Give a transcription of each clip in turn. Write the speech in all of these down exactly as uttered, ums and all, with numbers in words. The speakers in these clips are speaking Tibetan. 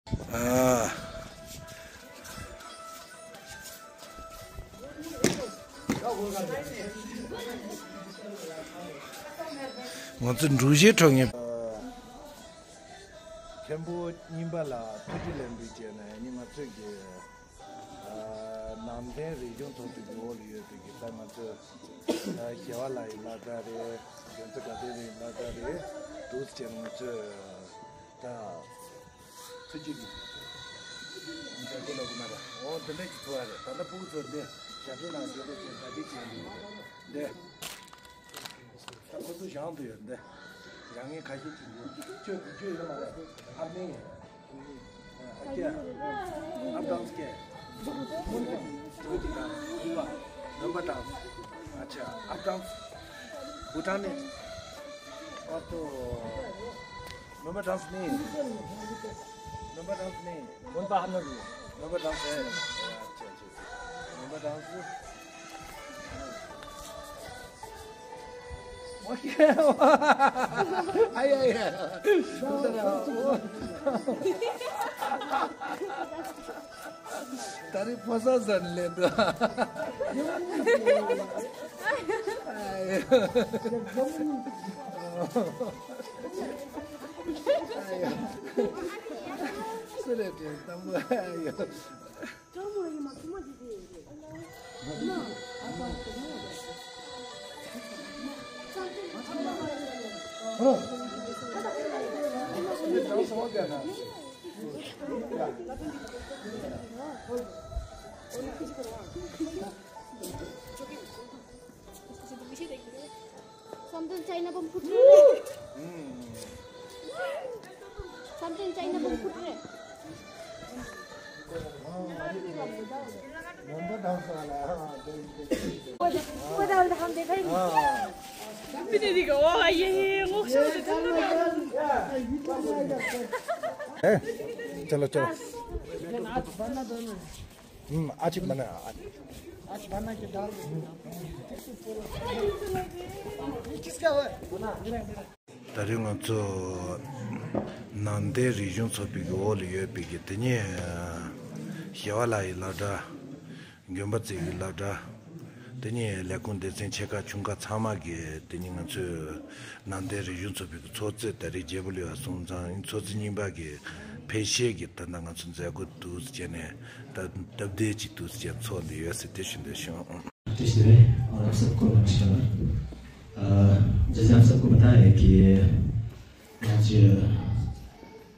ཨ། ང་ཚོ་འབྲུག་གཞས་འཁྲབ་མཁན། མཁན་པོ་རྙིང་པ་ལ་ཐུགས་རྗེ་ལེགས་འབུལ་བྱས་ནས་ནི་ང་ཚོས་ཀྱི་ཨ་ནང་བསྟན་རིག་གཞུང་ཚོགས་པའི་འོག་ལ་ཡོད་པའི་གི་ད་ང་ཚོས་ཨ་ཞི་བ་ལྷ་ཡི་བསླབ་གྲྭ་རེད། རྒྱ་མཚོ་དགའ་ལྡན་རི་ཡི་བསླབ་གྲྭ་རེད། འདུག་སེ་བྱས་ནས་ང་ཚོས་ད། ཐུགས་རྗེ་གནང་། མཛད་སྒོ་ལོག་གི་མ་རེད། འོ་འདི་འདྲ་ཅིག་ཐུག་པ་རེད། ད་ལྟ་ཕྲུ་གུ་ཚོ་འདི་ཞབས་བྲོ་ནང་བཞིན་དུ་ཅིག་ད་ཅིག་བྱས་འདུག་འདི། ད་ཁོ་ཚོ་བཞེངས་འདུག་ཡོད་འདི། རང་ངོས་ཁ་ཤས་ཅིག་འདུག་ཁྱོད་ཁྱོད་ཡོད་མ་རེད། ཨ་མིན། ཨ་ཀྱེ། ཨབ་ཌའོན་སྐད། མོན་པ་ཌའོན། ཨ་ཅེ། ཨབ་ཌའོན། བྷུ་ཊན་ནི། ཨོ་ཏོ། མོན་པ་ཌའོན་ནི། མོན་པ་ཌའོན་ནི། མོན་པ་ཧ་ནོ་རི། མོན་པ་ཌའོན་ཨེ། ཨ་ཅེ་ཨ་ཅེ། མོན་པ་ཌའོན། ཨོ་ཁེ། ཨ་ཡ་ཡ། ད་རེས་ཕོ་གསར་ཟེར་ནས་སླེབས་འདུག་ཨ་ཡ། སུ་རེད་དེ་དང་པོ། ཨ་ཡ། Something China bomb put. Something China bomb put. चलो चलो। हम्म, आज ही बना। आज बना के डाल दो। किसका है? ད་རེས་ང་ཚོ་ནང་བསྟན་རིག་གཞུང་ཚོགས་པའི་གི་འོག་ལ་ཡོད་པའི་གི་དེ་ཉིད་ཞི་བ་ལྷ་ཡི་བསླབ་གྲྭ། མགོན་པོ་རྩེ་གི་བསླབ་གྲྭ། དེ་ཉིད་ལས་ཁུངས་སྡེ་ཚན་ཆེ་ཁག་ཆུང་ཁག་ཚང་མ་གི་དེ་ཉིད་ང་ཚོས་ནང་བསྟན་རིག་གཞུང་ཚོགས་པའི་གི་ཚོགས་གཙོས་ད་རེས་བརྗེ་པོ་ལ་ཡར་སོང་ཙང་ཚོགས་གཙོ་རྙིང་པ་གི་ཕེབས་བཞེས་ཀྱི་ད་ལྟ་ང་ཚོ་མཛད་སྒོ་འདུག་སེ་བྱས་ནས་ད་སྟབས་བདེ་ཅིག་འདུག་སེ་བྱས་ཚོགས་འདི་ཡོད་ཟེར་དེ་ཞུ་འདོད་བྱུང་། जय श्री राम और आप सबको नमस्कार। अ, जैसे आप सबको पता है कि आज,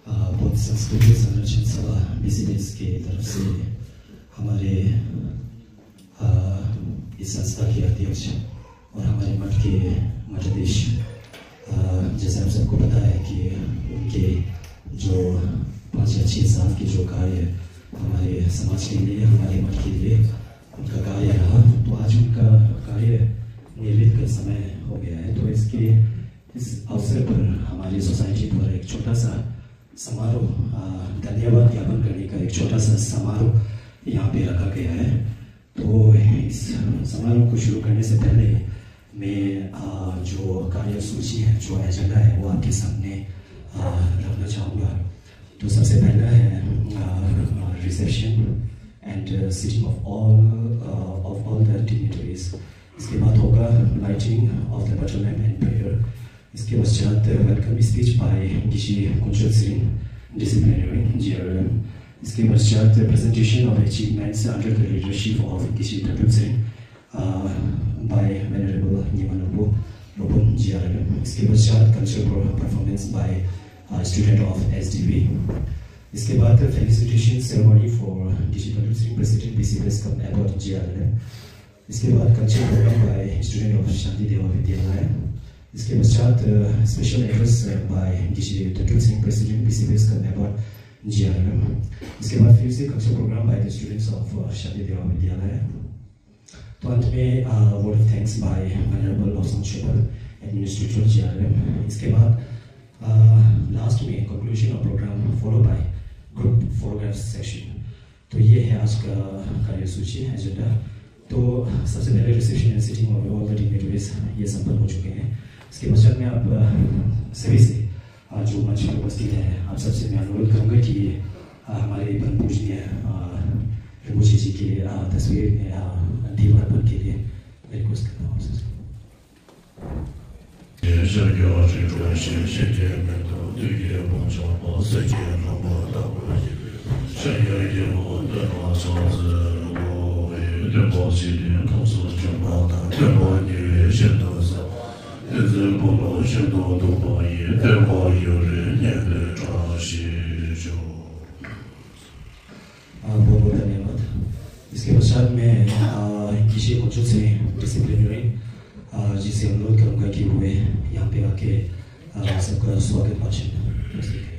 अ, बौद्ध संस्कृति संरक्षण सभा, बीसीबीएस, की तरफ से हमारे, अ, इस संस्था के अध्यक्ष और हमारे मठ के मठाधीश, अ, जैसे आप सबको पता है कि उनके जो पाँच या छः साल के जो कार्य हमारे समाज के लिए, हमारे मठ के लिए उनका कार्य रहा, तो आज उनका कार्य निवृत्त का समय हो गया है। तो इसके, इस अवसर पर हमारी सोसाइटी द्वारा एक छोटा सा समारोह, अ, धन्यवाद ज्ञापन करने का एक छोटा सा समारोह यहाँ पे रखा गया है। तो इस समारोह को शुरू करने से पहले मैं, अ, जो कार्य सूची है, जो एजेंडा है, वो आपके सामने, अ, रखना चाहूँगा। तो सबसे पहला है, अ, reception and, a, sitting of all, a, of all the dignitaries। इसके बाद होगा lighting of the butter lamp and prayer। इसके पश्चात welcome speech by डीसी कुंचल सिंह, डीसी प्लेनरी, जीआरएलएम। इसके पश्चात presentation of achievements under the leadership of DC Tatup सिंह, a, by Venerable Nyima Lobum, Lobum, जीआरएलएम। इसके पश्चात cultural performance by, a, student of SDV. इसके बाद felicitation ceremony for DC Tatup Singh, president BCBS cum abbot, GRLM. इसके बाद cultural program by student of शांति देवा विद्यालय। इसके पश्चात, uh, special address, uh, by DC Tatup Singh, president BCBS cum abbot, GRLM. इसके बाद फिर से cultural program by the students of, अ, शांति देवा विद्यालय। तो अंत में, अ, word of thanks by Venerable Losang Chopal, administrator, जीआरएलएम। इसके बाद, अ, last में conclusion of program followed by group photograph session। तो ये है आज का कार्यसूची, एजेंडा। तो सबसे पहले reception and sitting of all the dignitaries ये संपन्न हो चुके हैं। इसके पश्चात मैं आप, अ, सभी से, अ, जो मंच पर उपस्थित हैं, आप सबसे मैं अनुरोध करूँगा कि हमारे पद्म पूजनीय, अ, रिंपोचे जी के, अ, तस्वीर में, अ, दीवार पर के लिए रिक्वेस्ट करता हूँ आपसे। ཤཱཀྱ་རིགས་དྲུག་ཞེས་བཤད་ཀྱི་མེད་དོ། བདུད་ཀྱི་དཔུང་འཇོམས་པ་སྲས་ཀྱི་ནང་པ་ལྟ་བུ་ཡི། ཤཱཀྱ་རྒྱལ་པོ་སྟོན་པ་ཕྱག་འཚལ་ལོ། སྟོན་པ་ཞི་བདེའི་ཐབས་སུ་བྱུང་བ་དང་། སྟོན་པ་ཉེ་བའི་ཞལ་དུ་གསལ། བསྟན་འཛིན་པོ་ལ་ཤིན་ཏུ་སྡུག་པ་ཡི། བསྟན་པ་ཡུན་རིང་གནས་པའི་བཀྲ་ཤིས་ཤོག། बहुत बहुत धन्यवाद। इसके पश्चात में, अ, गिशे कोचो से डिसिप्लिनरी, अ, जिसे अनुरोध करूंगा कि वे यहाँ पे आके, अ, सबका स्वागत भाषण प्रस्तुत करें।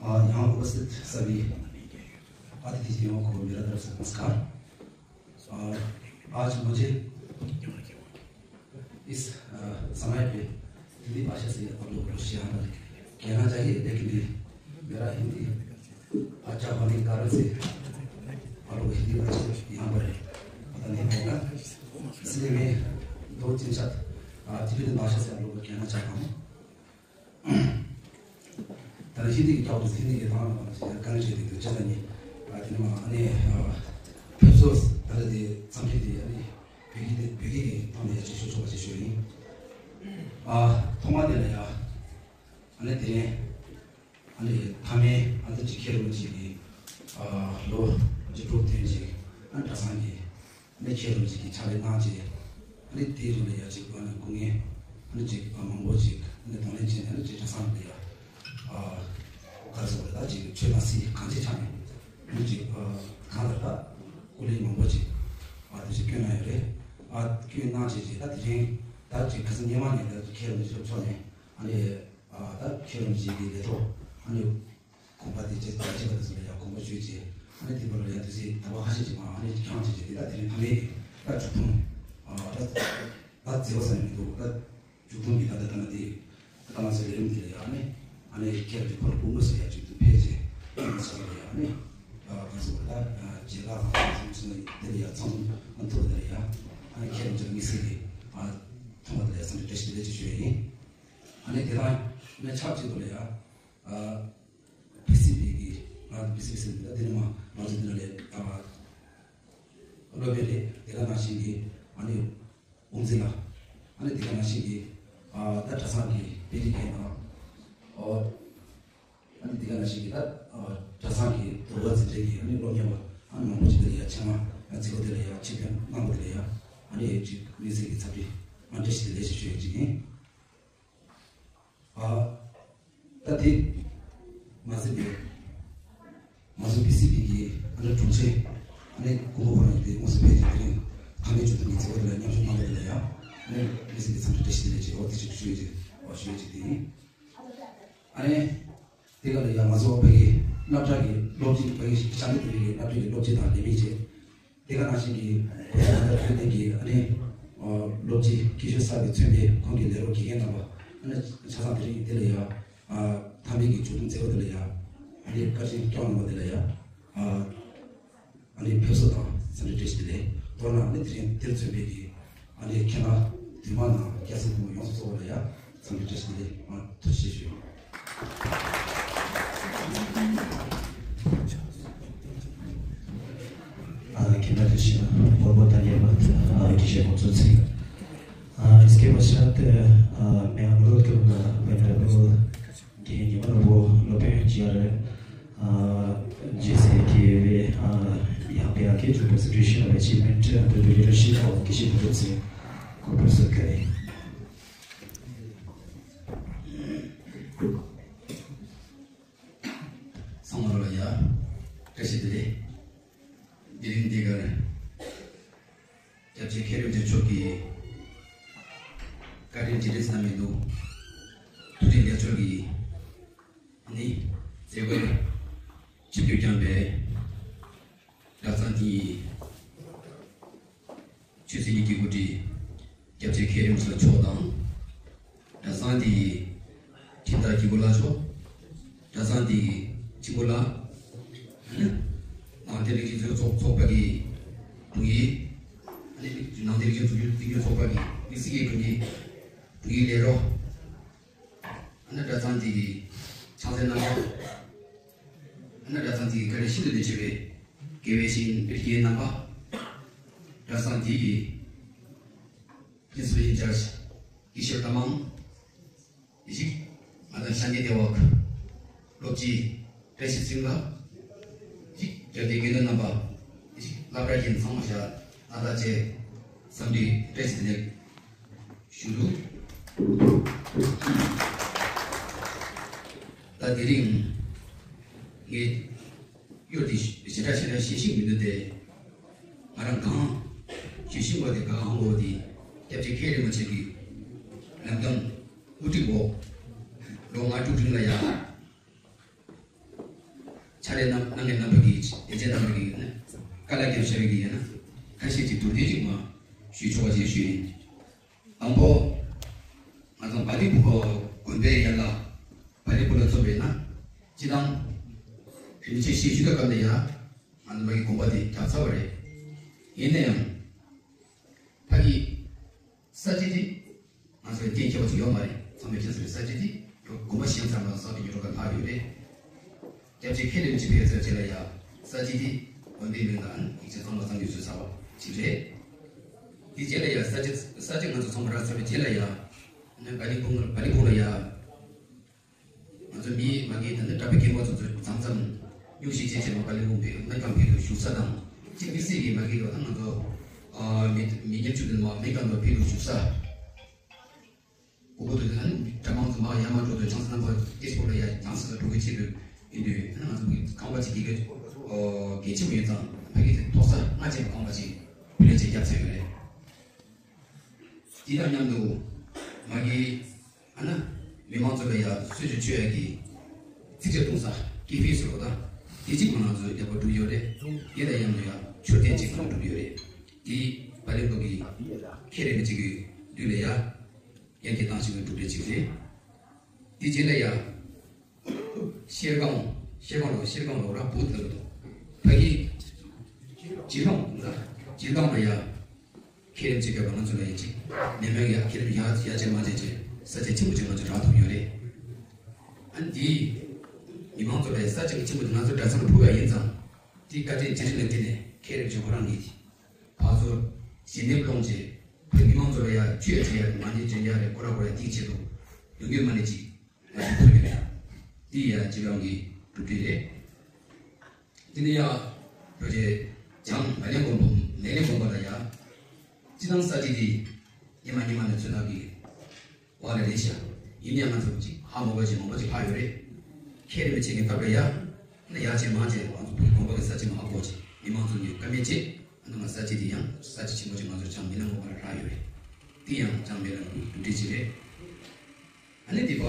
अ, यहाँ उपस्थित सभी अतिथियों को मेरा तरफ से नमस्कार। अ, आज मुझे इस, अ, समय पे हिंदी भाषा से आप लोगों को कुछ यहाँ पर कहना चाहिए, लेकिन ये मेरा हिंदी अच्छा होने के कारण से आप लोग हिंदी अच्छे यहाँ पर है, पता नहीं होगा, इसलिए मैं दो तीन शब्द, अ, तिब्बतन भाषा से आप लोगों को कहना चाहता हूँ। ད་ལྟ་ཧིན་དི་གི་སྐྱབས་འགྲོ་ཧིན་དི་གི་ཐང་ལ་དཀའ་ངལ་འཕྲད་དེ་འདུག་ཅེས་ནི། ཨ་དེ་ནི་མ་ཨ་ནི་ཕེབས་བསུ་ད་ལྟ་དེ་འཚམས་འདྲི་དེ་ཨ་ནི་བོད་ཀྱི་དེ་བོད་ཀྱི་གི་ཐང་ལ་ཡ་ཅིག་ཞུ་ཆོག་པ་ཅིག་ཞུ་ཡིན། ཨ་ཐོག་མ་དེ་ལ་ཡ་ཨ་ནི་དེ་རིང་ཨ་ནི་མཐའ་མའི་ཨ་ནི་ཅིག་མཁན་རིན་པོ་ཆེ་གི་ཨ་ལོ་བཅུ་དྲུག་དོན་གཅིག་ཨ་ནི་གྲྭ་ཚང་གི་ཨ་ནི་མཁན་རིན་པོ་ཆེ་གི་ཕྱག་ལས་གནང་རྗེས། ཨ་ནི་དེའི་རིང་ལ་ཡ་ཅིག་ཨ་ནི་སྐུ་ངལ་ཨ་ནི་ཅིག་ཨ་མང་པོ་ཅིག་ཨ་ནི་གདོང་ལེན་བྱས་ནས་ཨ་ནི་ཅིག་གྲྭ་ཚང་དེ་ཡ་ཨ་ག་རེ་ཟེར་དགོས་རེད། ད་ཅིག་ཆོས་དང་སྲིད་གང་ཅིའི་ཆ་ནས་ཨ་ནི་ཅིག་ཨ་གང་ལྟར་ད་སྐུ་ལས་མང་པོ་ཅིག་ཨ་དེ་ཅིག་བསྐྱོན་གནང་ཡོད་རེད། ཨ་བསྐྱོན་གནང་རྗེས་ཅིག་ད་དེ་རིང་ད་ཅིག་ག་ཚོད་སྔོན་མ་ནས་ད་ཅིག་མཁན་རིན་པོ་ཆེ་མཆོག་ནས་ཨ་ནི་ཨ་ད་མཁན་རིན་པོ་ཆེ་གི་ལས་ཐོག་ཨ་ནི། དགོངས་པ་དེ་བྱས་རྗེས་ད་ཅི་བ་དེ་ཚོ་ལ་ཡང་དགོངས་པ་ཞུས་རྗེས་ཨ་ནི་དེ་བར་ལ་ཡང་དུས་ཚོད་ཟླ་བ་ཁ་ཤས་ཅིག་མ་ཨ་ནི་འཁྱངས་བྱས་རྗེས་དེ་ད་དེ་རིང་ཐ་མའི་ད་མཇུག་སྡོམ་ཨ་ད་ད་མཛད་པ་ཟེར་ནས་མི་འདུག་ད་མཇུག་སྡོམ་གྱི་ད་ད་ད་ན་དེ་ད་ང་ཚོའི་ལས་རིམ་དེ་ལ་ཡང་ཨ་ནི་ཨ་ནི་མཁན་རིན་པོ་ཆེ་ཁོ་རང་སྐུ་ངོ་སུ་ཡང་ཅིག་ཏུ་ཕེབས་རྗེས་ཨ་ནི་ང་ཚོ་ལ་ཡང་ཨ་ནི་ད་ང་ཚོ་ད་རྗེས་ལ་ང་ཚོ་ཚོ་ནི་དེ་ལ་ཡང་ཚང་ཚང་ཐུག་དེ་ལ་ཡང་ཨ་ནི་མཁན་རིན་པོ་ཆེ་དམིགས་བསལ་གྱི་ཨ་ཐོག་མ་དེ་ལ་ཡང་འཚམས་འདྲི་བཀྲ་ཤིས་བདེ་ལེགས་ཅིག་ཞུ་ཡ་ཡིན། ཨ་ནི་དེ་དང་ཨ་ནི་ཆབས་ཅིག་ཏུ་ལ་ཡང་ཨ། བི་སི་བི་གི་ང་བི་སི་བི་ཟེར་འདི་ལ་དེ་ནི་མ་ང་ཚོ་འདི་ལ་ལས་ཨ་སློབ་དཔོན་རེད། དེ་ག་ནང་བཞིན་གྱི་ཨ་ནི་དབུ་འཛིན་ལགས། ཨ་ནི་དེ་ག་ནང་བཞིན་གྱི་ཨ་ད་གྲྭ་ཚང་གི་དཔེ་རིས་མཁན་དང་། ཨོ་ཨ་ནི་དེ་ག་ནང་བཞིན་གྱི་ད་ཨ་གྲྭ་ཚང་གི་དུར་བ་འཛིན་གྲྭའི་གི་ཨ་ནི་སློབ་གཉེར་བ་ཨ་ནི་མང་པོ་ཅིག་དེ་ལ་ཡ་ཆེད་མངགས་ཨ་རྫི་བོ་དེ་ལ་ཡ་ཆེད་ཕེབས་གནང་བ་དེ་ལ་ཡ་ཨ་ནི་ཅིག་དམིགས་བསལ་གྱི་འཚམས་འདྲི་ཨ་བཀྲ་ཤིས་བདེ་ལེགས་ཞེས་ཞུ་ཡ་ཅིག་ཡིན། ཨ། ད་དེ་མ་ཟད་པའི་ང་ཚོ་བི་སི་བི་གི་ཨ་ནི་དྲུང་ཆེ་ཨ་ནི་སྐུ་ངོ་ཁོ་རང་གིས་དེ་དངོས་སུ་ཕེབས་ཀྱི་དེ་རིང་ཐ་མའི་མཇུག་སྡོམ་གྱི་མཛད་སྒོ་དེ་ལ་མཉམ་ཞུགས་གནང་བ་དེ་ལ་ཡང་ཨ་ནི་བི་སི་བི་འཚམས་འདྲི་བཀྲ་ཤིས་བདེ་ལེགས་ཅེས་འོ་དེ་ཅིག་ཞུ་ཡ་ཅིག་འོ་ཞུ་ཡ་ཅིག་དེ་ཡིན། ཨ་ནི་དེ་ག་ལ་ཡང་ང་ཚོ་བོད་ཀྱི་སློབ་གྲྭ་གི་སློབ་སྤྱི་བོད་ཀྱི་བྱང་གི་དེ་གི་སློབ་གྲྭ་གི་སློབ་སྤྱི་དང་ལས་མི་བཅས། དེ་ག་ནང་བཞིན་གྱི་བོད་ཀྱི་ད་ལྟ་བོད་དོན་གྱི་ཨ་ནི་སློབ་སྤྱི་སྐྱིད་ཤོད་གསར་པའི་མཚོན་པའི་ཁོང་གི་ལས་རོགས་དགེ་རྒན་རྣམ་པ་ཨ་ནི་ཆ་ཚང་དེ་རིང་དེ་ལ་ཡ་ཨ་མཐའ་མའི་གི་མཇུག་སྡོམ་མཛད་སྒོ་དེ་ལ་ཡ་ཨ་ནི་བཀའ་དྲིན་སྐྱོང་གནང་བ་དེ་ལ་ཡ་ཨ་ཨ་ནི་ཕེབས་བསུ་དང་འཚམས་འདྲི་བཀྲ་ཤིས་བདེ་ལེགས། མདོར་ན་ཨ་ནི་དེ་རིང་དེར་མཚོན་པའི་གི་ཨ་ནི་ཁྱེད་རང་འདུས་མ་ནང་སྐྱ་སེར་ཕོ་མོ་ཡོངས་སུ་རྫོགས་པ་ལ་ཡ་འཚམས་འདྲི་བཀྲ་ཤིས་བདེ་ལེགས། ཨ་ཐུགས་རྗེ་ཆེ་ཞུ། आ, कितना खुशी, बहुत बहुत धन्यवाद, आ, गिशे कोचो से। आ, इसके पश्चात, आ, मैं अनुरोध करूँगा, वेनरेबल गिहिंग न्यू वन वो लोपे जी आर, आ, जैसे कि वे, आ, यहाँ पे आके जो प्रेजेंटेशन और achievement under the leadership of गिशे कोचो से को प्रस्तुत करें। ཚང་མ་ལ་ཡ་བཀྲ་ཤིས་བདེ་ལེགས། དེ་རིང་འདི་གར་སྐྱབས་རྗེ་མཁན་རིན་པོ་ཆེ་མཆོག་གིས་བཀའ་དྲིན་རྗེས་དྲན་གནང་མི་འདུག་ཐུགས་རྗེ་ལེགས་མཆོག་གིས་ནི་མཛད་སྒོ་ཆིབས་བསྒྱུར་བསྐྱངས་པའི་གྲྭ་ཚང་དེའི་ཆོས་སྲིད་གཉིས་ཀྱི་འགོ་ཁྲིད་སྐྱབས་རྗེ་མཁན་རིན་པོ་ཆེ་མཆོག་དང་། གྲྭ་ཚང་དེའི་ཁྲིམས་བདག་དགེ་བསྐོས་ལགས་མཆོག་ཚང་འདི་གི་ཆེན་པོ་ལ། ནང་བསྟན་རིག་གཞུང་ཚོགས་ཚོགས་པ་གི་དྲུང་ཡིག་ནང་བསྟན་རིག་གཞུང་ཚོགས་རྒྱུ་འཛིན་སྐྱོང་ཚོགས་པ་གི་དམིགས་བསལ་གྱི་དྲུང་ཡིག་དྲུང་ཡིག་ལས་རོགས། ཨ་ནི་གྲྭ་ཚང་འདི་གི་ཕྱག་འཚལ་རྣམ་པ། ཨ་ནི་གྲྭ་ཚང་འདི་གི་བཀའ་དྲིན་ཤིན་ཏུ་ནས་ཆེ་བའི་དགེ་བའི་བཤེས་གཉེན་བདེ་ཆེན་རྣམ་པ། གྲྭ་ཚང་འདི་གི་Principal in charge དགེ་བཤེས་ལྷ་མང་། ཡེ་ཤེས། ང་དང་ཤཱནྟི་དེ་ཝ་སློབ་སྤྱི་བཀྲ་ཤིས་ཚེ་རིང་ལགས། ཡེ་ཤེས། རྒྱབ་སྡེ་དགེ་འདུན་རྣམ་པ། ཡེ་ཤེས། སློབ་གྲྭ་གི་ཚང་མ་ཤ་ཨ་ད་ཅེ་འཚམས་འདྲི་བཀྲ་ཤིས་བདེ་ལེགས་ཞུ་འདུག་ད་དེ་རིང་ངས་གཡོ་དེ་ཞེ་དྲག་ཞེ་དྲག་ཤེས་ཤིང་མི་འདུག་སྟེ། ང་རང་གང་ཞེས་ཤིང་བ་དེ་ག་ཧང་བོ་དེ་སྐྱབས་རྗེ་མཁན་རིན་པོ་ཆེ་གི་ལམ་སྟོན་དབུ་ཁྲིད་འོག་ལོ་ལྔ་དྲུག་རིང་ལ་ཡ། ཕྱག་ལས་གནང་གནང་མཁན་རྣམ་པ་གིས་ལས་བྱེད་རྣམ་པ་གིས་ནི་བཀའ་སློབ་སྐྱོན་ཞུ་བའི་གི་ཡིན་ན་ཁ་ཤས་ཀྱིས་དུར་དེ་ཅིག་མ་ཞུས་ཆོག་པ་ཞིག་ཞུས་ཡིན། དང་པོ། ང་ཚོ་བ་ལི་བུ་དགོན་པའི་ཡན་ལག་བ་ལི་བུ་ལ་མཚོན་པས་ན་སྤྱི་བཏང་རིན་ཆེན་ཞིག་ཞུ་ད་སྐབས་ནས་ཡ་ང་ཚོ་མ་གི་དགོན་པ་དེ་རྒྱབ་ཚར་བ་རེད། ཡིན་ན་ཡང་ཕ་གི་ས་ཆ་དེ། ང་ཚོའི་གཏན་འཁེལ་བ་ཅིག་ཡོད་མ་རེད། ཚང་མས་མཁྱེན་གསལ་རེད། ས་ཆ་འདི་དགོན་པ་གཞན་ཚང་མ་ས་བོན་ཉོ་རོགས་ལྷག་ཡོད་རེད། སྐྱབས་རྗེ་མཁན་རིན་པོ་ཆེ་ཕེབས་ཚར་རྗེས་ལ་ཡ་ས་ཆ་འདི་དགོན་པའི་མིང་དང་ཡིག་ཆ་ཚང་མ་ཚང་ཡོད་བཟོས་ཚར་བ་ཅིག་རེད། དེ་རྗེས་ལ་ཡ་ས་ཆ་ས་ཆ་ང་ཚོ་ཚང་མ་རག་ཚར་བའི་རྗེས་ལ་ཡ་ནི་བ་ལི་བུ་བ་ལི་བུ་ལ་ཡ། ང་ཚོ་མི་མ་གི་ད་ནི་གྲྭ་པའི་སྐྱེས་མ་ཚོ་ཚོ་མཚམས་མཚམས་སྙུང་གཞི་བྱས་བྱས་མ་བ་ལི་བུ་བོད་ནང་གང་ཕེབས་དུ་བཞུགས་ས་དང་གཅིག་མི་སྲིད་ཀྱི་མ་གི་ལོ་ད་ང་ཚོ་མི་མི་ཉེར་གཅིག་དུ་མ་མི་གང་དུ་ཕེབས་དུ་བཞུགས་ས། གོ་བོ་དུ་ད་ནི་གྲྭ་མང་ཚོ་མ་ཡར་མར་འགྲོ་དུ་ཆང་ས་རྣམ་པ་སྐྱེས་སྤོ་ལ་ཡ་ཆང་ས་ལ་འགྲོ་གི་ཆེད་དུ་ཡིན་དུས་ད་ནི་ང་ཚོ་གི་ཁང་པ་ཅིག་གི་གལ་ཆེན་པོ་ཡིན་ཙང་ཕ་གི་དེ་ཐོག་ས་ལྔ་ཅན་ཁང་པ་ཅིག་བུ་ལས་ཅིག་བརྒྱབ་ཚར་ཡོད་རེད། དེ་དང་མཉམ་དུ་མ་གི་ཨ་ན་མི་མང་ཚོ་ལ་ཡ་གསོལ་ཇ་མཆོད་ཡ་གི་ཚིག་ཇ་བཏུང་ས་ཀི་ཕི་སོ་ད་དེ་གཅིག་མ་ང་ཚོ་རྒྱབ་པ་འགྲུབ་ཡོད་རེད། དེ་དང་མཉམ་དུ་ཡ་མཆོད་རྟེན་གཅིག་ལ་འགྲུབ་ཡོད་རེད། དེ་བ་ལེ་ལོ་གི་མཁན་རིན་པོ་ཆེ་གི་དུས་ལ་ཡ་ཡར་རྒྱས་བཏང་ཞིག་གི་གྲུབ་འབྲས་གཅིག་རེད། དེ་རྗེས་ལ་ཡ། ཤེལ་སྒང་། ཤེལ་སྒང་ལོ་ཤེལ་སྒང་ལོ་ར་བུ་ལ་ལོ། ཕ་གི། ཇི་ལོང་ལ། ཇི་ལོང་ལ་ཡ། ཁྱེད་རིམ་ཅིག་ག་ང་ཚོ་ལ་ཡ་ཅིག་མེ་མེ་ཡ་ཁྱེད་རིམ་ཡ་ཡ་ཅེ་མ་ཅེ་ཅེ་ས་ཆ་ཆེན་པོ་ཅིག་ང་ཚོ་རག་ཐུབ་ཡོད་རེད། ཨ་ནི་འདི། མི་མང་ཚོ་ལ་ཡ་ས་ཆ་ཆེན་པོ་ཅིག་ང་ཚོ་གྲྭ་ཚང་ཕུ་བ་ཡིན་ཙང་། འདི་བཀའ་དྲིན་རྗེས་དྲིན་ལ་བརྟེན་ནས་ཁྱེད་རིམ་ཅིག་ཁོ་རང་གིས། ཕར་ཚུར་ཞི་གནས་སློང་བྱེད། བོད་མི་མང་ཚོ་ལ་ཡ་ཆོས་བྱེད་ཡ་མ་ཎི་བྱེད་ཡ་རེད་སྐོར་ར་སྐོར་ཡ་དེའི་ཆེད་དུ་ཡོང་རྒྱུ་མ་ཎི་ཅིག་ང་ཚོ་ཐུག་ཡོད་ཡ། དེ་ཡ་སྤྱི་བཏང་གི་གྲུབ་འབྲས་རེད། དེ་ནས་ཡ་བོད་རྗེ་འཇང་མ་ལེན་དགོན་པ་མ་ལེན་དགོན་པ་ལ་ཡ་སྤྱི་བཏང་ས་ཆ་དེ་ཉི་མ་ཉི་མ་ནས་ཚོད་ན་གི་བ་ལ་རེད་ཤག་ཡིན་ཡང་ང་ཚོ་ཅིག་ཧ་མ་གོ་ཅིག་མང་པོ་ཅིག་ཕ་ཡོད་རེད། ཁྱེད་རེ་བའི་ཆེད་ཀྱི་སྐབས་ལ་ཡ། ན་ཡ་ཆེ་མང་ཆེ་ང་ཚོ་བོད་ཀྱི་དགོན་པ་གི་ས་ཆ་མང་པོ་ཅིག་མི་མང་ཚོ་ཉིད་ཀ་མེད་ཅེ། ཨ་ནི་ང་ས་ཆ་དེ་ཡང་ས་ཆ་ཆེན་པོ་ཅིག་ང་ཚོ་ཅང་མི་ལ་ངོ་མ་ལ་རག་ཡོད་རེད། དེ་ཡང་ཅང་མི་ལ་ངོ་མ་གྲུབ་འབྲས་ཅིག་རེད། ཨ་ནི་དེ་པ།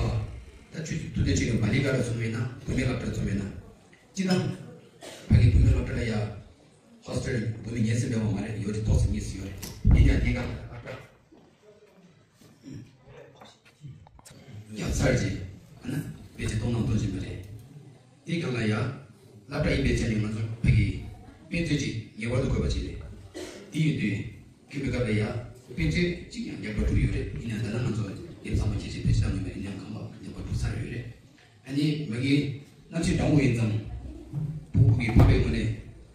ད་ཆུ་ཐུབ་བསྟན་ཆོས་ཀྱི་མ་ལི་ཀ་ལ་སོང་བས་ན་བུད་མེད་སློབ་གྲྭ་སོང་བས་ན། སྤྱི་བཏང་། ཕ་གི་བུད་མེད་སློབ་གྲྭ་ལ་ཡ། ཧོ་སི་ཊེལ་བུད་མེད་ཉལ་ས་མེད་པ་མ་རེད་ཡོད་ཀྱི་ཏོག་ཙམ་གཉིས་སུ་ཡོད་རེད། ཡིན་ཡང་དེ་ག་ལ་སློབ་གྲྭ། རྒྱབ་ཚར་རྗེས་ཨ་ན་དཔེ་ཆ་གཏོང་གནང་གཏོང་བཞིན་པ་རེད། དེའི་སྒང་ལ་ཡ། སློབ་གྲྭ་ཡིན་པའི་ཆ་ནས་ང་ཚོ་བོད་ཀྱི་དཔེ་མཛོད་ཅིག་ངེས་པར་དུ་དགོས་པ་ཅིག་རེད། དེ་ཡིན་དུས་ཁྱོད་ཀྱི་སྐབས་ལ་ཡ་དཔེ་མཛོད་ཅིག་ཡང་ལེགས་པར་གྲུབ་ཡོད་རེད། ཡིན་ཡང་ད་ལྟ་ང་ཚོ་ལེབ་ཚང་མ་ཁྱེད་ཀྱི་དཔེ་ཆ་ཡོད་མེད་ཡིན་ཡང་གང་ལ་ལེགས་པར་གྲུབ་ཚར་ཡོད་རེད། ཨ་ནི་མ་གི་གནམ་གཤིས་གྲང་མོ་ཡིན་ཙང་། ཕྲུ་གུ་གི་ཕ་བའི་ངོས་ནས་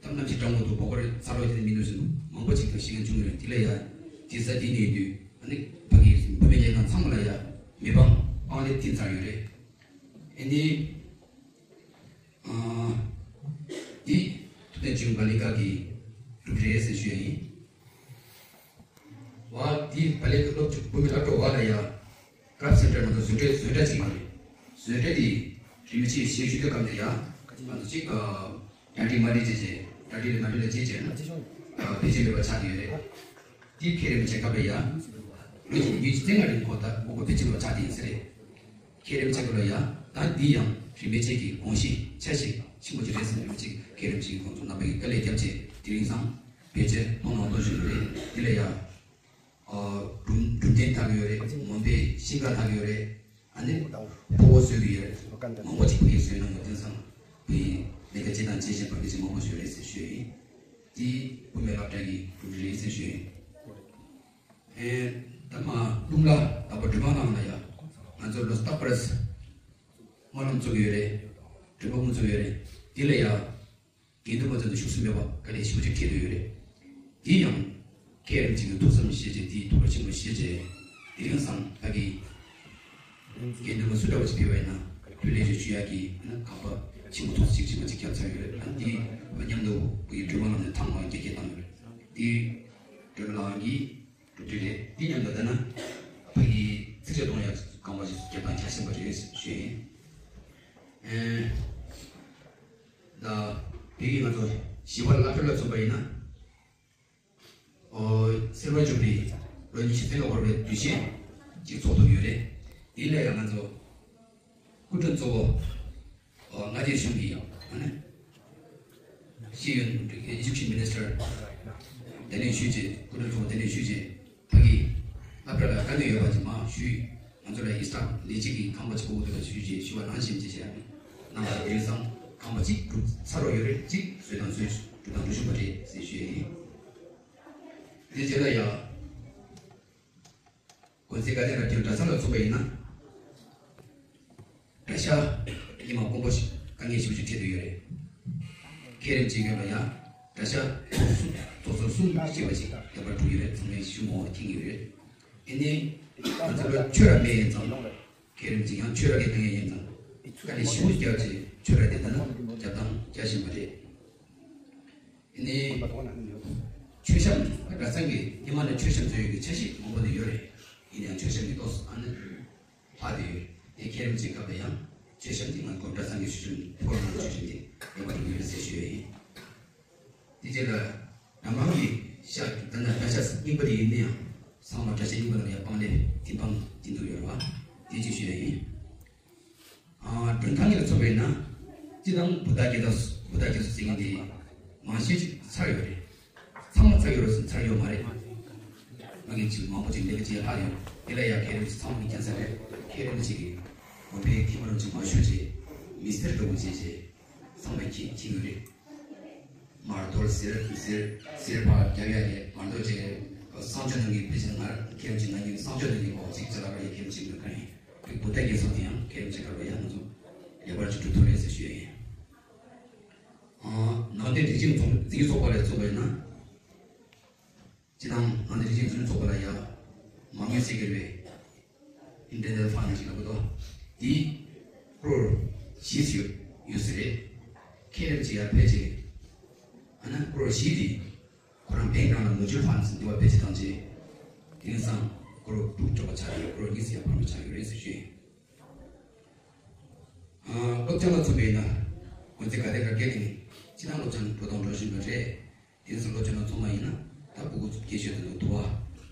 ད་གནམ་གཤིས་གྲང་མོ་འདུག་སྦོ་གོ་རེ་ཚ་ལོ་དེ་མི་འདུག་ཟེར་མང་པོ་ཅིག་དང་ཤེས་མཁན་བྱུང་རེད། དེ་ལ་ཡ་དེ་ས་དེ་ནས་དུས་ཨ་ནི་ཕ་གི་བུད་མེད་ཉལ་ཁང་ཚང་མ་ལ་ཡ་མི་སྤང་སྤང་ལེབ་བཏིང་ཚར་ཡོད་རེད། ཨ་ནི་ཨ་འདི་ཐུབ་བསྟན་ཆོས་འབྱུང་ག་ལི་ཀ་གི་གྲུབ་འབྲས་ཟེར་ཞུ་ཡ་ཡིན། བ་དེ་བ་ལེ་སློབ་ཕྲུག་བུད་མེད་སློབ་གྲོགས་བ་ལ་ཡ། ཀ་རབ་སེན་ཊར་ནང་དུ་བཟོ་གྲྭ་བཟོ་གྲྭ་ཅིག་ཡོད་རེད། བཟོ་གྲྭ་དེ་རིན་པོ་ཆེ་ཞལ་བཞུགས་དུས་སྐབས་དེ་ཡ། ང་ཚོ་གཅིག་གྲ་སྒྲིག་མ་སྒྲིག་བྱས་བྱས་གྲ་སྒྲིག་རེ་མ་སྒྲིག་ལ་བྱས་བྱས་ན། ཕལ་ཆེར་མེད་པ་ཆགས་ཀྱི་ཡོད་རེད། དེ་ཁྱེད་རིན་པོ་ཆེ་སྐབས་ལ་ཡ། ལོ་གཅིག་ཉི་ཤུ་རྩ་ལྔ་རིང་གོ་ད་མགོ་སྐོར་ཕལ་ཆེར་མེད་པ་ཆགས་ཀྱི་ཡིན་ས་རེད། ཁྱེད་རིན་པོ་ཆེ་སྐབས་ལ་ཡ། ད་འདི་ཡང་རིན་པོ་ཆེ་གི་དགོངས་གཞི་ཆ་ཞིག་ཆེན་པོ་ཅིག་རེད་ཟེར་ནས་རིན་པོ་ཆེ་ཁྱེད་རིན་པོ་ཆེ་གི་དགོངས་ཚུལ་རྣམ་པ་ཡིས་དཀའ་ལས་བརྒྱབ་བྱས་དེ་རིང་སང་། ཕལ་ཆེར་མཐོང་མང་པོ་ཞིག་ཡོད་རེད། དེ་ལ་ཡ། ཨ། གྲུབ་གྲུབ་རྟེན་དག་ཡོད་རེད། མོན་པའི་ཤིང་ཀ་དག་ཡོད་རེད། ཨ་ནི་ཕོ་བོ་བཟོས་ཀྱི་ཡོད་རེད། མང་པོ་ཅིག་ཕ་གིར་བཟོས་གནང་ཡོད། དེང་སང་ཕ་གིར་ལས་ཀ་བྱེད་སྟངས་བྱེད་བཞིན་པ་གི་ཅིག་མང་པོ་ཞིག་རེད་ཟེར་ཞུས་ཡིན། དེ་བུད་མེད་སློབ་གྲྭ་གི་གྲུབ་འབྲས་རེད་ཟེར་ཞུས་ཡིན། ཨེ། ད་མ་ཀླུ་ལ་ད་པ་སྒྲོལ་མ་ལགས་ལ་ཡ། ང་ཚོ་ལོ་རྟག་པར་སྨོན་ལམ་བཙུགས་ཡོད་རེད། སྒྲུབ་པ་ཀུན་བཙུགས་ཡོད་རེད། དེ་ལ་ཡ། དགེ་འདུན་པ་ཚོ་ཚོ་ཤུགས་སུ་མེད་པ་དཀའ་ལས་ཞེ་པོ་ཅིག་འཕྲད་དུ་ཡོད་རེད། དེ་ཡང་། མཁན་རིན་པོ་ཆེ་གི་ཐུགས་བསམ་བཞེས་བྱས་དེའི་ཐུགས་ཁུར་ཆེན་པོ་བཞེས་བྱས། དེ་རིང་སང་ཕ་གི། དགེ་འདུན་པ་སུ་འདྲ་བ་ཞིག་ཕེབས་པ་ཡིན་ན་ཕུལ་ལེ་ཞུ་ཞུ་ཡག་གི་ཁག་པ་ཆེན་པོ་ཐོག་གཅིག་གཅིག་མ་གཅིག་བརྒྱབ་ཚར་ཡོད་རེད། ཨ་ནི་དེ་མཉམ་དུ་བོད་ཀྱི་སྒྲོལ་མ་ལགས་ནས་ཐང་མ་རྒྱ་སྐྱེད་བཏང་ཡོད་རེད། དེ་སྒྲོལ་མ་ལགས་ཀྱིས་གྲུབ་འབྲས་རེད། དེ་མཉམ་དུ་ད་ན་ཕ་གི་ཚིག་ཆ་གཏོང་ཡག་གང་བ་ཞིག་རྒྱབ་སྟངས་རྒྱག་བཞིན་པ་རེད་ཞུ་ཡིན། ཨེ། ད་དེ་གི་ང་ཚོ་ཞི་བ་བླ་སྤྲུལ་ལ་མཚོན་པ་ཡིན་ན། ཨོ། སིལ་བར་འཇུག་པའི་ལོ་ཉི་ཤུ་རྩ་ལྔ་འཁོར་བའི་དུས་ཆེན་གཅིག་ཚོགས་ཐུབ་ཡོད་རེད། དེ་ལ་ཡང་ང་ཚོ་སྐུ་མགྲོན་གཙོ་བོ། ཨོ། མངའ་སྡེ་གཞུང་གི་ཡང་ཨ་ནི་ཤེས་ཡོན་Education Minister་གདན་ཞུས་རྗེས། སྐུ་མགྲོན་གཙོ་བོ་གདན་ཞུས་རྗེས། ཕ་གི་སློབ་གྲྭ་ལ་དཀའ་ངལ་ཡོད་པ་ཅིག་མ་ཞུས། ང་ཚོ་ལ་ཡིག་ཚང་ལས་བྱེད་ཀྱི་ཁང་པ་ཅིག་དགོས་འདུག་ཞུས་རྗེས། ཞུ་བ་ནང་བཞིན་བྱས་བྱས་ནས་གནང་བ་དེ་རིང་སང་ཁང་པ་གཅིག་གྲུབ་ཚར་བ་ཡོད་རེད། གཅིག་བཟོས་དང་བཟོས་གྲུབ་དང་འགྲུབ་བཞིན་པ་རེད་ཟེར་ཞུ་ཡ་ཡིན། དེ་རྗེས་ལ་ཡ། དགོན་སྡེ་དགའ་ལྡན་རབ་རྒྱས་གྲྭ་ཚང་ལ་མཚོན་པ་ཡིན་ན། གྲྭ་ཤག་ཉི་མ་དཀོན་པོ་ཞིག་དཀའ་ངལ་ཞེ་པོ་ཅིག་འཕྲད་དུ་ཡོད་རེད། མཁན་རིན་པོ་ཆེ་མངགས་པ་ཡང་གྲྭ་ཤག་ཚོགས་ཚོགས་གསུམ་ཅེས་པ་ཅིག་ལེགས་པར་གྲུབ་ཡོད་རེད། ཚང་མས་ཤུགས་མང་པོ་མཁྱེན་གྱི་ཡོད་རེད། ཨ་ནི་ང་ཚོ་ལ་ཆོས་ར་མེད་ཡིན་ཙང་། མཁན་རིན་པོ་ཆེ་ཡང་ཆོས་ར་གི་དཀའ་ངལ་ཡིན་ཙང་། དཀའ་ལས་ཞེ་པོ་བརྒྱབ་བྱས་ཆོས་ར་དེ་ལྟ་ན་རྒྱབ་སྟངས་རྒྱག་བཞིན་པ་རེད། ཨ་ནི་མཆོད་བཤམས་གྲྭ་ཚང་གི་སྔོན་མ་ནས་མཆོད་བཤམས་བཟོ་ཡོད་ཀྱི་འཆར་གཞི་མང་པོ་དེ་ཡོད་རེད། ཡིན་ཡང་མཆོད་བཤམས་ཀྱི་ཏོག་ཙམ་ཨ་ནི་ལྷག་དེ་ཡོད། དེ་མཁན་རིན་པོ་ཆེ་སྐབས་ལ་ཡང་མཆོད་བཤམས་དེ་ང་ཚོ་གྲྭ་ཚང་གི་མཆོད་བཤམས་ཕོར་ནང་མཆོད་བཤམས་དེ་ཡོད་པ་དེ་ཡོད་རེད་ཟེར་ཞུ་ཡ་ཡིན། དེ་རྗེས་ལ་རང་དབང་གི་ཤག་ད་ནང་གྲྭ་ཤག་རྙིང་པ་དེ་ཡིན་ན་ཡང་ཚང་མ་གྲྭ་ཤག་རྙིང་པ་ནང་ཡང་སྤང་ལེབ་ཐིམ་ཕམ་དེ་འདུག་ཡོད་རེད་བ། དེ་གཅིག་ཞུ་ཡ་ཡིན། ཨ། མགྲོན་ཁང་གཉིས་ལ་མཚོན་པ་ཡིན་ན། སྤྱིར་བཏང་བུ་དར་རྒྱལ་དར། བུ་དར་རྒྱལ་དར་ཟེར་མཁན་དེ་མང་ཤོས་ཅིག་ཚར་ཡོད་རེད། ཚང་མ་ཚར་ཡོད་རེད་ཟེར་ན་ཚར་ཡོད་མ་རེད། ང་གིས་ཅིག་མང་པོ་ཅིག་ལས་ཀ་བྱས་ལྷག་ཡོད། དེ་ལ་ཡང་མཁན་རིན་པོ་ཆེ་ཚང་མ་གི་སྐྱོན་ས་རེད། མཁན་རིན་པོ་ཆེ་གིས་དགོན་པའི་ཁྱིམ་རོ་ཅིག་མ་ཞུ་བྱས། མི་སེར་འདྲ་བོ་བྱས་བྱས། ཚང་མས་མཁྱེན་མཁྱེན་ཡོད་རེད། མར་དོར་ཟེར་ཟེར་ཟེར་ཕར་རྒྱབ་ཡ་རེད། མར་དོར་བྱས། གསང་སྤྱོད་ནང་གི་ཕལ་ཆེར་ང་མཁན་རིན་པོ་ཆེ་ང་གཉིས་གསང་སྤྱོད་ནང་གི་འོག་ཅིག་ཅ་ལག་རེད། མཁན་རིན་པོ་ཆེ་གི་ག་ཡིན། བུ་དར་རྒྱལ་དར་དེ་ཡང་མཁན་རིན་པོ་ཆེ་ག་རེ་ཡང་ང་ཚོ་ལེགས་པར་ཅིག་སྒྲུབ་ཐུབ་རེད་ཟེར་ཞུ་ཡ་ཡིན། ཨ། ནང་བསྟན་སྒྲིག་ཁྲིམས་འཛིན་སྐྱོང་ཚོགས་པ་ལ་མཚོན་པ་ཡིན་ན། སྤྱིར་བཏང་ནང་བསྟན་སྒྲིག་ཁྲིམས་འཛིན་སྐྱོང་ཚོགས་པ་ལ་ཡ། མང་མོས་སེལ་གྱི་རེད། ཨིན་ཊར་ནེ་ཤ་ནལ་ཕན་ཅིག་ལབ་ཀྱི་འདུག་དེ་ཀྲོར་བཞི་ཙམ་ཡོད་ཡོད་ས་རེད། མཁན་རིན་པོ་ཆེ་ཡར་ཕེབས་རྗེས། ཨ་ནི་ཀྲོར་བཞི་དེ་ཁོ་རང་བྷེང་ནང་ལ་མུ་ཅུལ་ཕན་ཟེར་འདི་བ་བེད་སྤྱོད་བཏང་རྗེས། དེང་སང་ཀྲོར་དྲུག་འགྲོ་བ་ཆགས་ཡོད། ཀྲོར་གཉིས་ཙམ་ཡར་འཕར་བ་ཆགས་ཡོད་རེད་ཟེར་ཞུས། ཨ། སློབ་སྦྱོང་ལ་མཚོན་པ་ཡིན་ན། དགོན་སྡེ་དགའ་ལྡན་དགའ་སྐྱིད་ནས་སྤྱིར་བཏང་སློབ་སྦྱོང་འགྲོ་དང་འགྲོ་བཞིན་པ་རེད། དེང་སང་སློབ་སྦྱོང་ལ་མཚོན་པ་ཡིན་ན། ད་ཕྲུ་གུ་སྐྱེས་ཤོས་དེ་ཚོ་དུ་བ།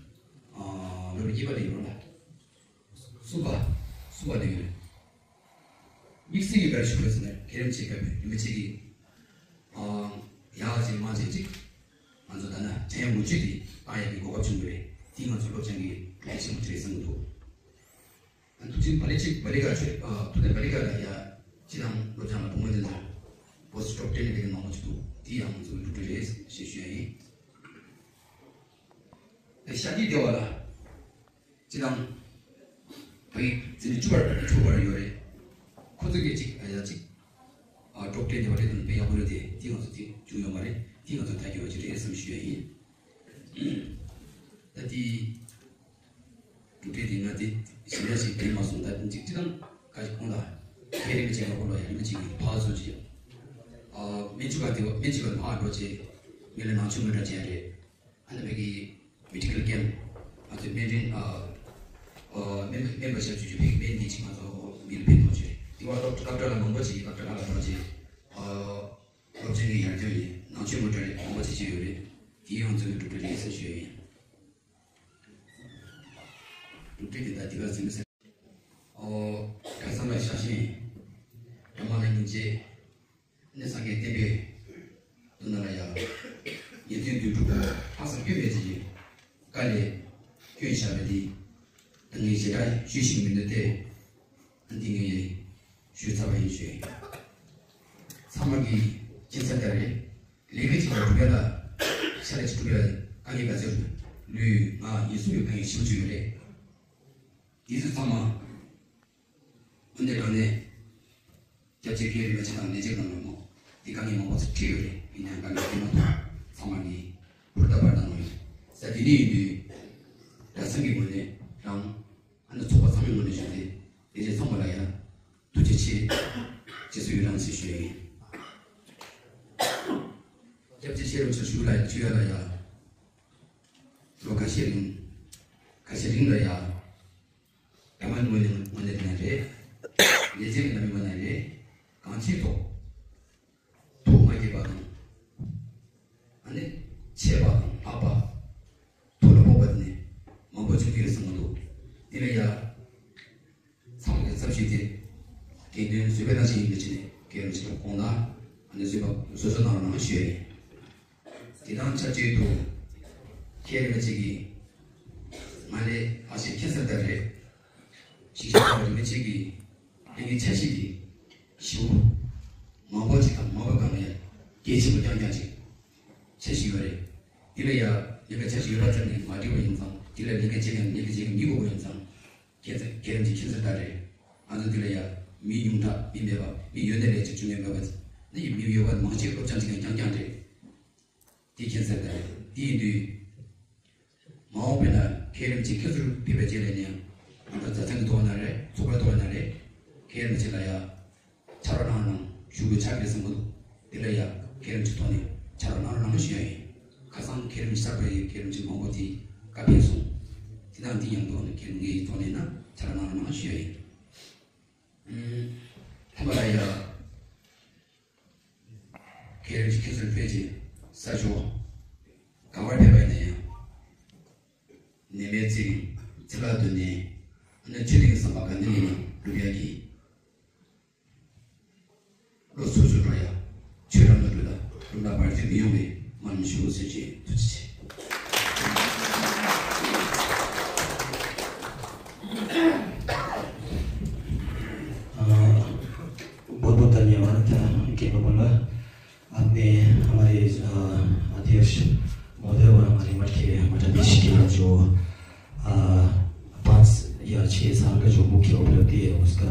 ཨ། ལོ་རེ་གཉིས་པ་ལ་ཡོད་ལ། གསུམ་པ། གསུམ་པ་ལ་ཡོད་རེད། དམིགས་བསལ་གྱི་ག་རེ་ཞུ་དགོས་ཟེར་ན། མཁན་རིན་པོ་ཆེ་སྐབས་རིན་པོ་ཆེ་གིས། ཨ། ཡག་ཅིག་མང་ཅིག་ཅིག་ང་ཚོ་ད་ནི་དྲན་མུ་ཅི་དེ་བཏང་ཡག་གི་གོ་སྐབས་བྱུང་བ་རེད། དེ་ང་ཚོ་སློབ་སྦྱོང་གི་གལ་ཆེན་པོ་རེད་བསམ་གྱི་འདུག་ཐུགས་ཆེན་པ་ལི་ཅིག་པ་ལི་ཀ་ཆོས། ཨ། ཐུབ་བསྟན་པ་ལི་ཀ་ལ་ཡ། སྤྱིར་བཏང་སློབ་སྦྱོང་ལ་བུ་མོ་དེ་ཚོ་པོ་སི་ཊི་ཊོབ་ཊེན་ལ་སླེབས་མཁན་མང་པོ་ཞིག་འདུག་དེ་ཡང་ང་ཚོའི་གྲུབ་འབྲས་རེད་ཞེས་ཞུ་ཡ་ཡིན། ཤཱཀྱའི་སྡེ་བ་ལ། སྤྱིར་བཏང་། བོད་ཡིག་འཛིན་གྲྭ་བཅུ་པ་དྲུག་པ་ཡོད་རེད། ཁོ་ཚོ་གིས་གཅིག་ཨ་ཡ་གཅིག་ཨ། ཊོབ་ཊེན་དེ་བ་དེ་དང་དཔེ་ཡག་པོ་རེད་དེ། དེ་ང་ཚོ་དེ་བྱུང་ཡོད་མ་རེད། དེ་ང་ཚོ་ཐག་གཅོད་པ་ཅིག་རེད་བསམ་ཞུ་ཡ་ཡིན། ད་དེ། གྲུབ་འབྲས་དེ་ང་དེ་ཞིབ་ཡ་ཞིག་དྲན་མ་སོང་། ད་གཅིག་སྤྱིར་བཏང་ཁ་ཞིག་ཁོང་ལ་མཁན་རིན་པོ་ཆེ་ལ་ཁོ་ལ་ཡ་རིན་པོ་ཆེ་གི་ཕར་ཚུར་ཅིག་ཨ། སྨན་བཅོས་ཁང་དེ་བ་སྨན་བཅོས་ཁང་ཕར་འགྲོ་བྱས། ངེད་ལ་ནང་ཆོས་ངོ་སྤྲོད་བྱས་རེད། ཨ་ནི་བོད་ཀྱི་མེ་ཌི་ཀལ་ཀེམ་ང་ཚོའི་སྨན་རིན། ཨ། ཨ། སྨན་སྨན་པ་ཞབས་ཞུ་བྱེད་པའི་སྨན་དེ་ཅིག་ང་ཚོ་མི་ལ་ཕན་ཐོགས་ཆེ། དེ་བར་སློབ་སློབ་གྲྭ་ལ་མང་པོ་ཅིག་སློབ་གྲྭ་ཁག་ལ་འགྲོ་རྗེས། ཨ། སློབ་ཚན་གྱི་ཡར་ཐོན་ཡིན། ནང་ཆོས་ངོ་སྤྲོད་རེད། མང་པོ་ཅིག་བྱས་ཡོད་རེད། དེའི་ཡང་ཚོགས་པའི་གྲུབ་འབྲས་རེད་ཟེར་ཞུ་ཡ་ཡིན། གྲུབ་འབྲས་དེ་ད་དེ་ག་ཟིན་མི་ཟེར། ཨོ། ག་ས་ལ་ཤ་ཞེན། དྲི་མ་ལ་སྙིང་རྗེ། ནི་སངས་རྒྱས་བསྟན་པའི་དོན་ལ་ཡ། ཉན་ཐོས་དོན་གྲུབ་པོ་ལྷག་བསམ་སྐྱོན་མེད་ཅིག་གིས་བཀའ་ལས་སྐྱོན་བཞག་པ་འདི། ད་ངས་ཞེ་དྲག་ཞུ་ཤེས་མི་འདུག་སྟེ། འདི་ངས་ཞུས་ཚར་བ་ཡིན་ཞུ། ཚང་མ་གིས་མཁྱེན་གསལ་ལྟར་རེད། ལས་འགུལ་གཅིག་ལ་སྒྲུབ་ཡ་ལ་ཕྱག་ལས་གཅིག་སྒྲུབ་ཡ་དཀའ་ངལ་ག་ཚོད་རེད། ལུས་ངག་ཡིད་གསུམ་ཡོད་དཀའ་ངལ་ཞེ་པོ་ཅིག་ཡོད་རེད། དེ་ཚོ་ཚང་མ་དངོས་གནས་དྲང་གནས་སྐྱབས་རྗེ་མཁན་རིན་པོ་ཆེ་དང་ལས་བྱེད་རྣམ་པ་མང་དེ་དཀའ་ངལ་མང་པོ་ཚོ་འཕྲད་ཡོད་རེད། ཡིན་ཡང་དཀའ་ངལ་དེ་མ་གཏོགས་ཚང་མ་གིས་ཧུར་ཐག་པར་གནང་ཡོད། ས་དེ་འདྲ་ཡིན་དུས་གྲྭ་ཚང་གི་ངོས་ནས་རང་ཨ་ནི་ཚོགས་པ་ཚང་མའི་ངོས་ནས་ཞུ་སྟེ་ལས་བྱེད་ཚང་མ་ལ་ཡང་ཐུགས་རྗེ་ཆེ། རྗེས་སུ་ཡི་རང་ཞེས་ཞུ་ཡ་ཡིན། སྐྱབས་རྗེ་མཁན་རིན་པོ་ཆེ་བཞུགས་ལ་ཡ་ཆོས་ཡ་ལ་ཡ་ལོ་ཁ་ཤས་རིང་ཁ་ཤས་རིང་ལ་ཡ་དྲ་མའི་ངོས་ནས་ངོས་ནས་ནས་རེད། ལས་བྱེད་ཀྱི་ལམ་ཡིག་ནས་རེད། གང་ཅིའི་ཐོག་ཐུགས་མ་དགྱེས་པ་དང་། ཨ་ནི་ཆད་པ་དང་ལྷག་པ། ཐུགས་ལ་ཕོག་པ་དེ་ནི་མང་པོ་བྱུང་གི་རེད་བསམ་གྱི་འདུག་དེ་ལ་ཡ། ཚང་མ་གི་ཚབ་ཞུས་ཏེ། དགེ་འདུན་བཟོད་པའི་ནང་བཞིན་ཡིན་པའི་ཆ་ནས་མཁན་རིན་པོ་ཆེ་དང་ཁོང་ལ་ཨ་ནི་བཟོད་པ་བཟོད་གསོལ་གནང་རོགས་གནང་ཞུ་ཡ་ཡིན། དེ་དང་ཆབས་ཅིག་ཏུ་མཁན་རིན་པོ་ཆེ་གིས་ང་ལས་ཨ་ཞེས་མཁྱེན་གསལ་ལྟར་རེད། ཞིག་ཞིག་རིན་པོ་ཆེ་གིས་ལས་ངན་འཆར་གཞི་འདི་ཞེ་པོ་མང་པོ་ཅིག་དང་མང་པོ་གང་ལ་ཡང་གལ་ཆེན་པོ་རྐྱང་རྐྱང་ཅིག་འཆར་གཞི་ཡོད་རེད། འདི་ལ་ཡང་ལས་ཀ་འཆར་གཞི་ཡོད་པ་ཙམ་ནས་མ་འགྲིག་པ་ཡིན་ཙང་། འདི་ལ་ལས་ཀ་བྱེད་མཁན་ལས་ཀ་བྱེད་མཁན་མི་དགོས་པ་ཡིན་ཙང་། ཁྱེད་ཚོ་ཁྱེད་རང་ཚོས་མཁྱེན་གསལ་ལྟར་རེད། ང་ཚོ་འདི་ལ་ཡ་མི་ཉུང་དྲགས་མི་མེད་པ། མི་ཡོད་ནའི་ལས་ཀ་བྱུང་ཡ་མེད་པ། འདི་ཡི་མི་ཡོད་པ་མང་ཆེ་སློབ་སྦྱོང་བྱེད་མཁན་རྐྱང་རྐྱང་རེད། འདི་མཁྱེན་གསལ་ལྟར་རེད། འདི་ཡིན་དུས་མ་འོངས་པའི་ནང་མཁན་རིན་པོ་ཆེ་ཁྱེད་ཚོར་ཕེབས་པའི་རྗེས་ལ་ནི་ཡང་ང་ཚོ་མཛའ་བརྩེ་གི་ཐོག་ན་རེད། ཚོགས་པའི་ཐོག་ན་རེད། མཁན་རིན་པོ་ཆེ་ལ་ཡ་ཕྱག་རོགས་གནང་རོགས་གནང་ཞུ་དགོས་ཆགས་ཀྱི་རེད་བསམ་གྱི་འདུག་འདི་ལ་ཡ་མཁན་རིན་པོ་ཆེ་ཐོག་ནས་ཕྱག་རོགས་གནང་རོགས་གནང་ཞུ་ཡ་ཡིན། ཁ་སང་མཁན་རིན་པོ་ཆེ་གསར་པ་ཡི་མཁན་རིན་པོ་ཆེ་མང་པོ་དེ་བཀའ་ཕེབས་སོང་། དེ་དང་འདི་མཉམ་དུ་ནི་མཁན་ངའི་ཐོག་ནས་ན་ཕྱག་རོགས་གནང་རོགས་གནང་ཞུ་ཡ་ཡིན། ཐ་མ་ལ་ཡ། མཁན་རིན་པོ་ཆེ་ཁྱེད་ཚོར་ཕེབས་རྗེས་ས་ཕྱོགས་གང་བར་ཕེབས་པ་ཡིན་ན་ཡང་། ནད་མེད་ཚེ་རིང་ཚེ་ལ་དུ་ནས་ཨ་ནི་ཆོས་དབྱིངས་བསམ་པ་ག་ནས་ཡིན་ན་འགྲུབ་ཡག་གི། བློ་སོ་སོ་འགྲོ་ཡ། ཆོས་རབ་ཏུ་འགྲོ་ལ་རུམ་ལ་བར་ཆད་མི་ཡོང་བའི་སྨོན་ལམ་ཞུ་ཟེར་གྱི་ཐུགས་རྗེ་ཆེ། बहुत बहुत धन्यवाद। आपने हमारे अध्यक्ष महोदय और हमारे मठ के मठाधीश के जो पाँच या छः साल का जो मुख्य उपलब्धि है, उसका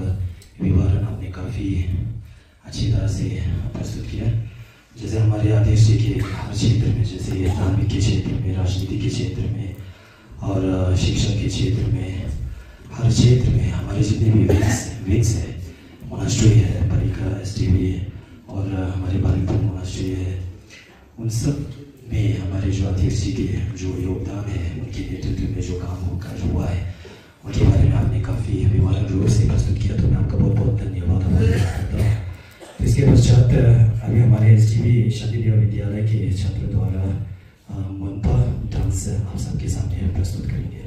विवरण आपने काफ़ी अच्छी तरह से प्रस्तुत किया। जैसे हमारे अध्यक्ष जी के हर क्षेत्र में, जैसे धार्मिक के क्षेत्र में, राजनीति के क्षेत्र में और शिक्षा के क्षेत्र में, हर क्षेत्र में हमारे जितने भी विंग्स विंग्स है, मोनास्ट्री है, पालिका एसटीवी और हमारे बालिकपुर मोनास्ट्री है, उन सब में हमारे जो अध्यक्ष जी के जो योगदान है, उनके नेतृत्व में जो काम हो कार्य हुआ है, उनके बारे में आपने काफ़ी विवरण रूप से प्रस्तुत किया, तो मैं आपका बहुत बहुत धन्यवाद अदा करता हूँ। तो इसके पश्चात अभी हमारे एसटीवी शांति देवा विद्यालय के छात्र द्वारा मनपा डांस आप सबके सामने प्रस्तुत करेंगे।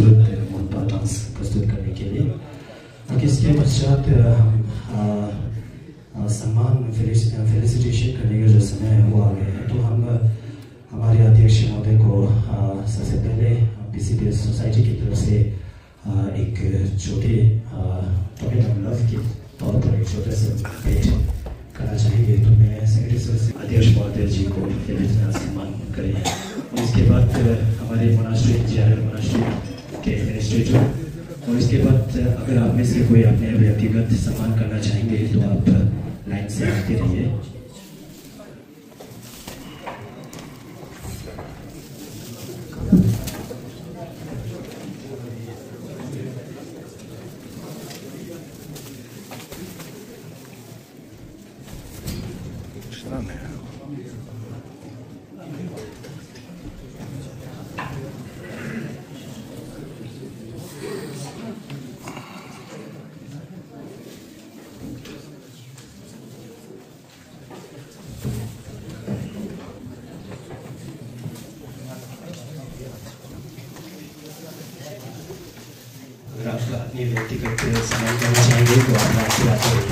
प्रस्तुत, अ, मोहन पाल डांस प्रस्तुत करने के लिए। अब इसके पश्चात, अ, हम, अ, अ, सम्मान, फेलिस-, अ, फेलिसिटेशन करने की जो समय हुआ है, तो हम, अ, हमारे अध्यक्ष महोदय को, अ, सबसे पहले, अ, पीसीबीएस सोसाइटी की तरफ से, अ, एक छोटे, अ, टोकन ऑफ लव के तौर पर एक छोटा सा भेंट करना चाहेंगे। तो मैं सेक्रेटरी सर से अध्यक्ष महोदय जी को फेलिसिटेशन सम्मान करें। और इसके बाद, अ, हमारे मोनास्ट्री, जीआरएल मोनास्ट्री के एडमिनिस्ट्रेटर, और इसके बाद, अ, अगर आप में से कोई अपने व्यक्तिगत सम्मान करना चाहेंगे, तो आप लाइन से आते रहिए। अगर आप अपने व्यक्तिगत सम्मान करना चाहेंगे, तो आप लाइन से आते रहिए।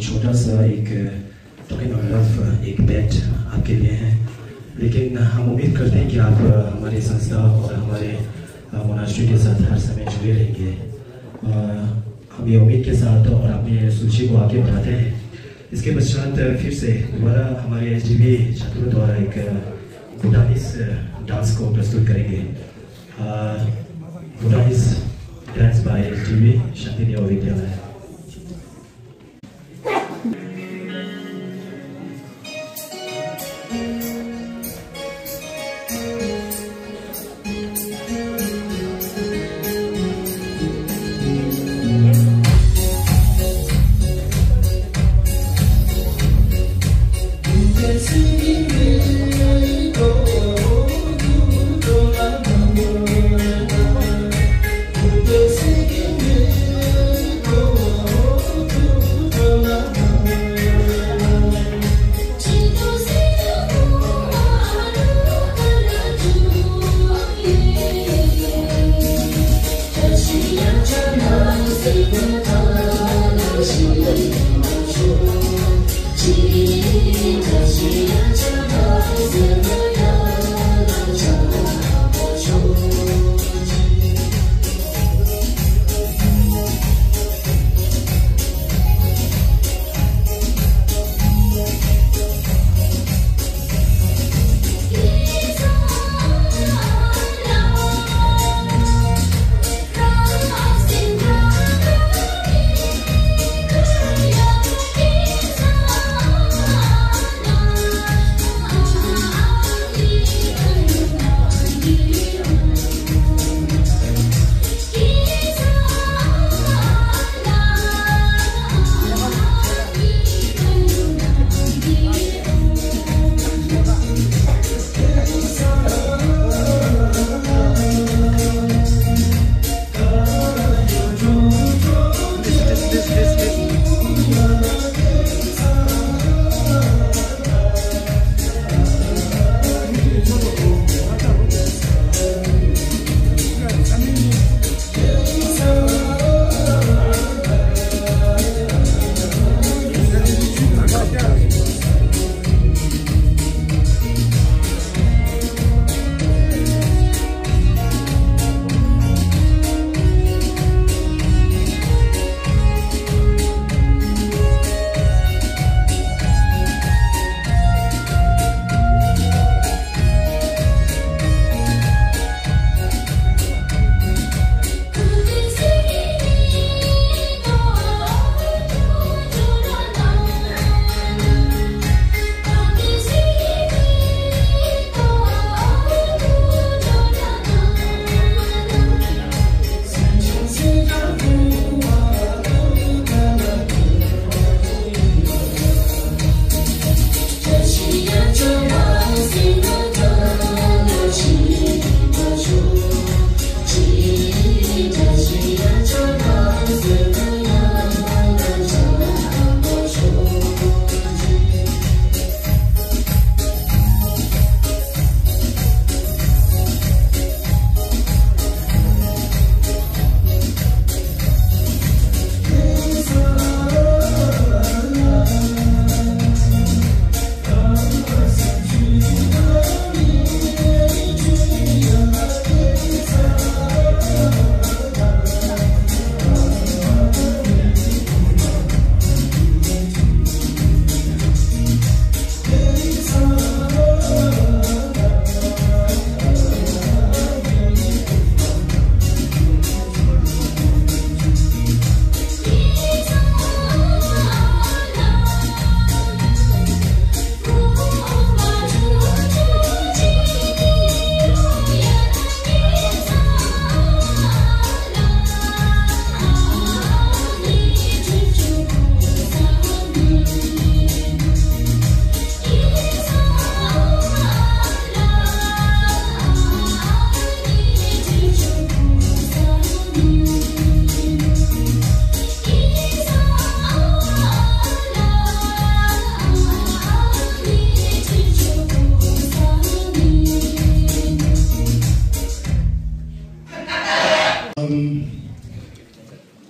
छोटा सा एक टोकन ऑफ लव, एक बेट आपके लिए है, लेकिन हम उम्मीद करते हैं कि आप हमारी संस्था और हमारे मोनास्ट्री के साथ हर समय जुड़े रहेंगे। हम ये उम्मीद के साथ और अपनी सूची को आगे बढ़ाते हैं। इसके पश्चात फिर से दोबारा हमारे एसडीवी छात्रों द्वारा एक भूटानीज डांस को प्रस्तुत करेंगे। भूटानीज डांस बाय एसडीवी शांति विद्यालय।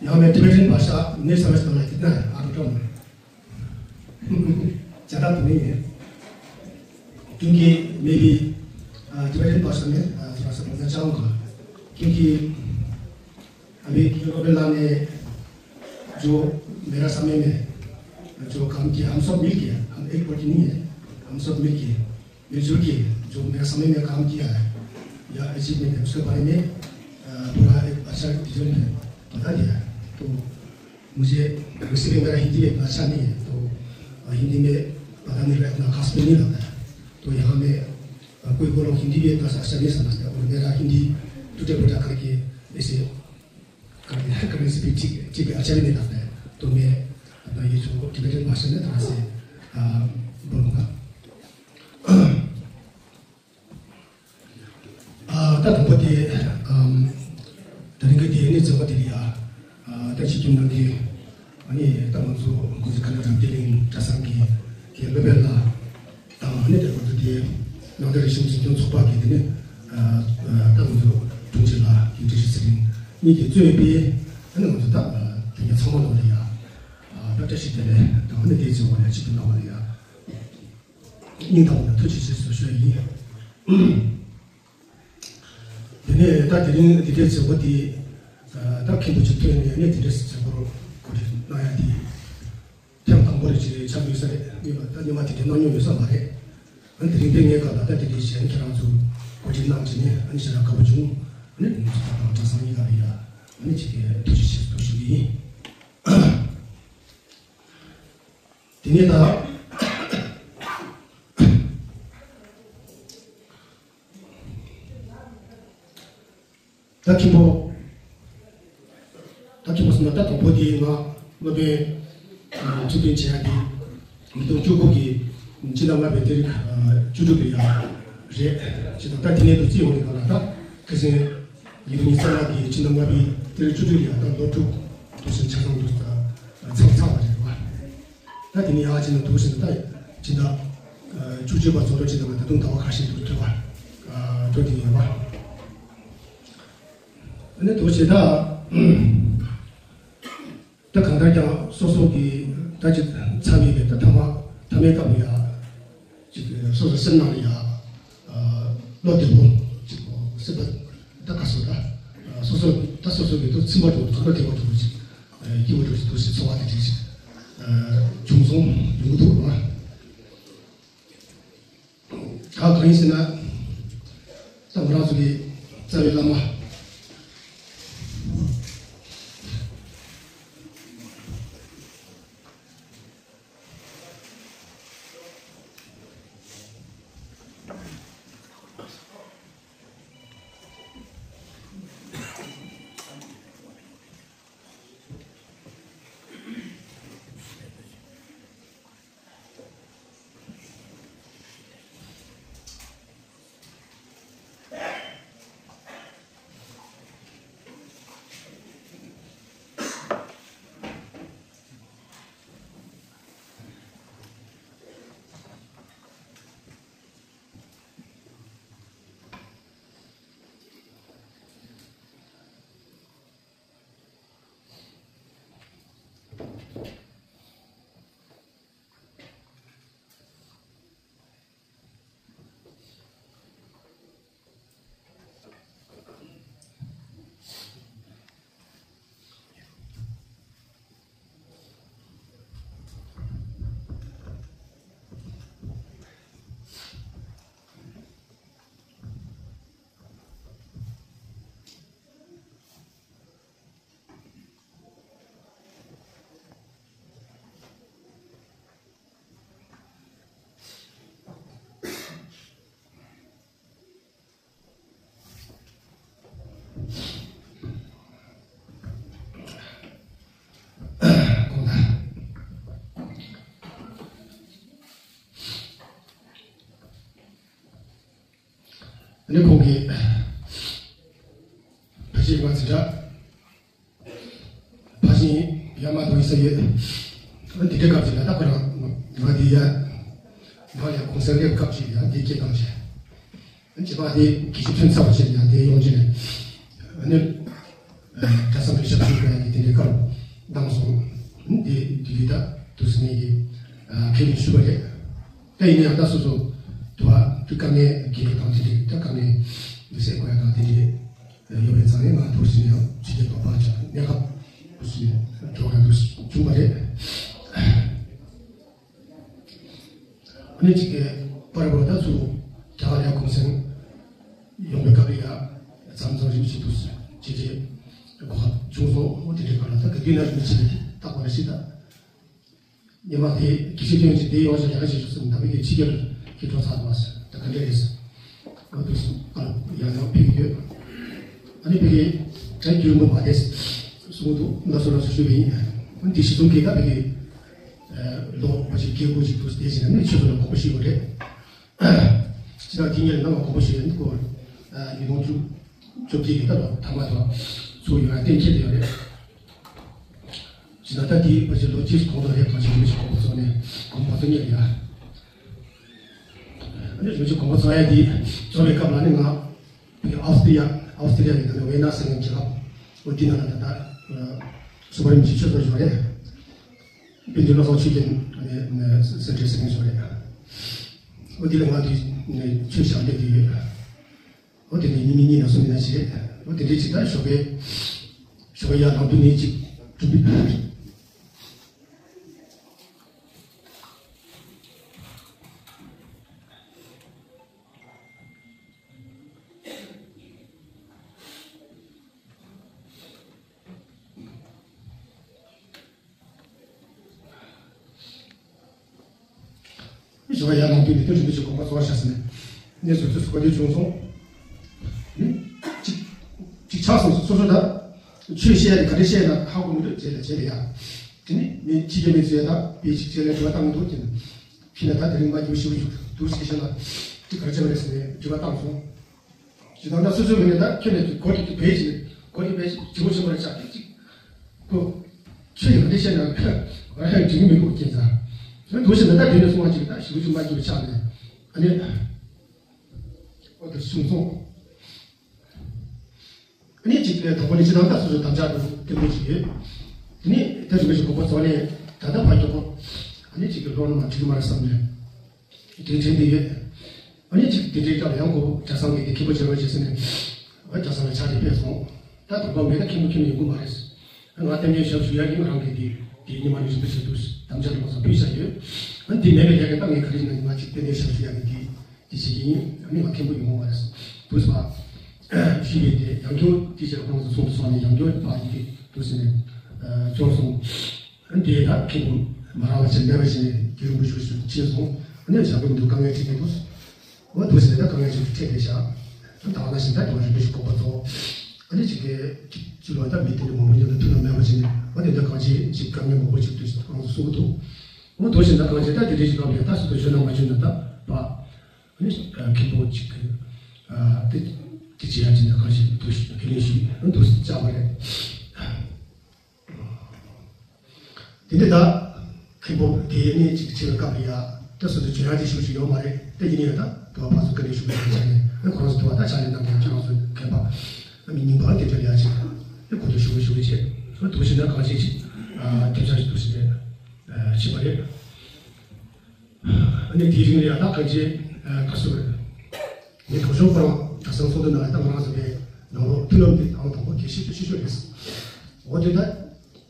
ཡང་ན་ཊི་བེ་ཊན་བྷ་ཤ་ནས་སམ་མེད་ལ་ཁྱེད་ན་ཨ་རུ་ཀྲོང་། क्योंकि मैं भी, अ, टिबेटन भाषा में, अ, थोड़ा सा बोलना चाहूँगा, क्योंकि अभी नोबेल ने जो मेरा समय में जो काम किया, हम सब मिल के, हम एक पार्टी नहीं है, हम सब मिल के, मिलजुल के जो मेरा समय में काम किया है या अचीवमेंट है, उसके बारे में, अ, पूरा एक अच्छा डिटेल में बता दिया है। तो मुझे, वैसे भी मेरा हिंदी इतना अच्छा नहीं है, तो, अ, हिंदी में बताने का इतना खास भी नहीं लगता है। तो यहाँ में, अ, कोई, कोई लोग हिंदी भी इतना अच्छा नहीं समझता, और मेरा हिंदी टूटा फूटा करके ऐसे करने, करने से भी ठीक, ठीक अच्छा भी नहीं लगता है। तो मैं अपना ये जो टिबेटन भाषा में थोड़ा से, अ, बोलूँगा। ཨ། ད་དང་པོ་དེ། ཨམ། ད་རིང་གི་དེ་ནི་ཚོགས་པ་དེ་ལ་ཡ། ཨ། ད་ཆིབས་བསྒྱུར་གནང་མཁན། ཨ་ནི་ད་ང་ཚོ་གུ་ཟི་ཁ་ན་རབ་རྒྱས་གླིང་གྲྭ་ཚང་གི་དེ་སློབ་དཔོན་ལགས་དང་། ཨ་ནི་དེ་ང་ཚོ་དེ་ནང་བསྟན་རིག་གཞུང་འཛིན་སྐྱོང་ཚོགས་པ་གི་དེ་ནི། ཨ། ད་ང་ཚོ་དྲུང་ཆེ་ལགས་ཀྱི་བཀྲ་ཤིས་ཚེ་རིང་གཉིས་ཀྱིས་གཙོས་པའི། ཨ་ནི་ང་ཚོ་ད་དེ་ག་ཚང་མ་ལོག་ལ་ཡ། ཨ། ད་བཀྲ་ཤིས་བདེ་ལེགས་དང་། ཨ་ནི་དེའི་ཚོགས་པ་ལ་ཆིབས་བསྒྱུར་གནང་བ་ལ་ཡ། སྙིང་ཐག་པ་ནས་ཐུགས་རྗེ་ཆེ་ཞུ་ཞུ་ཡ་ཡིན། དེ་ནས་ད་དེ་རིང་འདི་འདྲའི་མཛད་སྒོ་འདི། ད་མཁན་པོ་ཅིག་ཐོན་ནས་ནས་དེ་འདྲའི་མཛད་སྒོར་གོ་སྒྲིག་གནང་ཡ་འདི་ཐེངས་དང་པོ་རེད་ཅེས་ཆགས་ཡོད་ས་རེད། ངས་ད་སྔོན་མ་དེ་འདྲའི་གནང་མྱོང་ཡོད་ས་མ་རེད། ཨ་ནི་དེ་རིང་འདི་ངའི་སྐབས་ལ་ད་དེ་འདྲའི་གཞན་ཁྱེད་རང་ཚོ་གོ་སྒྲིག་གནང་བྱས་ནས། ཨ་ནི་ཞེ་དྲག་དགའ་པོ་བྱུང་། ཨ་ནི་ང་ཚོ་ད་དང་གྲྭ་ཚང་གཉིས་ཀ་ལ་ཡ། ཨ་ནི་ཅིག་གི་ཐུགས་རྗེ་ཆེ་ཞུ་གི་ཡིན། དེ་ནས་ད། ད་མཁན་པོ། ད་མཁན་པོ་ཟེར་ན། ད་དང་པོ་དེ་ང་སློབ་དཔོན་ཨ་ཐུགས་འདུན་བྱེད་ཡ་དེ་ཉིས་སྟོང་བཅུ་དགུ་གི་སྤྱི་ཟླ་ལྔ་པའི་ཏ་རིག་ཨ་བཅུ་དྲུག་ལ་ཡ་རེད། བྱས་ཙང་ད་དེ་ནས་དུ་བརྩིས་ཡོང་དུས་སྒང་ལ། ད་ཁ་སང་ཉིས་སྟོང་ཉི་ཤུ་རྩ་ལྔ་གི་སྤྱི་ཟླ་ལྔ་པའི་ཏ་རིག་བཅུ་དྲུག་ལ་ཡ་ད་ལོ་དྲུག་དུ་ཕྱིན་ཆ་ཚང་དུ་ད་ཚང་ཚང་བ་རེད་བ། ད་དེ་ནས་ཡར་ཕྱིན་ན་འདུག་ཟེར་ན། ད་སྤྱི་ཟླ་ཨ་བཅུ་གཅིག་པ་ཚོ་ལ་ཕྱིན་ན་ད་དུང་ཟླ་བ་ཁ་ཤས་འདུག་འགྲོ་བ། ཨ། འགྲོ་དེ་ཡོད་པ། ཨ་ནི་འདུག་བྱས་ད། ད་གང་ལྟར་ཀྱང་སོ་སོ་གི་ད་ཅིག་ཚ་བའི་གི་ད་ཐ་མ་ཐ་མའི་སྐབས་ལ་ཡ། ཅིག་སོ་སོ་སེམས་ནང་ལ་ཡ། ཨ། བློ་བདེ་པོ་ཅིག་སེམས་པ་ད་ག་སོ་ད། ཨ། སོ་སོ་ད་སོ་སོ་གི་ཐུགས་ཚིམ་པ་འདྲ་བོ་ཅིག་བློ་བདེ་པོ་འདྲ་བོ་ཅིག་ཨ། སྐྱིད་པོ་འདྲ་བོ་ཅིག་འདུག་སེ་ཚོར་བ་དེ་འདྲ་ཅིག་ཨ། བྱུང་སོང་ཡོང་གི་འདུག་ར། ད་གང་ཡིན་ཟེར་ན། ད་ང་རང་ཚོ་གི་རྩ་བའི་བླ་མ། ཨ་ནི་ཁོང་གིས་ཕལ་ཆེར་ང་ཚོ་འདྲ། ཕ་ཤིང་ཡར་མར་འདུག་ས་ཡོད། ཨ། དེ་འདྲའི་སྐབས་ཅིག་ལ་ད་ཁོ་རང་ང་དེ་ཡ། ང་ལ་གུང་སེང་སླེབས་སྐབས་ཅིག་ལ་ཡ་དེ་སྐད་བཏང་བྱས། ཨ། བྱས་པ་དེ་གི་ཅིག་ཐོན་ཚར་བ་ཅིག་ལ་ཡ་དེ་ཡོང་རྗེས་ནས། ཨ་ནི་ཨ། གྲྭ་ཚང་གི་ཞབས་ཞུ་གི་དེ་འདྲའི་སྐབས་བཏང་སོང་། ཨ་ནི་དེ་དེ་དུས་ད་དུས་སུ་ངེད་ཀྱིས་ཨ་ཁས་ལེན་ཞུས་པ་རེད། ད་ཡིན་ན་ཡང་ད་སོ་སོ་ དུ་བ་དུ་དཀའ་ངལ་གྱི་དང་དེ་དེ་ད་དཀའ་ངལ་དུ་སེ་གོ་ཡ་དང་དེ་དེ་ཡོད་པའི་ཚང་ནས་ང་ཐུགས་སུ་ཡང་ཕྱི་རྒྱལ་དུ་བ་ཅག་གནས་སྐབས་ཐུགས་སུ་འགྲོ་ག་དུ་བྱུང་བ་རེད། ཨ་ནི་གཅིག་གི་པར་བར་ད་ཚུར་རྒྱ་གར་ཡ་གུང་སེང་ཡོང་བའི་སྐབས་ལ་ཡ་མཚམས་མཚམས་རིམ་བཞིན་དུ་ཇེ་ཇེ་གོ་ཁ་བྱུང་སོང་། འོ་དེ་འདྲའི་སྐབས་ལ་ད་ག་དུས་ན་རིམ་བཞིན་རྟག་པར་ཞིག་ད་ཉི་མ་དེ་གི་ཕྱི་དོན་གྱི་དེ་ཡོང་ཞིང་ལས་ཀ་བྱེད་ཆོག་སེམས་ད་བི་དེ་ཕྱི་རྒྱལ་གྱི་འགྲོ་ཚར་བ་ད་ག་འདྲ་རེད། ང་དུ་ཡང་ཡང་ཕེབས་ཡོད། ཨ་ནི་བི་དེ་གྲ་རྒྱུན་མ་བ་དེ་སུ་དུ་ང་སོ་ལ་སུ་ཞུ་བ་ཡིན། འོན་ཏེ་ཞི་ཙུང་གིས་ད་བི་དེ་ལོ་བ་ཞིག་སྐྱེ་དགུ་ཞིག་ཏུ་བསྡད་ཟིན་ནས་ཆུ་ཚོད་ལ་དགོངས་པ་ཞུས་ཡོད་རེད། ཇི་ལྟར་དེ་ཉིད་ལ་ནང་ལ་དགོངས་པ་ཞུས་ཡོད་སྐོར་ཉིས་སྟོང་བཅུ་བཅོ་བརྒྱད་ཀྱི་ད་ལོ་ཐ་མ་དང་ཚུར་ཡོང་ཡ་གཏན་འཁེལ་དེ་ཡོད་རེད། ཇི་ལྟར་ད་དེའི་བར་གྱི་ལོ་གཅིག་གོང་དུ་རེད་གང་ཞིག་མི་ཞིག་དགོངས་པ་རྫོགས་ནས་དགོངས་པ་རྫོགས་ཉེར་ཡ། ཨ་ནི་རིམ་གྱིས་དགོངས་པ་རྫོགས་ཡ་དེ་རྫོགས་པའི་སྐབས་ལ་ནི་ང་ཨའོ་སི་ཏི་ཡ་ཨའོ་སི་ཏི་ཡ་གི་ད་ནི་ཝེ་ན་ཟེར་བའི་རྒྱལ་ཁབ་འོ་དེ་ནང་ལ་ད་ལྟ་སུ་བ་རིམ་གྱིས་ཆོས་ཚོགས་ཡོད་རེད། དཔལ་ལྡན་བློ་བཟང་ཆོས་རྒྱན་སེ་འབྲས་ཟེར་མཁན་ཞིག་རེད། འོ་དེ་ལ་ང་དེ་ཆོས་ཞབས་འདེགས་དེ་ཡོད། འོ་དེ་ནས་ཉིན་གཉིས་ན་གསུམ་ཡིན་ན་བྱེད། འོ་དེ་འདྲའི་ཅིག་ད་ཞོགས་པའི་ཞོགས་པ་ཡར་ལངས་དུས་ནས་ཅིག་གྲུབ་པའི། ཞོགས་ཡར་ལངས་དུས་ནས་དེ་རིམ་པས་ཀྱི་དགོངས་པ་རྫོགས་བཞག་ཟིན་ནས་གནས་སུ་དུས་སུ་གོ་བདེ་བྱུང་སོང་། ནི་གཅིག་གཅིག་ཆགས་སོང་སོ་སོ་ད་ཆོས་བཤད་ནས་ག་རེ་བཤད་ན་ཧ་གོ་མི་འདུག་བྱས་ལ་བྱས་ལ་ཡ། དེ་ནི་མི་ཕྱི་རྒྱལ་མི་ཚོས་ད་དཔེ་ཅིག་བྱས་ལ་དྲི་བ་བཏང་མི་འདུག་ཅེ་ན། ཕྱི་ལ་ད་དེ་རིང་མ་རྒྱུ་ཞིག་འདུག་ཟེར་ཤེས་ན་དེ་ག་རེ་བྱས་པ་རེད་ཟེར་ནས་དྲི་བ་བཏང་སོང་། ཇི་ལྟར་ན་སོ་སོའི་ངོས་ནས་ད་ཁྱོད་ནས་གོ་དེ་དེ་བས་ཅིག་གོ་དེ་བས་ཅིག་ཇི་མོ་ཆེན་པོ་རེ་ཆགས་ཀྱི་ཅིག་གོ། ཆོས་ཡོད་དེ་བཤད་ན་ང་ཡང་འགྲིག་གི་མི་འདུག་ཁྱེད་ཚ། ང་འདུག་ཞེ་ན་ད་དེ་ནས་སོང་བ་ཅིག་ད་ཞི་བ་ཅིག་མ་སྐྱིད་པ་ཆགས་ནས་ཨ་ནི། ཨོ་དེ་གསུངས་སོང་། ཨ་ནི་ཅིག་དང་པོ་ནི་ཅི་ལྟར་ད་སོ་སོའི་དམ་བཅའ་དང་བསྟུན་པ་ཅིག་ཡོད། དེ་ནི་དེ་རིམ་པས་ཀྱི་དགོངས་པ་རྫོགས་ནས་ད་ལྟ་བར་མགྱོགས་པོ་ཨ་ནི་ཅིག་གི་ལོ་ནི་མ་འགྲིག་གི་མ་རེད་བསམ་ནས། དེ་དྲན་དེ་ཡོད། ཨ་ནི་ཅིག་དེ་འདྲའི་སྐབས་ཡང་ཁོ་གྲྭ་ཚང་གི་དེ་མཁན་པོ་བྱེད་རོགས་བྱེད་ཟེར་ནས། ཨ་གྲྭ་ཚང་ལ་ཕྱག་དེ་ཕེབས་སོང་། ད་དང་པོ་མེད་ན་མཁན་པོ་མཁན་པོ་ཡོང་གི་མ་རེད། ང་རྟེན་འབྲེལ་ཞབས་ཞུ་ཡ་ཡིན་རང་གི་དེ་དེ་ཉི་མ་ནས་རིམ་པ་བྱེད་དུས་དམ་བཅའ་དུ་མ་སོང་ཕུལ་བྱ་ཡོད། ཨ་ནི་དེ་མེད་པའི་ཡ་གི་ད་ངས་ག་རེ་ཡིན་ན་ང་ཅིག་རྟེན་འབྲེལ་ཞབས་ཞུ་ཡ་གི་དེ། དེ་བྱེད་ཀྱི་ཡིན། ཨ་ནི་ང་མཁན་པོ་ཡོང་བ་རེད། དུས་སུ་ཞུས་པའི་དེ་ཡང་སྐྱོར་དེ་བྱས་ཁོང་ཚོ་ཚོགས་སུ་སོང་ནས་ཡང་སྐྱོར་ཕར་ཡིན་གྱི་འདུག་ཟེར་ནས་འབྱོར་སོང་། ཨ་ནི་དེ་ཡང་མཁན་པོ་མ་རག་པ་བྱས་མེད་པ་བྱས་ནས་དེ་རིང་པོ་ཞུ་ཞུ་ཕྱིན་སོང་། ཨ་ནི་བྱ་དགོས་མི་འདུག་དཀའ་ངལ་འཕྲད་ཀྱི་འདུག་འོ་འདུག་ཟེར་ནས་ད་དཀའ་ངལ་ཞིག་འཕྲད་བསྡད་ཤག་ད་ད་ནང་བཞིན་ད་དེ་བ་རིམ་པས་ཞིག་དགོངས་པ་རྫོགས། ཨ་ནི་ཅིག་གི་ཅིག་ལོ་ད་མི་དེ་འདྲ་མང་པོ་མཉམ་དུ་ཐུགས་ལ་མེད་པ་བྱས་ནས་འོ་དེ་འདྲ་གང་ཅི་ཅིག་དཀའ་ངལ་མང་པོ་ཅིག་འདུག་ཟེར་ཁོང་ཚོ་གསུང་གི་འདུག་འོ་འདུག་ཟེར་ན་གང་ཅི་ད་དེ་འདྲ་ཞིག་གང་ལས་ད་སུ་དུ་ཞུ་ན་མ་ཞུ་ན་ད་པ། ཨ་ནི་མཁན་པོ་གཅིག་གིས་དེ་དེ་བྱེད་ཡ་ཅི་འདྲ་གང་ཞིག་འདུག་ཞུ་ཁས་ལེན་ཞུས་ཨ་འདུག་བཅར་བ་རེད། དེ་འདྲ་ད་མཁན་པོ་དེ་ནས་ཅིག་ཆེ་བའི་སྐབས་ལ་ཡ་ད་སུ་དུ་བྱེད་ཡ་དེ་ཞུ་ཞུ་ཡོད་མ་རེད། དེ་ཡིན་ཡང་ད་དུ་བ་ཕར་ཚུར་ཁས་ལེན་ཞུ་དགོས་ཡ་ཆ་ནས་ཨ་ཁོ་རང་ཚོ་དུ་བ་ད་ཆ་ནས་ནམ་ཡང་ཁྱེད་རང་ཚོ་མཁན་པ་ཨ་མི་རྙིང་པ་དེ་འདྲ་ལ་ཡ་ཅིག་ཨ་གོ་ཐོས་ཞུ་དགོས་ཞུ་དགོས་བྱེད་ཨ་འདུག་ཞུ་ན་གང་ཞིག་ཅིག་ཨ་ཐེབས་ཆག་ཞིག་འདུག་ཞུ་ནས་ཨ་བྱེད་པ་རེད། ཨ་ནི་དེའི་རིང་ལ་ཡང་ད་གང་ཅི་ཨ་ག་སུ་རེད། ངས་གང་བྱུང་ཁོ་རང་གྲྭ་ཚང་ཚོགས་འདུ་ནང་ལ་ད་ང་རང་ཚོ་གའི་ནང་ལོགས་མཐུན་ལམ་དེ་ཨང་དང་པོ་གལ་ཆེ་ཤོས་ཆེ་ཤོས་རེད། འོ་དེ་ད་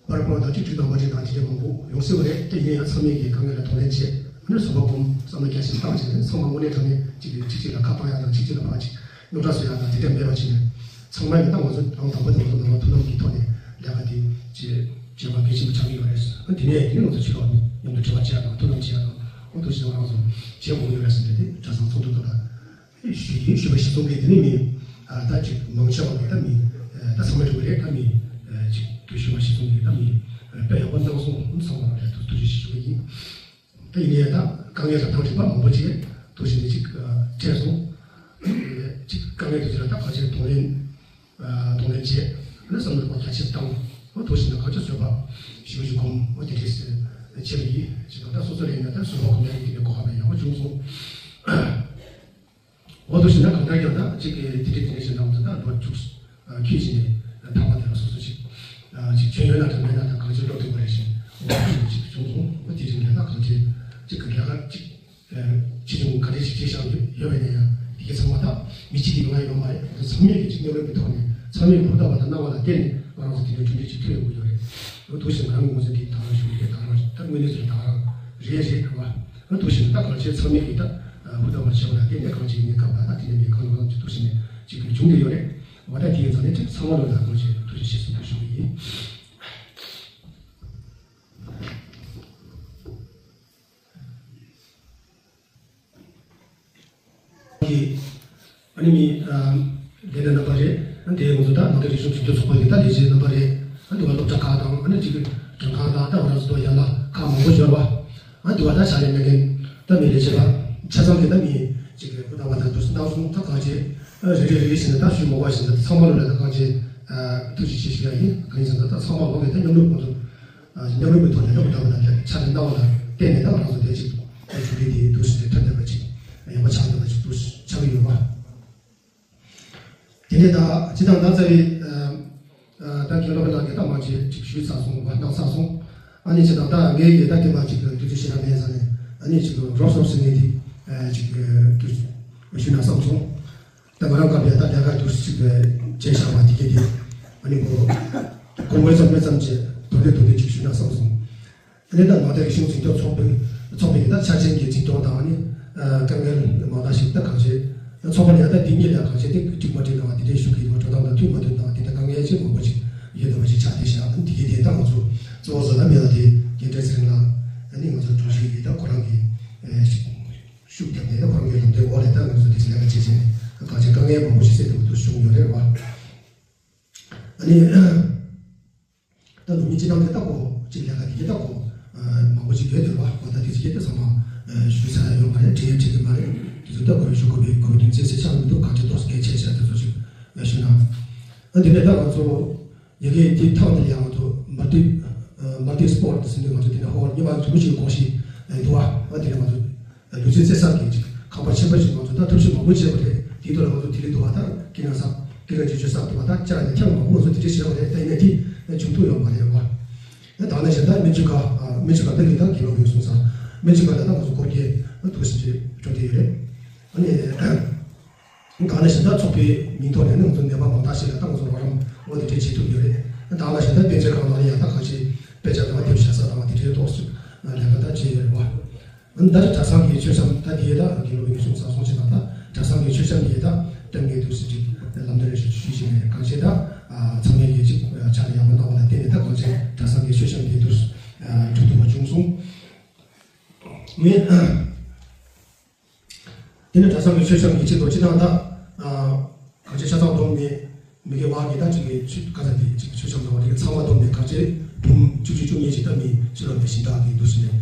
པར་པར་དང་གཅིག་གྲིག་དང་མ་གྲིག་དང་དེ་འདྲ་མང་པོ་ཡོང་སྲིད་པ་རེད། དེ་ཡིན་ཡང་ཚང་མས་ཀྱི་དཀའ་ངལ་ལ་གདོང་ལེན་བྱེད། ཨ་ནི་བཟོད་པ་སྒོམ་བསམ་བློ་རྒྱ་ཆེན་བཏང་བྱས་ནས་ཚང་མ་དངོས་གནས་དྲང་གནས་གཅིག་གིས་གཅིག་གཅིག་ལ་ཁ་བཏང་ཡག་དང་གཅིག་གཅིག་ལ་ཕར་གཅིག་རྙོག་དྲ་བཟོ་ཡག་དང་དེ་འདྲ་མེད་པ་བྱས་ནས་ཚང་མ་ཡིན་ན་ང་ཚོ་ཨང་དང་པོ་དང་ང་ཚོ་ནང་ལ་མཐུན་ལམ་གྱི་ཐོག་ནས་ལས་ཀ་དེ་བྱེད་བྱེད་པ་གལ་ཆེན་པོ་ཆགས་ཀྱི་ཡོད་རེད། ཨ་དེ་ནས་དེ་ནས་ང་ཚོ་ཕྱི་ལོགས་ནས་མཉམ་དུ་འབྲེལ་བ་བྱེད་ཡག་དང་མཐུན་ལམ་བྱེད་ཡག་དང་ཨོ་ཐུགས་ཆེ་བ་རང་ཚོ་བྱེད་དགོས་ཀྱི་ཡོད་རེད་ཟེར་ཏེ་དེ་གྲྭ་ཚང་ཚོགས་འདུ་ཐོག་ལ་ཞུས་ཡིན། ཞུས་པ་ཞུས་སོང་གི་དེ་ནས་མི་ད་ཅིག་མང་ཆེ་བ་གི་ད་མི་ད་ཚང་མ་འགྲོ་གི་རེད། ད་མི་ཅིག་དུས་ཞུས་པ་ཞུས་སོང་གི་ད་མི་དཔེ་ཡག་པོ་གནང་སོང་ཚང་མ་རང་རེད་ཐུགས་རྗེ་ཆེ་ཞུ་གི་ཡིན། ད་ཡིན་ནའི་ད་དཀའ་ངལ་རབ་དང་རིམ་པ་མང་པོ་ཅིག་ཐུགས་རྗེ་ནས་ཅིག་འཕྲད་སོང་། ཅིག་དཀའ་ངལ་དེ་ཚོ་ལ་ད་ག་ཚོད་གདོང་ལེན། གདོང་ལེན་བྱས། ཨ་ནི་བསམ་བློ་རྒྱ་ཆེར་བཏང་། ཨོ་ཐུགས་ཆེ་ན་གང་ཅི་བཟོད་པ་ཞུ་ཞུ་སྒོམ་ཨོ་དེ་འདྲས་བྱས་པ་ཡིན། ཅི་གང་ལྟར་སོ་སོ་ལ་ཡིན་ན་ད་བཟོད་པ་སྒོམ་ཡ་ཡིན་དེ་འདྲའི་གོ་སྐབས་ཡག་པོ་བྱུང་སོང་། ཨོ་ཐུགས་ཆེ་ན་གང་ལྟར་ཀྱང་ད་གཅིག་གི་དེ་འདྲས་དེ་འདྲས་བྱས་ན་ད་ལོ་བཅུ་ཁྱོན་ཞིག་ནས་ཐ་མ་དེ་ལ་སོ་སོ་ཞིག་ཅིག་ཁྱོན་ཡོད་ན་ད་མེད་ན་ད་གང་ཅི་སློབ་ཐུབ་པ་རེད་ཞེས་ཨོ་ཐུགས་ཆེ་ཅིག་བྱུང་སོང་། ཨོ་དེ་རིང་ལས་ལ་གང་ཅི་ཅིག་གི་ལས་ཀ་ཅིག་ཅི་བྱུང་ག་རེ་ཞིག་བྱས་བཞག་ཡོད། ཚང་མས་ཀྱི་ཅིག་མཉམ་རུབ་ཀྱི་ཐོག་ནས་ཚང་མས་ཧུར་ཐག་པ་དང་གནང་བ་ལ་བརྟེན་ནས་ང་རང་ཚོ་དེ་འདྲའི་གྲུབ་འབྲས་ཅིག་ཐོན་ཡོང་གི་ཡོད་རེད། འོ་འདུག་བྱས་ང་རང་ངོས་འཛིན་དེ་དང་རང་ཞུ་གི་རེད། ད་རང་ད་དངོས་གནས་སུ་དང་རང་རེད་རེད་རེད་བ། འོ་འདུག་བྱས་ད་གང་ཆེ་ཚང་མས་ཀྱི་ད་ཧུར་ཐག་པ་བྱས་པ་ལ་བརྟེན་ནས་གང་ཆེ་ཡིན་སྐབས་ལ་ད་དེ་ནས་མི་གང་རུང་ཅིག་འདུག་བྱས་ནས་ཅིག་བྱུང་གི་ཡོད་རེད། འོ་ད་དེ་ཡིན་ཙང་ནས་ཅིག་ཚང་མ་ལོ་ལ་གང་ཆེ་ཐུགས་རྗེ་ཆེ་ཟེར་ཞུ་གི་ཡིན། གི། ཨ་ནི་མི་ཨ་ལས་སྣེ་རྣམ་པ་རེད། ཨ་དེ་ང་ཚོ་ད་ནང་བསྟན་རིག་གཞུང་འཛིན་སྐྱོང་ཚོགས་པ་གི་ད་ལས་བྱེད་རྣམ་པ་རེད། ཨ་འདི་བ་སློབ་གྲྭ་ཁག་དང་ཨ་ནི་ཅིག་མགྲོན་ཁང་དང་ད་ང་རང་ཚོ་ཡན་ལག་ཁག་མང་པོ་ཡོད་རེད་བ། ཨ་འདི་བ་ད་ཕྱག་ལས་གནང་མཁན་ད་མི་ལས་བྱེད་པ་ཆ་ཚང་གི་ད་མི་ཅིག་གི་ཧུར་ཐག་པ་དང་དུ་སྣང་སོང་ད་གང་ཅི་རེ་རེ་རེ་རེ་བྱས་ནས་ད་ཞུ་མང་པོ་བྱས་ནས་ད་ཚང་མ་ལོ་ལ་ད་གང་ཅི་ཐུགས་རྗེ་ཆེ་ཞུ་ཡ་ཡིན། གང་ཡིན་ཟེར་ན་ད་ཚང་མ་ལོ་གི་ད་མཉམ་རུབ་ཁོང་ཚོ། མཉམ་རུབ་ཀྱི་ཐོག་ནས་ལོག་འདྲ་བ་དང་ཕྱག་ལས་གནང་བ་ལ་བརྟེན་ནས་ད་ང་རང་ཚོ་དེ་ཅིག་ཞུ་རྒྱུ་དེ་འདུག་ཟེར་ཏེ་ཐོན་བསྡད་པ་ཅིག་ཡོང་བ་ཆགས་བསྡད་པ་ཅིག་འདུག་ཆགས་ཀྱི་ཡོད་པ། དེ་ནས་ད་སྤྱི་བཏང་ད་རྩ་བའི་ད་དགེ་སློབ་ནང་གི་ད་མང་ཆེ་ཅིག་ཞུས་ཚར་སོང་བ་གནང་ཚར་སོང་། ཨ་ནི་སྤྱི་བཏང་ད་ངའི་ཡི་ད་དེ་མ་ཅིག་དུས་ཚོད་ཞེ་དྲག་མེད་ས་ནས་ཨ་ནི་ཅིག་རོབ་རོབ་ཟེར་ནས་དེ་ཅིག་ཞུས་ན་བསམ་སོང་། ད་ང་རང་སྐབས་ཡ་ད་ལས་ཀ་དུས་ཚིགས་བྱས་བཞག་པ་དེ་གས་དེ་ཨ་ནི་གོ་གོ་མོ་ཙམ་མེད་ཙམ་གྱི་དོན་འགྲེལ་དོན་འགྲེལ་ཅིག་ཞུས་ན་བསམ་སོང་། ཨ་ནི་ད་ནང་བསྟན་རིག་གཞུང་འཛིན་སྐྱོང་ཚོགས་པའི་ཚོགས་པའི་ད་ཆ་ཆེན་གྱི་འཛིན་སྐྱོང་དང་ཨ་ནི་དཀའ་ངལ་མང་དག་ཞིག་ད་གང་ཆེ་ཚོགས་པ་ནས་ད་དེ་གཉིས་ལ་གང་ཆེ་དེ་འགྲིག་མ་འགྲིག་ལ་དེ་འདྲའི་ཞུ་གི་མ་གྲོས་ཐག་ལ་མཐུན་མ་མཐུན་དང་དེ་འདྲ་དཀའ་ངལ་ཆེ་མང་པོ་ཅིག་ཡོད་འདུག་པ་ཞིག་ཆགས་བསྡད་ཤག་དེ་གས་དེ་ད་ང་ཚོ་གཙོ་བོ་བཟོ་ལ་མེད་ལ་དེ་རྒན་བཀྲ་ཚེ་རིང་ལགས་ཨ་ནི་ང་ཚོ་དྲུང་ཆེ་ཡིས་ད་ཁོ་རང་གི་ཤུགས་བརྒྱབ་ནས་ཁོ་རང་གི་ལམ་སྟོན་འོག་ལས་ད་ང་ཚོ་དེ་ཚོ་ལས་ཀ་བྱེད་བྱས་ནས་གང་ཅི་དཀའ་ངལ་མང་པོ་ཞིག་སེལ་ཐུབ་པ་དུ་བྱུང་ཡོད་རེད་བ། ཨ་ནི་ད་ནུབ་མི་སྤྱི་བཏང་དེ་ལྟ་གོ་ཅིག་ལས་ཀ་དེ་གྱད་ལྟ་གོ་མང་པོ་ཅིག་ཡོད་དེ་བ་གོ་ད་དེ་ཚོ་གྱད་དེ་ཚང་མ་ཞུས་ཚར་ཡོད་མ་རེད། དྲན་ཡང་དྲན་གི་མ་རེད། དེ་ཚོ་ལྟ་གོ་ཞུ་དགོས་པའི་གོ་རྒྱུ་མཚན་ཟེར་ཆགས་མི་འདུག་གང་ཅི་ཏོག་ཙམ་གལ་ཆེ་ཤག་དེ་ཚོ་ཞིག་ཞུ་ན། ཨ་དེ་ནས་ད་ང་ཚོ། ཡ་གི་དེ་ཐོག་དེ་ལ་ཡང་ང་ཚོ་མལ་ཏི་མལ་ཏི་སི་པོར་ཊི་ཟེར་ནས་ང་ཚོ་དེ་ནས་ཧོར་ཉི་མ་དུ་ཞིག་གོང་ཞིག་འདུག་བ། ཨ་དེ་ནས་ང་ཚོ་ལུས་རྩལ་རྩེད་ས་གི་ཅིག་ཁང་པ་ཆེན་པོ་ཞིག་ང་ཚོ་ད་ཐབས་ཤེས་མང་པོ་བྱས་པ་རེད། དེའི་ཐོག་ལ་ང་ཚོ་དེ་ལས་འདུག་བ། ད་ཀི་ན་ས་ཀི་ན་ཅི་ཅོ་ས་འདུག་བ། ད་ཅ་ནས་ཁྱབ་མང་པོ་ང་ཚོ་དེ་འདྲ་བྱས་པ་རེད། ད་ཡིན་ན་དེ་བྱུང་ཐུབ་ཡོད་མ་རེད་བ། ད་ད་ནས་བཞིན་ད་སྨན་ཆུ་ཁ་སྨན་ཆུ་ཁ་ད་གི་ད་གི་ལོ་གི་སོང་ས་སྨན་ཆུ་ཁ་ད་ད་ང་ཚོ་སྐོར་གྱི་འདུག་ཞིག་ཅིག་འགྲོ་དེ་ཡོད་རེད། ཨ་ནི། གང་ལ་ཞིག་ད་ཚོགས་པའི་མིང་ཐོག་ནས་ནི་ང་ཚོ་ནད་པ་མང་དག་ཞིག་ལ་ད་ང་ཚོ་རོགས་རམ་འོ་དེ་འདྲས་བྱེད་ཐུབ་ཡོད་རེད། ད་ལ་ཞིག་ད་དཔེ་ཆ་གང་ལ་ཡང་ད་གང་ཞིག་དཔེ་ཆ་དང་དེབ་བཞག་ས་དང་དེ་འདྲས་ཏོག་ཙམ་ལས་ཀ་ད་བྱས་ཡོད་རེད་བ། ད་གྲྭ་ཚང་གི་མཆོད་བཤམས་ད་དེ་ད་དགེ་སློབ་ཡིན་གསུང་ས་སོང་ཞིག་ད་ད་གྲྭ་ཚང་གི་མཆོད་བཤམས་དེ་ད་གཏན་འཁེལ་འདུག་ཟེར་ཅིག་ལམ་སྟོན་རེ་ཞིག་ཞུས་ཞིག་རེད། གང་ཞིག་ད་ཚང་མས་ཡིད་ཆེས་ཆ་ནས་ཡག་པོ་གནང་བ་ལ་བརྟེན་ནས་ད་གང་ཞིག་གྲྭ་ཚང་གི་མཆོད་བཤམས་དེ་འདུག་འགྲུབ་ཐུབ་པ་བྱུང་སོང་། ངས། དེ་ནས་གྲྭ་ཚང་གི་མཆོད་བཤམས་ཀྱི་ཆེད་དུ་སྤྱི་བཏང་ད། ག་ཚོད་ཆ་ཚང་བསྡོམས་ནས་མི་སྒེར་བག་གི་ད་ཅིག་གི་ཆུ་ག་ཚོད་དེ་ཅིག་མཆོད་བཤམས་ལ་བ་དེ་གི་ཚང་མ་བསྡོམས་ནས་ག་ཚོད་འབུམ་བཅུ་གཅིག་བཅུ་གཉིས་ཅིག་ད་མི་ཕྱི་ལོགས་ནས་ཞིང་བདག་གི་འདུ་ཤེས་ནས་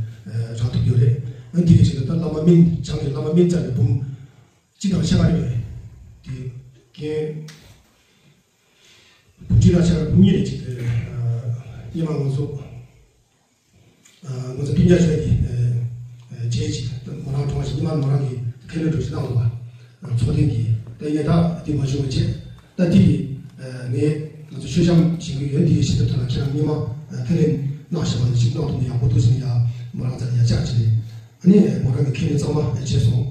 རག་ཐུབ་ཡོད་རེད། ཨ་འདི་གི་ཆེད་དུ་ད་བླ་མ་སྨན་བྱང་གི་བླ་མ་སྨན་རྩ་ནས་འབུམ་གཅིག་དང་ཕྱེད་ཀ་རེད་ཡོད་རེད། དེ་རྐྱེན་འབུམ་གཅིག་དང་ཕྱེད་ཀ་འབུམ་གཉིས་རེད་ཅིག་རེད། ཨ་སྔོན་མ་ང་ཚོ། ང་ཚོ་སྤུན་ཀྱག་ཆོས་ཀྱི་རྗེས་ཅིག་མོ་རང་གྲོངས་ཤིང་ཉི་མ་མོ་རང་གི་ཁས་ལེན་གྲོས་ཞིག་གནང་འདུག་བ། ཚོགས་ཐེངས་ཀྱི་ད་ཡིན་ད་དེ་མ་བྱུང་བའི་རྗེས་ད་དེ་ཡིས་ངས་ང་ཚོ་མཆོད་བཤམས་བྱེད་ཀྱི་ཡོད། དེ་ཡི་ཕྱི་ཐབས་ཐོག་ལ་ཁྱེད་རང་ཉི་མ་ཁས་ལེན་གནང་བཞག་པ་ཞིག་གནང་ཐུབ་ན་ཡག་པོ་འདུག་ཟེར་ནས་ཡ་མོ་རང་རྩ་ལ་ཡ་བཅར་བྱས་ནས་ཨ་ནི་མོ་རང་གི་ཁས་ལེན་གཙང་མ་བྱས་སོང་།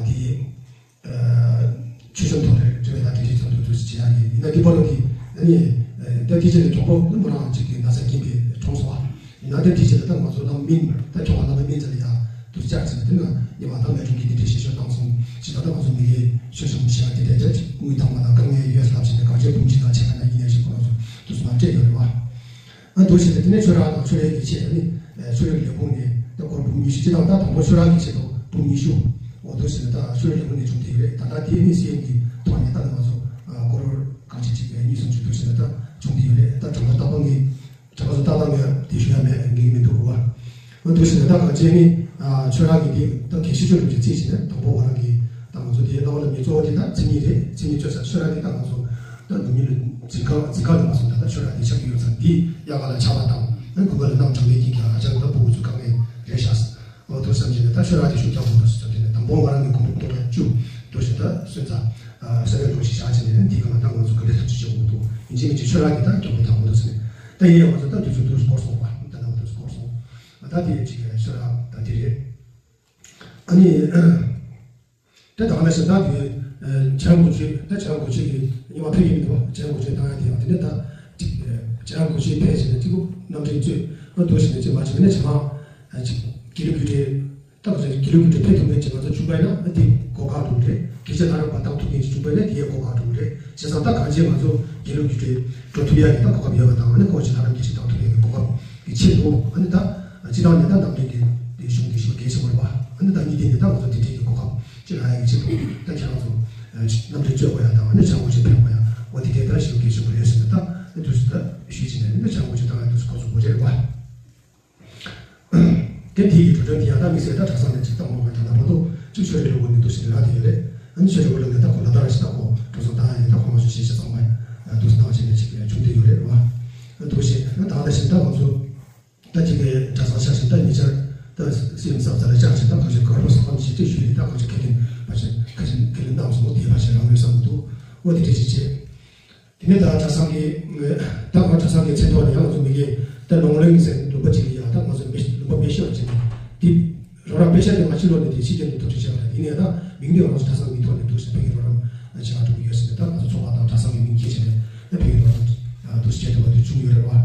དེ་ཡིས། མཆོད་བཤམས་ཐོག་ནས་དྲི་བ་དང་དེ་འདྲའི་ཚོགས་འདུ་འདུ་ཞིག་བྱེད་ཡག་ཡིན་ན་འདི་པར་ལོ་འདི་ཨ་ནི་ད་དེ་ཕྱིར་གྱོང་པོ་ནི་མོ་རང་གཅིག་གི་ན་ཚ་རྐྱེན་པས་གྲོངས་སོང་བ། ཡིན་ན་ད་དེ་ཕྱིར་ད་ང་ཚོ་བླ་མ་སྨན་ད་ཁྱོད་བླ་མ་སྨན་ཚ་ལ་ཡ་འདུ་བཅར་ཚེ་དེ་ན་ཉི་མ་ད་མེ་ཀྲུང་གིས་འདི་འདྲའི་ཞལ་བཞེས་གནང་སོང་ཞེས་ད་ད་ང་ཚོ་མི་ཡི་མཆོད་བཤམས་བྱེད་ཡག་དེ་འདྲའི་ད་ཅིག་དངུལ་དང་མ་དང་དཀའ་ངལ་ཡོད་ལབ་བྱས་ནས་གང་ཅི་འབུམ་གཅིག་དང་ཕྱེད་ཀ་ན་ཡིན་ཡང་ཞིག་ཁོ་རང་ཚོ་འདུ་སོང་ན་སྤྲད་ཡོད་རེད་བ། ཨ་འདུག་བྱས་ཏེ་དེ་ནས་ཆོས་ར་དང་ཆོས་རའི་ཡིག་ཆས་ཨ་ནི་ཆོས་རའི་ལས་ཁུངས་ནས་ད་སྒོར་འབུམ་ཉི་ཤུ་སྤྱི་དང་ད་དང་པོ་ཆོས་ར་གི་ཆེད་དུ་འབུམ་ཉི་ཤུ་འོ་འདུག་བྱས་ཏེ་ད་ཆོས་རའི་ལས་ཁུངས་ནས་བྱུང་བསྡད་ཡོད་རེད། ད་ལྟ་དེ་ནི་སི་ཨེམ་གི་ཐོག་ནས་ད་ང་ཚོ་སྒོར་གང་ཅི་གཅིག་གཉིས་གསུམ་བཅུ་འདུག་བྱས་ཏེ་ད་བྱུང་བསྡད་ཡོད་རེད། ད་དྲ་བ་ཏག་ཏག་ངས་དྲ་བ་ཚོ་ཏག་ཏག་ངས་དེ་ཞུ་ཡ་མེད་ངས་མི་འདུག་གོ་བ། འོ་འདུག་བྱས་ཏེ་ད་གང་ཅི་ནི་ཆོས་ར་གི་དེ་ད་གལ་ཆེ་ཤོས་རུ་གི་རྩིས་བྱས་ནས་དང་པོ་ང་རང་གི་ད་ང་ཚོ་དེ་ལྟ་བ་ལ་མི་གཙོ་བོ་དེ་ད་མཚན་ཉིད་རེད། མཚན་ཉིད་བཅོས་ས་ཆོས་ར་དེ་ད་ང་ཚོ་ད་ནུབ་ཉིན་ལ་འཛིན་ཁང་འཛིན་ཁང་ལ་མ་སོང་ད་ད་ཆོས་ར་དེ་ཆགས་ཀྱི་ཡོད་ཙང་དེ་དབྱར་ཁ་ལ་ཆར་པ་དང་ཨ་དགུན་ཁ་ལ་གནམ་གྲང་མོའི་རྐྱེན་གྱིས་ཧ་ཅང་ད་ཕྲུ་གུ་ཚོ་དཀའ་ངལ་རེད་ཤག་འོ་ཐུགས་བསམ་བཞེས་ནས་ད་ཆོས་ར་དེ་ཤུགས་རྒྱག་དགོས་འདུག་ཟེར་ཚུལ་དེ་ནས་དང་པོ་ང་རང་གི་གོམ་པ་སྟོང་ཕྲག་བཅུ་འདུག་ཞེས་ད་སོན་རྩ་ས་ཡ་འགྲོ་ཞིག་བཞག་བྱས་ནས་འདི་ག་ལ་ད་ང་ཚོ་ག་འདྲ་ཐག་གཅོད་བྱེད་དགོས་འདུག་ཡིན་གཅིག་མིན་གཅིག་ཆོས་ར་གི་ད་མགྱོགས་པོ་དང་པོ་འདུག་ཟེར་ནས་ད་ཡིན་ཡང་ང་ཚོ་ད་དུས་ཚོད་འདུག་འགོར་སོང་བ་ད་ལྟ་འདུག་འགོར་སོང་ད་དེ་ཡིན་གཅིག་ཆོས་ར་ད་དེ་རེད། ཨ་ནི། དེ་དག་ནས་ཞེ་དྲག་དེ་ བྱང་སྒོ་ཆོས། ད་བྱང་སྒོ་ཆོས་ཀྱི་ཉི་མ་ཕེབས་ཀྱི་མི་འདུག་བ། བྱང་སྒོ་ཆོས་བཏང་ཡ་དེ་ཡང་དེ་ནས་ད་ཅིག་བྱང་སྒོ་ཆོས་ཕེབས་བྱས་ནས་གཅིག་པུ་རྣམ་འདྲེན་གཙོས་ཨ་འདུག་བྱས་ནས་ཅིག་མ་བྱས་ནས་བྱ་མང་ཅིག་དགེ་ལུགས་རྒྱུགས་སྤྲོད། ད་ག་ཚོད་དགེ་ལུགས་རྒྱུགས་སྤྲོད་ཕེབས་ཐུབ་མཁན་ཅིག་ང་ཚོ་བྱུང་པ་ཡིན་ན་ཨ་དེ་གོ་སྐབས་འགྲོ་གི་རེད། དགེ་ཆེ་ལྷ་རམས་པ་བཏང་ཐུབ་མཁན་ཅིག་བྱུང་པ་ཡིན་ན་དེ་ཡང་གོ་སྐབས་འགྲོ་གི་རེད། བྱས་ཙང་ད་གང་ཅི་ང་ཚོ་དགེ་ལུགས་རྒྱུགས་སྤྲོད་འགྲོ་ཐུབ་ཡ་གི་ད་གོ་སྐབས་ཡོད་པ་དང་། ཨ་ནི་ཁོ་ཅིག་ལྷ་རམས་དགེ་ཆེ་བཏང་ཐུབ་ཡ་གི་གོ་སྐབས་ཀྱི་ཆེད་དུ། ཨ་ནི་ད་སྤྱི་བཏང་ནས་ད་རྣམ་འདྲེན་གྱི་དེ་གཞུང་དེ་ཞེ་པོ་གལ་ཆེན་པོ་རེད་བ། ཨ་ནི་ད་གཉིས་ལྡན་གྱི་ད་ང་ཚོ་དེ་འདྲའི་གི་གོ་སྐབས་ཅིག་རག་ཡ་གི་ཆེད་དུ་ད་ཁྱེད་རང་ཚོ་རྣམ་འདྲེན་གཅོད་དགོས་ཡ་དང་། ཨ་ནི་བྱང་སྒོ་ཆོས་ཕེབས་དགོས་ཡ་འོ་དེ་འདྲའི་ད་ཞེ་པོ་གལ་ཆེན་པོ་རེད་ཟེར་ནས་ད་ཨ་འདུག་སེ་ད་ཞུས་བྱས་ནས་ཨ་ནི་ད་བྱང་སྒོ་ཆོས་བཏང་ཡ་འདུག་སེ་གོ་ཚུགས་དགོས་རེད་བ། དེ་དེའི་གི་འགྲོ་གྲོན་དེ་ཡང་ད་དམིགས་བསལ་ད་གྲྭ་ཚང་ནས་ཅིག་བཏང་མ་དགོས། ད་ལྟ་བར་དུ་ཅིག་ཆོས་རིག་སློབ་ཕྲུག་ནས་འདུག་སེ་རག་བསྡད་ཡོད་རེད། ཨ་ནི་ཆོས་རིག་སློབ་ཕྲུག་ནས་ད་ཁོ་ལ་ད་ར་ཞིག་ད་ཁོ་འགྲོ་སོང་བཏང་ཡ་ཡིན། ད་ཁོ་མ་ཞིག་གཞིས་ཆགས་ཚང་མ་འདུག་སེ་བཏང་བྱས་ནས་ཅིག་བྱུང་བསྡད་ཡོད་རེད་བ། འདུག་སེ་ད་ད་ལྟ་བཞིན་ད་ང་ཚོ་ད་ཅིག་གི་གྲྭ་ཚང་ཆ་བཞིན་ད་ཉེ་ཆར་ད་སེམས་གསར་རྩ་ལ་བཅར་བྱས་ད་གང་ཅི་གར་པོ་སོགས་ཀྱི་ཅིག་ཞུས་ཏེ་ད་གང་ཅི་ཁས་ལེན་པ་ཞིག་ཁས་ལེན་ཁས་ལེན་གནང་སོང་། འོ་དེ་ཕལ་ཆེར་རང་ལུས་བསམ་གྱི་འདུག་འོ་དེ་འདྲ་ཞིག་བྱས། དེ་ནས་ད་གྲྭ་ཚང་གི་ད་ང་གྲྭ་ཚང་གི་མཚན་ཐོག་ནས་ཡང་ང་ཚོ་མི་གི་ད་ནོར་ལུང་ཟེར་ལུང་པ་ཅིག་ལ་ཡ་ད་ང་ཚོ་མེ་ལུང་པ་མེ་ཤོར་བྱས་ནས་དེ་རོགས་རམ་པེ་ཤ་དེ་མ་ཕྱི་ལོགས་ནས་དེ་ཕྱི་རྒྱལ་དུ་ཐོབ་ཆེ་ཆེ་བ་རེད། དེ་ནས་ད་མིང་དེ་ང་ཚོ་གྲྭ་ཚང་མིང་ཐོག་ནས་འདུག་སེ་ཕ་གི་རོགས་རམ་བྱེད་ག་འགྲོ་གི་ཡོད་ཟེར་ནས་ད་ང་ཚོ་ཚོགས་པ་དང་གྲྭ་ཚང་གི་མིང་ཁྱེར་བྱས་ནས་ད་ཕ་གི་རོགས་རམ་འདུག་སེ་བྱེད་ཐུབ་པ་དེ་བྱུང་ཡོད་རེད་བ།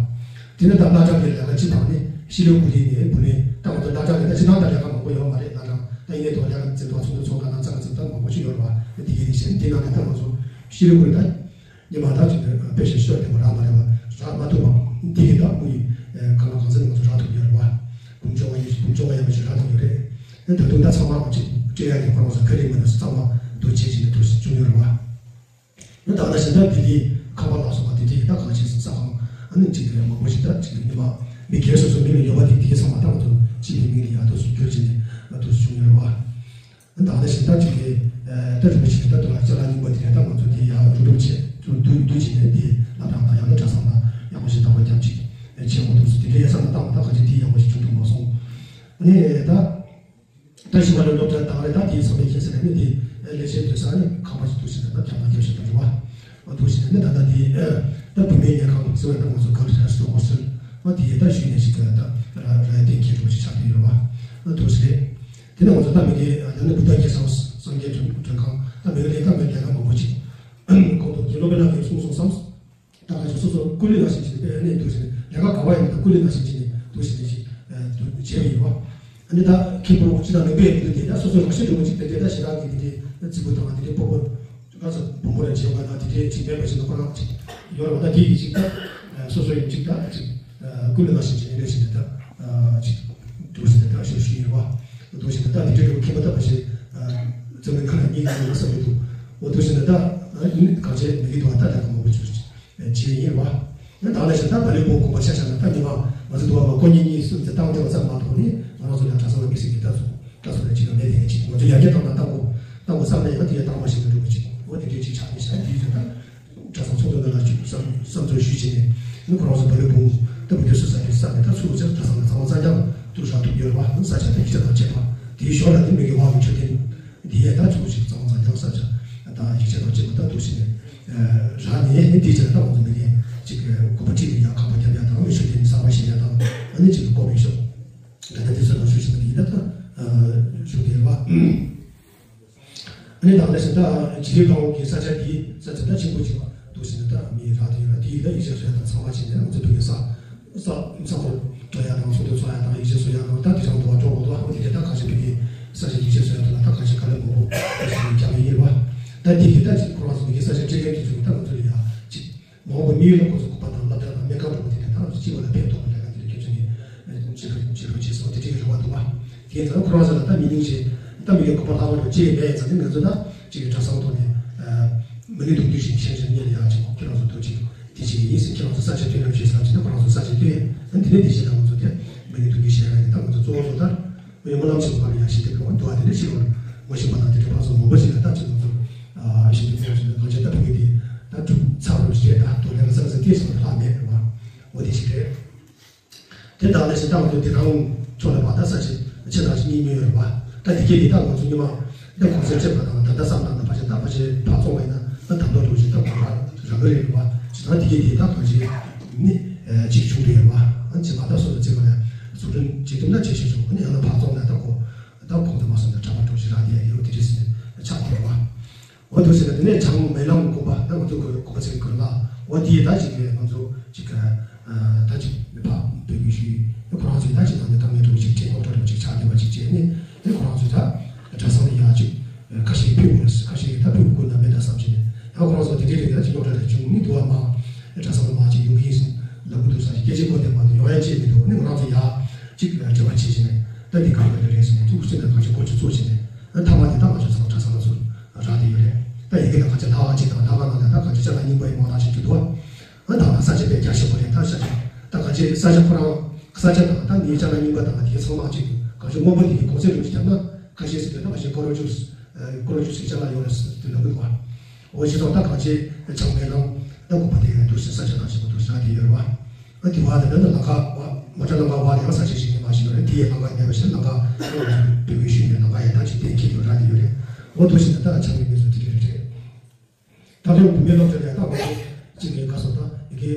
དེ་ནས་ད་བླ་བྲང་གི་ལས་ཀ་སྤྱི་བཏང་ནས་ཕྱི་ལོ་དགུ་རིང་ནས་བུ་ནས་ད་ང་ཚོ་བླ་བྲང་གི་ད་སྤྱི་བཏང་ད་ལས་ཀ་མང་པོ་ཡོད་མ་རེད། བླ་བྲང་ད་ཡིན་ནའི་དོ་ལས་ཀ་འཛིན་གྲྭ་ཚོགས་འདུ་ཚོགས་ཁང་ནང་ཙམ་ཙམ་ད་མང་པོ་ཞིག་ཡོད་རེད་བ། དེ་གའི་རིགས་བྱས་དེ་ནང་ནས་ད་ང་ཚོ་ཕྱི་ལོ་དགུ་རིང་ད། ཉི་མ་དག་ཅིག་ཏུ་དཔེ་ཞིག་ཤོར་ཏེ་མ་རག་མ་རེད་བ། རག་མ་ཐུབ་པ་འདི་གི་ད་དངུལ་ཡིན་གང་ལ་གང་འཚམ་ང་ཚོ་རག་ཐུབ་ཡོད་རེད་བ། འབུམ་བཅོ་ལྔ་ཡིན་འབུམ་བཅོ་ལྔ་ཡན་པ་ཞིག་རག་ཐུབ་ཡོད་རེད། ད་དུང་ད་ཚང་མ་ཅིག་སྤྲད་ཡ་གི་ཁོ་རང་ཚོ་ཁ་རིག་མི་འདུག་ཚང་མ་དུ་བྱེད་ཅིག་ནས་དུ་བྱུང་ཡོད་རེད་བ། ད་ད་ཞིག་ད་ལྡི་ལི་ཁ་པར་ལ་སོགས་པ་དེ་དེ་ད་གང་ཅིག་ས་ཁང་ཨ་ནི་ཅིག་མང་པོ་ཞིག་ད་ཅིག་ཉི་མ་མི་སྒེར་སོ་སོའི་མིང་ལ་ཡོད་པ་དེ་དེ་ཚང་མ་ད་ང་ཚོ་ཅིག་གི་མིང་ལ་ཡ་དུ་བསྒྱུར་ཅིག་ནས་དུ་བྱུང་ཡོད་རེད་བ། ད་ལྟ་ཞིག་ད་ཅིག་གི་ད་རིན་པོ་ཆེ་ད་དུ་ལ་ཅ་ལག་རྙིང་པ་དེ་རེད། ད་ང་ཚོ་དེ་ཡང་རུབ་རུབ་བྱས་དུ་དུ་དུ་བྱས་ནས་དེ་ལ་དང་ད་ཡང་ན་གྲྭ་ཚང་ལ་ཡག་པོ་ཞིག་བཏང་བ་རྒྱབ་ཅིག་བྱེད་དགོས་འདུག་ཟེར་དེ་འདྲའི་ཡ་བསམ་བློ་བཏང་བ་ད་ག་ཅིག་དེ་ཡག་པོ་ཞིག་བྱུང་ཐུབ་མ་སོང་། ཨ་ནི་ད་ད་ཞི་བ་ལ་སློབ་གྲྭ་དང་རེད། ད་དེའི་ཚང་མས་ཤེས་ས་རེད། ཨ་ནི་དེ་ལས་བྱེད་སྡོད་ས་ནི་ཁང་པ་ཞིག་འདུག་ཟེར་ད་ཁྱབ་ན་རྒྱབ་ཞིག་ད་རེད་བ། འདུག་ཟེར་ནས་ད་ལྟ་དེ་ད་བུད་མེད་ཉལ་ཁང་ཟེར་བ་ད་ང་ཚོ་ག་རེ་ཧོ་སི་ཊེལ་ཨ་དེ་ད་ཞུས་ནས་ཞིག་ད་ར་ར་གཏན་འཁེལ་འགྲོ་ཞིག་ཆགས་ཀྱི་ཡོད་རེད་བ། འདུག་ཟེར། དེ་ནས་ང་ཚོ་ད་མི་རྒན་ཡང་ན་བུ་ད་རྒན་སང་སངས་རྒྱས་མགྲོན་མགྲོན་ཁང་ད་མི་རྒན་ལས་ད་མི་རྒན་ལས་ཀ་མང་པོ་ཅིག་ཁོང་ཚོ་དགེ་སློབ་དཔོན་ལགས་ཀྱིས་གསུངས་སོང་བསམ། ད་ག་ཅིག་སོ་སོ་ཀུ་ལི་ནང་བཞིན་བྱས་ནས་དཔེ་ཨ་ནེ་འདུག་ཟེར་ནས་ལས་ཀ་ག་བ་ཡིན་ད་ཀུ་ལི་ནང་བཞིན་བྱས་ནས་འདུག་ཟེར་ནས་ཅིག་འདུག་བྱས་པ་ཡིན་བ། ཨ་ནེ་ད་ཁེ་པོ་ཅི་ད་ནང་པའི་མི་འདུག་དེ་ད་སོ་སོ་རང་བཞིན་འགྲོ་བ་ཅིག་དེ་འདྲའི་ད་ཞེ་དྲག་གི་དེ་འདྲའི་རྩིག་པོ་དང་དེ་འདྲའི་སྤོ་བོ་ག་ཚོད་བུ་མོ་ར་བྱེད་པ་ན་དེ་འདྲའི་ཅིག་མེད་པ་ཞིག་ན་ཁོ་རང་ཅིག་ཡོད་རེད་བ། ད་དེ་ཡིན་ཅིག་ད་སོ་སོ་ཡིན་ཅིག་ད་ཅིག་ཀུ་ལི་ནང་བཞིན་བྱས་ནས་ཅིག་ད་ཅིག་འདུག་ཟེར་ནས་ད་ཞུ་ཞུ་ཡིན་བ། འདུག་ཟེར་ནས་ད་དེ་འདྲའི་ཁེ་པོ་ད་མ་ཞིག་རྩ་བའི་ཁ་ན་གཉིས་ཀྱི་ཡོད་ན་བསམ་མི་འདུག་འོ་འདུག་ཟེར་ནས་ད་གང་བྱས་མི་གི་འདུག་བ། ད་ལས་ཀ་མང་པོ་བྱུང་། བྱས་ཡིན་བ། ཡང་དག་ལས་ཞེ་དྲག་བ་ལས་པོ་དགོངས་པ་ཆ་བཞག་ན་ད་ཉི་མ་ང་ཚོ་འདུག་བ་མ་ཀོ་གཉིས་གཉིས་གསུམ་དེ་བཏང་བསྡད་པ་ཙམ་མ་གཏོགས་ནི་ང་རང་ཚོ་ཡང་གྲྭ་ཚང་ལ་དམིགས་བསལ་གྱི་ལྟ་ཚུལ་ལྟ་ཚུལ་ལ་ཅིག་ཡང་མེད་དེ་ཅིག་ང་ཚོ་ཡར་རྒྱས་བཏང་ན་བཏང་དགོས་བཏང་དགོས་བསམ་ན་ཡང་དེ་ཡང་བཏང་མ་ཤེས་ན་འགྲོ་གི་ཅིག་འོ་དེ་འདྲའི་ཅིག་ཆགས་ནས་ཤག་དེའི་ཚོད་ད་གྲྭ་ཚང་ཚོགས་འདུ་ནང་ལ་བཅུག་བསམ་བསམ་ཚུལ་ཞུས་བྱས་ནས་ནི་ཁོ་རང་ཚོ་བ་ལས་པོ་ད་བུ་དེ་སུ་ས་དེ་ས་ནས་ད་ཚུར་ཚེ་གྲྭ་ཚང་ལ་ཚང་མ་ཚང་ཀྱང་དུ་ཤག་ཐུབ་ཡོད་རེད་བ། ས་ཆ་དེ་ཡིག་ཆ་དང་བཅས་པ་དེའི་ཞོར་ལ་དེ་མི་གི་དབང་གི་མཆོད་རྟེན། འདི་ཡས་ད་ཅུང་ཞིག་གཙང་མ་ཡང་ས་ཆ་དང་ཡིག་ཆ་དང་བཅས་པ་ད་འདུག་ཞིག་ནས་རག་ནས་ནི་འདི་བྱས་ད་འོང་ཚོ་མི་ངན་ཅིག་གི་གོ་པ་ཁྲིད་ནས་ཡང་ཁང་པ་རྒྱབ་ཡ་དང་མི་ཤོད་དེ་ནི་གསར་པ་བཞེངས་ཡ་དང་ཨ་ནི་ཅིག་གི་ཀོ་བའི་ཤོག་ད་ལྟ་དེ་ཚོ་ལ་ཞུ་ཞིག་ནི་ཡིན་ད་ད་ཞུ་དེ་བ། ཨ་ནི་ད་ལྟ་ཞིག་ད་ཇི་ལི་ཁང་གི་ས་ཆ་འདི་ས་ཆ་ད་ཆེན་པོ་ཅིག་བ། འདུག་ཟེར་ནས་ད་མི་རག་དེ་ཡོད་ལ་དེ་ཡི་ད་ཡིག་ཆ་བཟོ་ཡ་དང་ཚང་མ་བྱས་ནས་ང་ཚོ་བོད་ཀྱི་ས་ས་ས་ཁོར་འགྲོ་ཡ་དང་ཚོགས་འདུ་ཚོགས་ཡ་དང་ཡིག་ཆ་བཟོ་ཡ་དང་ད་དེ་རང་འདུག་བ་འགྲོ་དགོས་འདུག་བ། འོ་དེ་གས་ད་གང་ཅི་བོད་ཀྱི་ས་ཆ་ཡིག་ཆ་བཟོ་ཡ་དང་ད་གང་ཅི་ག་ལ་མང་པོ་ཞིག་རྒྱག་གི་ཡིན་བ། ད་དེ་གས་ད་ཅིག་ཁོ་རང་ཚོ་བོད་ཀྱི་ས་ཆ་སྤྲད་མཁན་དེ་ཚོ་གི་ད་ང་ཚོ་ལ་ཡ་ཅིག་མང་པོ་དམིགས་ཡུལ་ལ་ཁོ་ཚོ་སྐུ་པར་དང་སློབ་གྲྭ་དང་སྨན་ཁང་འགྲོ་བ་དེ་གས་ད་ང་ཚོ་སྤྱི་བ་ལ་ཕན་ཐོགས་པ་ལས་ཀ་དེ་འདྲ་སྐྱོན་བརྗོད་ནས་ཅིག་ཅིག་བྱེད་དགོས་ཅིག་བྱེད་དགོས་ཅེས་སོགས་དེ་འདྲ་གི་རེ་བ་འདུག་བ། དེ་ཡིན་ཙང་ཁོ་རང་ཚོ་ལ་ད་མི་ཉུང་ཞིག་ད་མི་གི་སྐུ་པར་ལྷག་པ་འགྲོ་ཅེས་མེད་ཙང་ནི་ང་ཚོ་ད་ཅིག་གི་གྲྭ་ཚང་ཐོག་ནས་མི་ནི་དུང་དུ་ཞིག་ཤེས་བྱ་གཉེར་ཡག་ཅིག་ཁྱེད་རང་ཚོ་ཐུགས་ཅིག་དེ་ཅིག་ཡིན་ཟེར་ཁྱེད་རང་ཚོ་ས་ཆ་སྟོན་རོགས་བྱེད་ཟེར་ཅིག་ན་ཁོ་རང་ཚོ་ས་ཆ་སྟོན་ཡ་ད་དེ་ནས་དེ་བཞིན་ད་ང་ཚོ་དེ་མི་ནི་དུང་དུ་ཞེས་ཡ་ཡིན། ད་ང་ཚོ་གཙོ་བོ་ཚོ་ད་བོད་ཡུལ་སྨོན་ལམ་ཆེན་མོ་ཁག་ལ་ཡང་ཞིག་དེ་ཕེབས་པ་འདུག་བ། དེ་འདྲ་ཞིག་ལ་ངོ་ཤེས་པ་དང་དེ་འདྲ་ཕར་ཚུར་མང་པོ་ཞིག་ལ་ད་ཅིག་ང་ཚོ་ཞིག་དེ་ཕེབས་ཞིག་ད་གང་ཅི་ད་ཕ་གི་དེ་ད་གྲུབ་ཚར་རོགས་བྱེད་ད་དོ་ལས་ཀ་ས་ས་དེ་ཞིག་ལ་ལྷག་མེད་རེད་བ། འོ་དེ་ཞིག་རེད། དེ་དག་ལས་ཞེ་དྲག་ཏུ་དེ་རང་ཕྱོགས་ལ་བ་ད་ས་ཆེ་ཆེ་དང་ཆེ་གཉིས་མི་ཡོད་རེད་བ། ད་དེ་གས་དེ་ད་ང་ཚོ་ཉི་མ་ད་གོང་ཚད་ཆེ་བ་དང་ད་ལྟ་བསམ་སྟངས་དང་ཕ་ཆེ་ད་ཕ་ཆེ་ཕར་བཙོང་བ་ཡིན་ན་ད་དམ་དོ་འགྲོ་ཞིག་ད་གོང་ར་རང་གི་རེད་བ། ཞེ་དྲག་དེ་གས་དེ་ད་གང་ཅི་ནི་ཅིག་བྱུང་དུ་ཡོད་བ། ཨ་ཅེ་མ་ད་སོ་ད་ཅེ་མ་ལ་ཚུར་དོན་ཇི་ལྟར་ན་ཇེ་ཆེ་བྱུང་ཨ་ནི་ཡང་ན་ཕར་བཙོང་ན་ད་གོ་ད་གོང་དུ་མ་སོང་ན་གྲྭ་པ་འགྲོ་ཞིག་རག་དེ་ཡ་ཡོད་དེ་རེད་ཟེར་ནས་ཆགས་དེ་བ། འོ་དེ་ཟེར་ན་དེ་ནས་བྱང་སྨོན་ལམ་དགོན་པ་ད་ང་ཚོ་དགོན་པ་ཚེ་དགོན་ལ་འོ་དེ་ད་ཅིག་ང་ཚོ་ཅིག་ད་ཅིག་མི་ཕ་བོད་ཀྱི་ཤུལ་ཁོ་རང་ཚོས་ད་ཅིག་ད་ནི་ད་ངའི་འགྲོ་ཅིག་ཅིག་སློབ་གྲྭ་རུ་ཅིག་ཆགས་བསྡད་པ་ཅིག་བྱས་ནས་ཨེ་ཁོ་རང་ཚོས་ད་གྲྭ་ཚང་ལ་ཡ་ཅིག་ཁ་ཤས་ཕུལ་དགོས་ཁ་ཤས་ཀྱིས་ད་ཕུལ་དགོས་ན་མེད་ད་བསམ་བྱས་ནས་ཡང་ཁོ་རང་ཚོ་དེ་འདྲའི་རིགས་ད་ཅིག་སློབ་གྲྭ་རུ་བྱུང་མི་འདུག་བ། མ་གྲྭ་ཚང་ལ་མ་ཅིག་ཡོང་གི་ཡིན་ཟེར་ལབ་གི་འདུག་ས་ཞིག་སྐད་ཆ་གོ་བདེ་མ་འདུག་ཡོང་ཡ་ཅིག་མི་འདུག་ནི་ང་རང་ཚོ་ཡ་ཅིག་དྲི་བ་བྱས་བྱས་ནས་ད་འདི་གང་ག་རེ་རེད་ཟེར་ནས་ཐུགས་སེམས་ལ་གང་ཅི་གོ་ཅི་ཚོགས་བྱས་ནས་ཨ་མཐའ་མ་དེ་ད་ང་ཚོ་ཚང་གྲྭ་ཚང་ལ་ཚུར་རག་བསྡད་ཡོད་རེད། ད་ཡི་གེ་ལ་གང་ཅི་ལྷག་ཅིག་དང་ལྷག་ནང་ལ་ད་གང་ཅི་ཅ་ལག་རྙིང་པ་ཡི་མང་དག་ཅིག་གི་འདུག་ཨ་ད་ད་ས་ཆ་དཔེ་རྒྱ་ཆེ་པོ་རེད། ད་ས་ཆ་ད་གང་ཅི་ས་ཆ་ཁོ་རང་ས་ཆ་དང་ད་ངའི་ཅ་ལག་རྙིང་པ་དང་དེའི་ཚང་མ་ཅིག་གང་ཅི་སྔོན་པོ་དེ་གི་གོང་ཚད་རིམ་གྱིས་བརྒྱབ་ན་ཁ་ཤས་ཟེར་དུས་ད་གང་ཅི་ཀོ་རོ་ཅུས་ཀོ་རོ་ཅུས་ཀྱི་ཅ་ལག་ཡོད་རེད་ཟེར་དུས་ལབ་གི་འདུག་ཨ། འོ་ཞེས་སོགས་ད་གང་ཅི་ཆགས་མེད་ལམ་ད་དགོན་པ་དེ་ཡང་འདུག་ཟེར་ས་ཆ་དང་ཞིག་འདུག་ཟེར་དེ་ཡོད་རེད་བ། ཨ་དེ་བ་དེ་འདྲ་ལམ་ཁ་བ་མ་གྲྭ་ལམ་ཁ་བ་དེ་ཡང་ས་ཆ་ཞིག་ནས་མ་ཞིག་ཡོད་རེད། དེ་ཡི་ལམ་ཁ་ཡིན་པ་ཞིག་ལམ་ཁ་བོད་ཀྱི་ཤུལ་ནས་ལམ་ཁ་ཡང་ད་ཅིག་གཏན་འཁེལ་དུ་རག་དེ་ཡོད་རེད། འོ་འདུག་ཟེར་ད་ཆགས་མེད་མེད་སོ་དེ་རེད་རེད། ད་ལོ་བུད་མེད་སློབ་གྲྭ་ལ་ད་ང་ཚོ་གཅིག་གི་ག་སོ་ད་ཡི་གེ་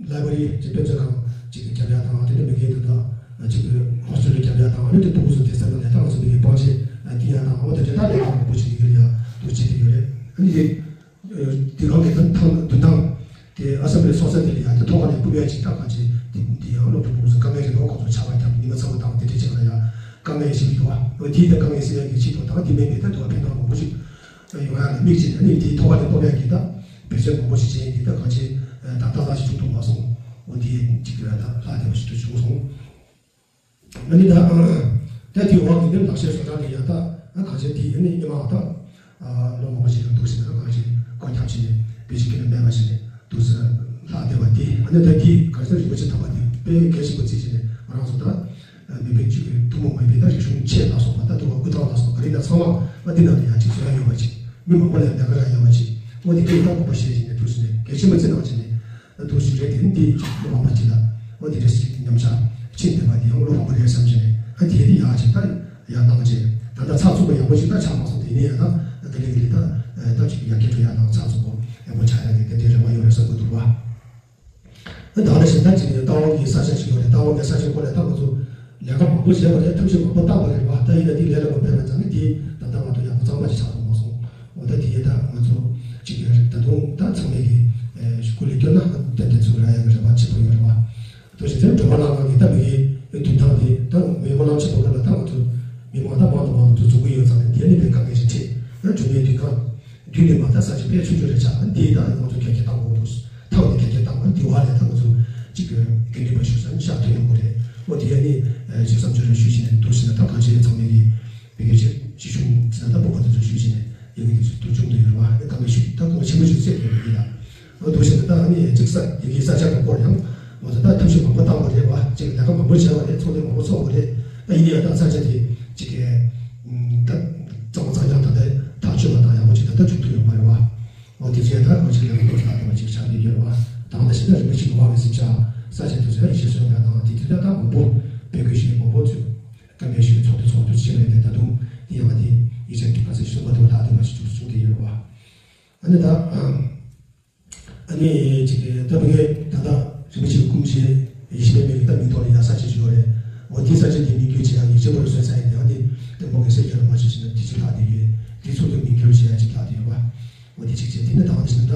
ལའི་བྷ་རི་ཅིག་དཔེ་མཛོད་ཁང་གཅིག་གི་རྒྱབ་ཡ་དང་དེ་འདྲ་མི་སྒེར་དུ་ད་གཅིག་གི་ཧོ་སི་ཊེལ་རྒྱབ་ཡ་དང་ཨ་ནི་དེ་ཕྲུ་གུ་ཚོ་དེ་ས་ནང་ལས་ད་ང་ཚོ་མི་སྒེར་སྤང་བྱེད་དེ་ཡ་དང་འོ་དེ་འདྲ་ད་ལས་ཀ་མང་པོ་ཞིག་ཡི་གེ་ལ་ཡ་འདུག་བྱེད་དེ་ཡོད་རེད། ཨ་ནི་དེ། དེ་གང་གི་ད་ཐང་མདུན་ཐང་། དེ་ཨ་སམ་ལི་སོ་སོ་དེ་ལ་ཡང་དེ་ཐོག་ཁ་ནས་སྤུ་བས་ཅིག་ད་གང་ཅི་དེ་དེ་ཡང་སློབ་ཕྲུག་ཕྲུ་གུ་ཚོ་དཀའ་ངལ་རེད་འདུག་ཁོང་ཚོ་ཆར་པ་བརྒྱབ་ཉི་མ་ཚ་བོ་དང་དེ་འདྲས་ཅིག་ལ་ཡང་དཀའ་ངལ་ཞིག་འདུག་འོ་དེའི་ད་དཀའ་ངལ་སེལ་ཡག་གི་ཆེད་དུ་ད་དེ་མིན་པའི་ད་དུ་བ་ཕན་ཐོགས་མང་པོ་ཞིག་ཡོང་ཡག་ལ་དམིགས་བྱས་ཨ་ནི་དེའི་ཐོག་ཁ་ནས་སྤོ་བས་ཀྱི་ད་བེད་སྤྱོད་མང་པོ་ཞིག་བྱས་ཡིན་དེ་ད་གང་ཅི་ད་ཏག་ཏག་ཞིག་བྱུང་ཐུབ་མ་སོང་། འོ་དེ་ཅིག་ལ་ད་ལྷག་བསྡད་པ་ཞིག་ཏུ་བྱུང་སོང་། ཨ་ནི་ད་ད་དེའི་འོག་གི་འདིར་ལག་ཤེས་བཟོ་གྲྭ་དེ་ཡང་ད་ཨ་གང་ཅི་དེ་ཨ་ནི་སྔོན་མ་ད་ཨ་ལོ་མང་པོ་ཞིག་ལ་འདུག་ཟེར་ན་གང་ཅི་སྒོ་རྒྱབ་བྱས་ནས་བེད་སྤྱོད་ཀྱི་ལ་མེད་པ་ཞིག་ནས་འདུག་ཟེར་ལྷག་བསྡད་པ་དེ་ཨ་ནི་ད་དེ་གང་ཟེར་རིན་པོ་ཆེ་དམ་པ་དེ་དཔེ་གལ་ཆེན་པོ་བརྩིས་བྱས་ནས་ང་རང་ཚོ་ད་མི་བེད་སྤྱོད་ཀྱི་ཐུན་མོང་མ་ཡིན་པའི་ད་རིག་གཞུང་ཆས་ལ་སོགས་པ་ད་དུ་བ་དབུ་ཐང་ལ་སོགས་པ་འདི་ནང་ལ་ཡང་ཅིག་བཟོ་ཡ་ཡོད་པ་ཅིག་མི་མང་པོ་ལ་ཡང་ལས་ཀ་རག་ཡོད་པ་ཅིག་འོ་དེ་དེ་ད་དགོངས་པ་བཞེས་བྱས་ནས་འདུག་ཟེར་ནས་གལ་ཆེན་པོ་བརྩི་གནང་བྱས་ནས། ད་དུང་ཞིག་རེད་དེ་འདི་ཅིག་བློ་ཕམ་པ་ཅིག་ལ་འོ་དེ་འདྲ་ཞིག་ཉམས་ཆག་ཕྱིན་བསྡད་པ་དེ་ཡང་བློ་ཕམ་པ་རེད་བསམ་བྱས་ནས་ཨ་དེ་དེ་ཡག་ཅིག་ད་ཡར་བཏང་བྱས་ད་ལྟ་ཚགས་ཚུད་པ་ཡག་པོ་ཞིག་ད་ཆགས་མ་སོང་། དེ་ནས་ཡང་ད་དེ་ལས་དེ་ད་ད་ཅིག་ཡར་རྒྱས་འགྲོ་ཡག་དང་ཚགས་ཚུད་པོ་ཡག་པོ་ཆགས་ཡག་གི་དེ་འདྲའི་རེ་བ་ཡོད་རེད་བསམ་གི་འདུག་བ། ཨ་ད་ལྟ་ཞིག་ད་ཅིག་ཏའོ་གི་ས་ཆ་ཞིག་ཡོད་རེད། ཏའོ་གི་ས་ཆ་སྐོར་ལ་ད་ང་ཚོ་ལས་ཀ་མང་པོ་བྱས་པ་རེད། ཐབས་ཤེས་མང་པོ་བཏང་བ་རེད་བ། ད་ཡིན་ན་དེ་ལས་སླ་པོ་མེད་པ་ཙང་ནི་དེ་ད་ལྟ་ང་ཚོ་ཡག་པོ་གཙང་མ་ཞིག་ཆགས་ཐུབ་མ་སོང་། འོ་ད་དེ་ད་ང་ཚོ་གཅིག་ཡོད་རེད། ད་དུང་ད་ཚང་མས་ཀྱི་ཨེ་སྐུ་ལས་སྐྱོན་ན་ཏན་ཏན་ཚུར་རག་ཡག་གི་རེ་བ་ཆེན་པོ་ཡོད་རེད་བ། ད་ཞིག་དེ་སྒྲོལ་མ་ལགས་ཀྱི་ད་མི་གི་མདུན་ཐང་དེ་ད་མི་སྨོན་ལམ་ཆེན་པོ་ལ་ད་ང་ཚོ་མི་མང་ད་མང་དུ་མང་དུ་འཛོམས་ཀྱི་ཡོད་ཙང་ནི་དེ་ནི་དཔེ་དཀའ་ངལ་ཞིག་འཕྲད། ད་སྒྲོལ་མའི་མདུན་ཁང་མདུན་ནས་མ་ད་ས་ཆ་དཔེ་ཆུང་ཆུང་རེ་ཆགས། ད་དེ་ད་ང་ཚོ་གལ་ཆེ་བཏང་དགོས་འདུག་ཐང་དེ་གལ་ཆེ་བཏང་བ་དེ་བ་ལས་ད་ང་ཚོ་གཅིག་གི་འགན་འཁྲི་པ་ཞུ་ས་ནི་ཤར་ཐོན་ཡོང་གི་རེད། འོ་དེ་ཡ་ནི་ཅིག་བསམ་ཚུལ་རེ་ཞུས་བྱས་ནས་འདུག་ཟེར་ན་ད་གང་ཅི་ཚང་མས་ཀྱི་མི་སྒེར་ཆེ་ཞི་ཆུང་ཟེར་ན་ད་སྤོབས་པ་དེ་ཚོ་ཞུས་བྱས་ནས་ཡ་གི་དེ་ཚོ་དུ་བྱུང་དུ་ཡོད་རེད་བ། ཨ་ནི་དཀའ་ངལ་ཞུ་ད་དཀའ་ངལ་ཆེན་པོ་ཞིག་སེལ་དགོས་ཀྱི་ཡིན་ལ། འོ་འདུག་ཟེར་ན་ད་ཨ་ནི་ཅིག་ས་ཡ་གི་ས་ཆ་གི་སྐོར་ཡང་ང་ཚོ་ད་ཐབས་ཤེས་མང་པོ་བཏང་བ་རེད་བ། ཅིག་ལས་ཀ་མང་པོ་བྱས་པ་རེད། ཚོགས་འདུ་མང་པོ་ཚོགས་པ་རེད། ད་ཡིན་ན་ཡང་ད་ས་ཆ་དེ་ཅིག་གི་ད་གཙང་མ་གཙང་རྐྱང་ད་ལྟ་ཐག་ཆོད་པ་དང་ཡག་པོ་ཅིག་ད་ལྟ་བྱུང་ཐུབ་ཡོད་མ་རེད་བ། འོ་དེ་བྱས་ད་ང་ཅིག་ལས་ཀ་ཏོག་ཙམ་ལྟ་བ་ཅིག་ཆགས་ཀྱི་ཡོད་རེད་བ། ད་ལྟ་ཞིག་ད་རིན་པོ་ཆེ་གི་དབང་གིས་ཟིན་ཆ་ས་ཆ་དེ་ཚོ་ཡང་ཡིད་ཆེས་སོང་ཡ་དང་དེ་དུས་ད་ད་མང་པོ་བོད་སྐད་ཤེས་མང་པོ་ཚོས་བཀའ་མོལ་ཞུས་ཚོགས་འདུ་ཚོགས་འདུ་བྱེད་པའི་དེ་ད་དུང་དེ་ཡང་དེ་ཡིད་ཆེས་དེ་ག་ཚོད་ཞུ་མ་ཐུབ་ཐག་དེ་བ་ཞིག་ཅིག་བྱུང་བསྡད་ཡོད་རེད་བ། ཨ་ནི་ད། ཨ་ནི་ཅིག་ད་བུ་གའི་ད་ལྟ་རིན་པོ་ཆེའི་སྐུ་མཆེད་ཡེ་ཤེས་པའི་མིང་ད་མིང་ཐོག་ལ་ཡ་ས་ཆ་ཅིག་ཡོད་རེད། འོ་དེ་ས་ཆ་དེ་མིང་བསྒྱུར་བྱེད་ཡ་ཡིན་གཅིག་པུ་རེད་བཟོས་ཚར་ཡིན། ཡང་དེ་ཏེ་མོ་གི་སེ་རྒྱ་ལ་མ་ཆེ་ཆེ་ན་དེ་ཅིག་ལྷག་དེ་ཡོད། དེ་ཚོ་དེ་མིང་བསྒྱུར་བྱེད་ཡ་ཅིག་ལྷག་དེ་ཡོད་པ། འོ་དེ་ཅིག་བྱས་དེ་ནི་ད་ག་ནི་ཟེར་ན་ད་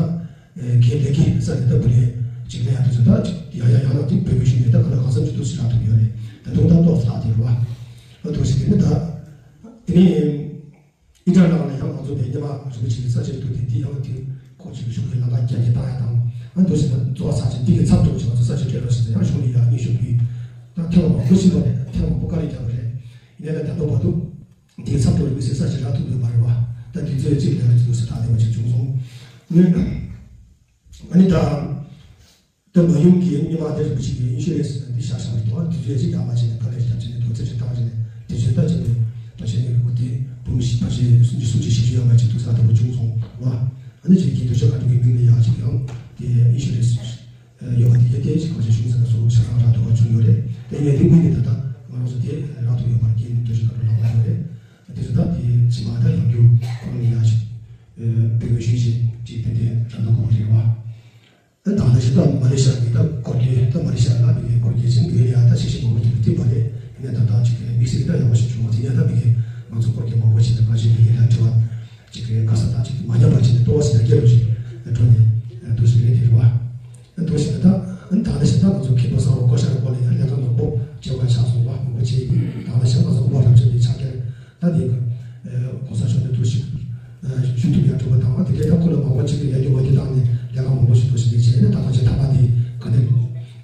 ཁྱེད་ལས་ཀའི་ས་ནས་ད་བུ་ལས་ཅིག་ལས་ཡ་དེ་ཚོ་ད་ཅིག་ཡང་ཡང་ཡང་ན་དེ་བོད་ཀྱི་གཞུང་ནས་ད་ག་ལ་གང་འཚམ་ཅིག་ཏུ་ཞིག་ལྷག་ཐུབ་ཡོད་རེད། ད་དུང་ད་ཏོག་ཙམ་ལྷག་དེ་ཡོད་པ། འོ་དེ་ཅིག་དེ་ནི་ད་དེ་ནི། ཨི་ཊར་ནང་ལ་ཡང་ང་ཚོ་བའི་སྔོན་མ་རིན་པོ་ཆེ་གི་ས་ཆ་འདུག་སྟེ་འདི་ཡང་དེ་ཁོང་ཚོའི་གཞུང་གི་ལམ་ཁ་རྒྱ་སྐྱེད་བཏང་ཡ་དང་ཨ་འདུག་ཟེར་ན་རྫོགས་ཚར་ཅིག་འདི་གི་མཚམས་འདྲ་བོ་ཞིག་ང་ཚོ་ས་ཆ་སྤྲད་རོགས་ཞེས་ཡང་གཞུང་ལ་ཡང་སྙན་ཞུ་ཕུལ། ད་ཐེངས་མང་པོ་ཕྱིན་པ་རེད། ཐེངས་མང་པོ་བཀའ་ལན་བརྒྱབ་པ་རེད། ཡིན་ནའི་ད་ད་ལྟ་བར་དུ་འདི་གི་མཚམས་འདྲ་བོ་མི་སེར་ས་ཆ་རག་ཐུབ་ཡོད་མ་རེད་བ། ད་དུས་ཚོད་གཅིག་ལས་རེ་ཚུགས་སུ་ཐག་དེ་བ་ཞིག་བྱུང་སོང་། ཨ་ནི་ད། ད་མ་ཡུམ་གྱི་སྔོན་མ་དེ་རིན་པོ་ཆེ་གི་ཨིན་ཤུ་རན་སི་འདི་བཞག་བཞག་པ་རེད་དོ། དུས་ཚོད་ཅིག་ཡག་པ་བྱས་ནས་ཕ་ལས་རྒྱབ་བྱས་ནས་དོ་ཚིགས་ཅིག་བཏང་བྱས་ནས་དུས་ཚོད་ལྟ་བྱས་ནས་ཕ་ཆེན་ནས་འོ་དེ་བུ་མོ་ཞིག་ཕ་ཆེན་སུམ་ཅུ་སུམ་ཅུ་བཞི་བཅུ་ཡོད་པ་ཅིག་ཐུག་ས་ཐུབ་པ་བྱུང་སོང་བ། ཨ་ནི་ཅིག་གི་འདུ་ཤོག་ཁ་ཐུག་གི་མིང་ལ་ཡག་ཅིག་ཡང་དེ་ཨིན་ཤུ་རན་སི་ཡོད་པ་དེ་ག་དེ་ཅིག་ཕ་ཆེན་གཞུང་ཚབ་ལ་སོགས་ཆ་ཚང་རག་ཐུབ་པ་བྱུང་ཡོད་རེད། དེ་ཡང་དེ་དངོས་གནས་ད་ལྟ་ང་རང་ཚོ་དེ་རག་ཐུབ་ཡོད་པར་རྒྱའི་འདུ་ཤོག་ཁ་ཐུག་ལ་ཡོད་རེད། དེ་ཚོ་ད་དེ་ཕྱི་མ་ད་ཡང་རྒྱུ་ཁོ་རང་ལ་ཡག་ཅིག་བེད་སྤྱོད་བྱེད་ཅིག་དེ་དེ་རག་ཐུབ་དགོས་པ་རེད་བ། ད་ལྟ་ཞིག་ད་མ་ལེ་ཤ་གི་ད་སྐོར་གྱི་ད་མ་ལེ་ཤ་ལ་མི་གི་སྐོར་གྱི་ཅིག་མི་གི་ཡ་ད་ཤེས་ཤེས་མང་པོ་ཅིག་ཐིག་པ་རེད། ཡིན་ན་ད་ད་ཅིག་དམིགས་བསལ་གྱི་ད་ཡག་པོ་ཞིག་བྱུང་བ་དེ་ཡ་ད་མི་གི་ང་ཚོ་སྐོར་གྱི་མང་པོ་ཞིག་ད་ག་ཞིག་མི་གི་ད་དྲི་བ་ ཅིག་གི་ག་ས་དང་ཅིག་མ་ཉམས་པ་བྱས་ནས་ལྟོ་བ་ཞིག་ཡར་རྒྱས་རུ་ཞིག་འགྲོ་ནས་འདུག་ཞིག་རེད་དེ་རེད་བ། འདུག་ཞིག་ད་ད་ལྟ་ཞིག་ད་ང་ཚོ་མཁན་པོ་གསར་བ་བསྐོ་བཞག་སྐོར་ལ་ཡང་ལས་ཀ་མང་པོ་བྱེད་པ་ཆགས་སོང་བ། མང་པོ་བྱས་ཡིན། ད་ལྟ་ཞིག་ང་ཚོ་དབུ་མ་རབ་འབྱམས་པའི་ཕྱག་འཁྱེར་ད་འདི་གི་གོང་ས་མཆོག་ནས་འདུག་ཞིག་ཞུ་ཐུབ་ཡག་གྲུབ་པ་དང་། དེ་འདྲའི་ད་ཁོ་ལ་མང་པོ་ཅིག་གི་ཡར་རྒྱས་མར་རྒྱས་བཏང་ནས་ལས་ཀ་མང་པོ་ཞིག་འདུག་ཞིག་བྱས་ནས། ད་ལྟ་ཅིག་ཐ་མ་འདི་ག་ནས་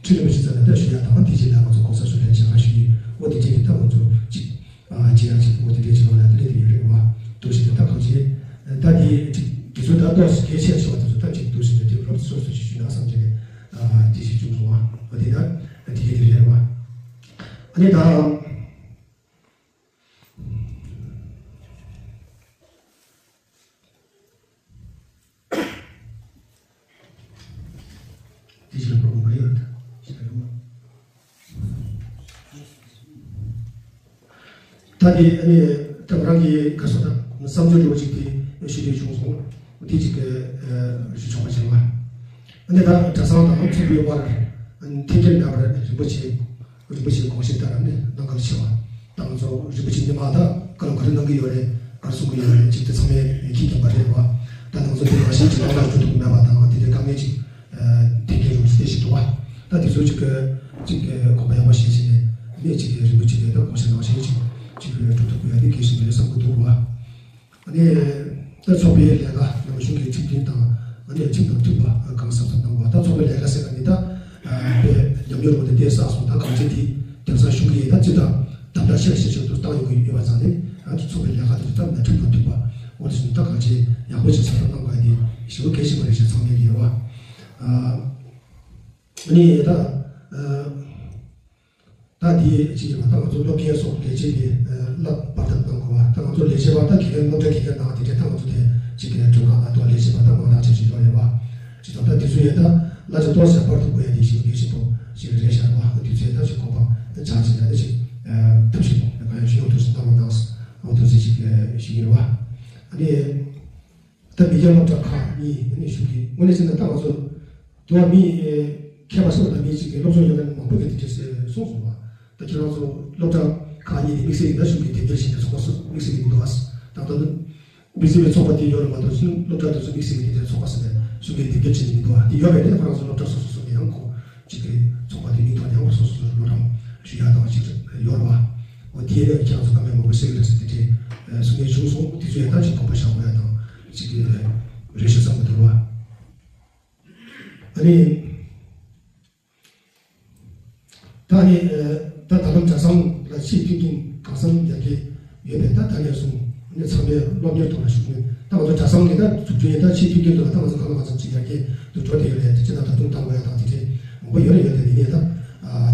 ཁྲི་རིན་པོ་ཆེ་རྩ་ནས་ད་ཞུ་ཡག་དང་། དེ་རྗེས་ལ་ང་ཚོ་གོང་ས་མཆོག་ལ་ཕྱག་ཞུ་ཡིན། འོ་དེ་རྗེས་ནས་ད་ང་ཚོ་ཅིག་ཨ་ཅི་ཡང་ཅིག་འོ་དེ་འདྲའི་ཅིག་ལོ་ལ་དེ་འདྲའི་དེ་ཡོད་རེད་བ། འདུག་ཞིག་ད་གང་ཅི་ད་དེ་ཅིག་དེ་ཚོ་ད་ཏོག་ཙམ་གལ་ཆེ་ཆེ་བ་དེ་ཚོ་ད་ཅིག་འདུག་ཞིག་ད་དེ་རོབ་སོ་སོ་ཅིག་ཞུས་ན་བསམ་གྱི་རེད། ཨ་དེ་ཞིག་བྱུང་སོང་བ། འོ་དེ་ད་དེ་གའི་དེ་རེད་བ། ཨ་ནི་ད། དེ་བཞིན་པོ་མ་ཡོད་ད་ཞེས་པའི་ལུང་། ད་དེ་ཨ་ནི་ད་ང་རང་གི་ག་སོ་ད་བསམ་ཚུལ་འདྲ་བོ་ཅིག་དེ་ཞུ་འདོད་བྱུང་སོང་། དེ་ཅིག་གི་ཞུ་ཆོག་པ་བྱས་པ། ཨ་ནི་ད་གྲྭ་ཚང་དང་ཚོགས་པའི་དབར་འཐེན་འཁྱེར་མེད་པར་རིན་པོ་ཆེ། རིན་པོ་ཆེའི་དགོངས་བཞེད་ལྟར་ནི་གནང་གལ་ཆེ་བ། ད་ང་ཚོ་རིན་པོ་ཆེ་ཉི་མ་ད་བཀའ་སློབ་ག་རེ་གནང་གི་ཡོད་རེད། ག་རེ་གསུང་གི་ཡོད་རེད། ཅིག་དེ་ཚང་མས་མཁྱེན་ཀྱང་པ་རེད་བ། ད་ང་ཚོ་དེ་ནང་བཞིན་གྱི་ལག་ལ་འཇུ་ཐུབ་མེད་པ་དང་། དེ་འདྲའི་དཀའ་ངལ་ཅིག་ཐེབས་ཀྱི་རེད་ཟེར་ཞིག་འདུག་བ། ད་དེ་ཚོ་ཅིག་ཅིག་དགོངས་པ་ཡག་པོ་བཞེས་བྱས་ནས་ནས་ཅིག་རིན་པོ་ཆེ་གི་ད་དགོངས་བཞེད་ནང་བཞིན་ཅིག་ཅིག་སྒྲུབ་ཐུབ་དགོས་ཡ་དེ་གལ་ཆེན་པོ་རེད་བསམ་གྱི་འདུག་བ། ཨ་ནི། ད་ཚོགས་པའི་ལས་ཀ་ནང་གཞུང་གི་ཁྲིམས་མཐུན་དང་། ཨ་ནི་ཁྲིམས་དང་མཐུན་པ་གང་གསལ་ཐབས་གནང་བ། ད་ཚོགས་པའི་ལས་ཀ་ཟེར་བ་ནི་ད་དཔེ་ཉམས་མྱོང་རོགས་དེ་བལྟས་བསགས་སོང་། ད་གང་ཅི་དེ་དེང་སང་གཞུང་གིས་ད་ཅི་ད་དམ་དྲག་ཤེས་ཤེས་ཤོས་དུ་བཏང་ཡོང་གི་ཡོད་པ་ཙང་ནི། ཨ་ནི་ཚོགས་པའི་ལས་ཀ་དེ་ད་ཁྲིམས་དང་མཐུན་པ་འོ་དེ་བཞིན་ད་གང་ཅི་ཡག་པོ་ཞིག་བྱ་ཐབས་གནང་བ་དེ་ཞེ་པོ་གལ་ཆེན་པོ་རེད་ཅེས་ཚང་མས་ཡིན་རེད་བ། ཨ་ནི་ད། ད་དེ་ཅི་ཡིན་པ། ད་ང་ཚོ་སློབ་དགེ་སོགས་ལས་བྱེད་ཀྱི་བསླབ་པར་དང་གནང་དགོས་པ། ད་ང་ཚོ་ལས་བྱེད་པ་ད་དགེ་རྒན་སློབ་གྲྭ་དགེ་རྒན་དང་དེ་འདྲའི་ད་ང་ཚོ་དེ་ཅིག་གི་མགྲོན་ཁང་ལ་ཏོག་ལས་བྱེད་པ་ད་མང་དག་ཅིག་ཅིག་ཡོད་རེད་བ། ཅི་ཙམ་ད་དེ་ཚོ་ཡིན་ད་གླ་ཆ་ཏོག་ཙམ་སྤར་ཐུབ་དགོས་ཡ་དེ་ཞིག་གལ་ཆེན་པོ་ཞིག་རེད་ཤག་བ། དེ་ཚོས་ད་ཅིག་གོ་བ་ཆགས་ཅིག་ད་ཅིག་ཐབས་ཤེས་གང་ཡང་ཞུ་ཡོང་ཐུབ་སུ་གནང་རོགས་གནང་། འོ་དེ་ཚོ་ཞིག་ཞིག་ཡིན་རེད་བ། ཨ་ནི། ད་མི་སྐྱ་སློབ་གྲྭ་ཁག་གཉིས་ནས་ཞུགས་ཀྱི་དངོས་གནས་བྱས་ན་ད་ང་ཚོ་དུ་བ་མི་མཁས་པ་སོགས་དང་མི་གཅིག་གི་སློབ་སྦྱོང་ཡོད་མཁན་མང་པོ་གིས་དེ་འདྲ་ཟེར་གསུངས་སོང་བ། ད་ཁྱེད་རང་ཚོ་སློབ་གྲྭ་ཁག་གཉིས་ནས་དམིགས་བསལ་གྱི་ད་ཞུགས་ཀྱི་དེབ་སྐྱེལ་བྱས་ནས་ཚོགས་པ་སོགས་དམིགས་བསལ་གྱི་མི་འདུག་ཨ། ད་ལྟ་ནི་དམིགས་བསལ་གྱི་ཚོགས་པ་དེ་ཡོད་རེད་མ་གཏོགས་སློབ་གྲྭ་དེ་ཚོ་དམིགས་བསལ་གྱི་དེ་འདྲའི་ཚོགས་པ་ཟེར་ནས་ཞུགས་ཀྱི་དེབ་སྐྱེལ་བྱས་ནས་མི་འདུག་ཨ། དེ་ཡོད་པས་ནས་ཁོ་རང་ཚོ་སློབ་གྲྭ་སོ་སོ་སོགས་ནས་ཡང་ཁོ་གཅིག་གི་ཚོགས་པ་དེ་མིང་ཐོག་ནས་ཡང་སོ་སོ་སོ་སློབ་གྲྭ་ཞུ་ཡག་དང་ཅིག་ཡོད་རེད་བ། འོ་དེ་ཡང་ཁྱེད་རང་ཚོ་བཀའ་མོལ་མང་པོ་བཤད་ཀྱི་རེད་ཟེར་དེ་འདྲའི་གསུང་མཁན་བྱུང་སོང་། དེ་ཚོ་ཡང་ད་ཅིག་དགོངས་པ་བཞག་དགོས་ཡ་དང་ཅིག་གི་རེ་ཞུ་བསམ་གྱི་འདུག་བ། ཨ་ནི། ད་ནི་ད་ད་ལམ་གྲྭ་ཚང་ལ་ཆེས་མཐུན་རྐྱེན་གང་འཚམ་ཡར་རྒྱས་ཡོད་པས། ད་ད་ནས་བཟུང་ནས་ཚང་མས་སློབ་གཉེར་ཐོག་ལ་ཞུགས་ནས། ད་ང་ཚོ་གྲྭ་ཚང་གི་ད་འཛུགས་སྐྲུན་ཡིན་ད་ཆེས་མཐུན་རྐྱེན་དུ་ལ་ད་ང་ཚོ་གང་ལ་གང་འཚམ་ཅིག་ཡར་རྒྱས་དུ་འགྲོ་བསྡད་ཡོད་རེད། དེ་ཅི་ད་ད་དུང་བཏང་དགོས་ཡ་དང་དེ་འདྲའི་མང་པོ་ཡོད་རེད། ཡོད་དེ་ཡིན་ནའི་ད་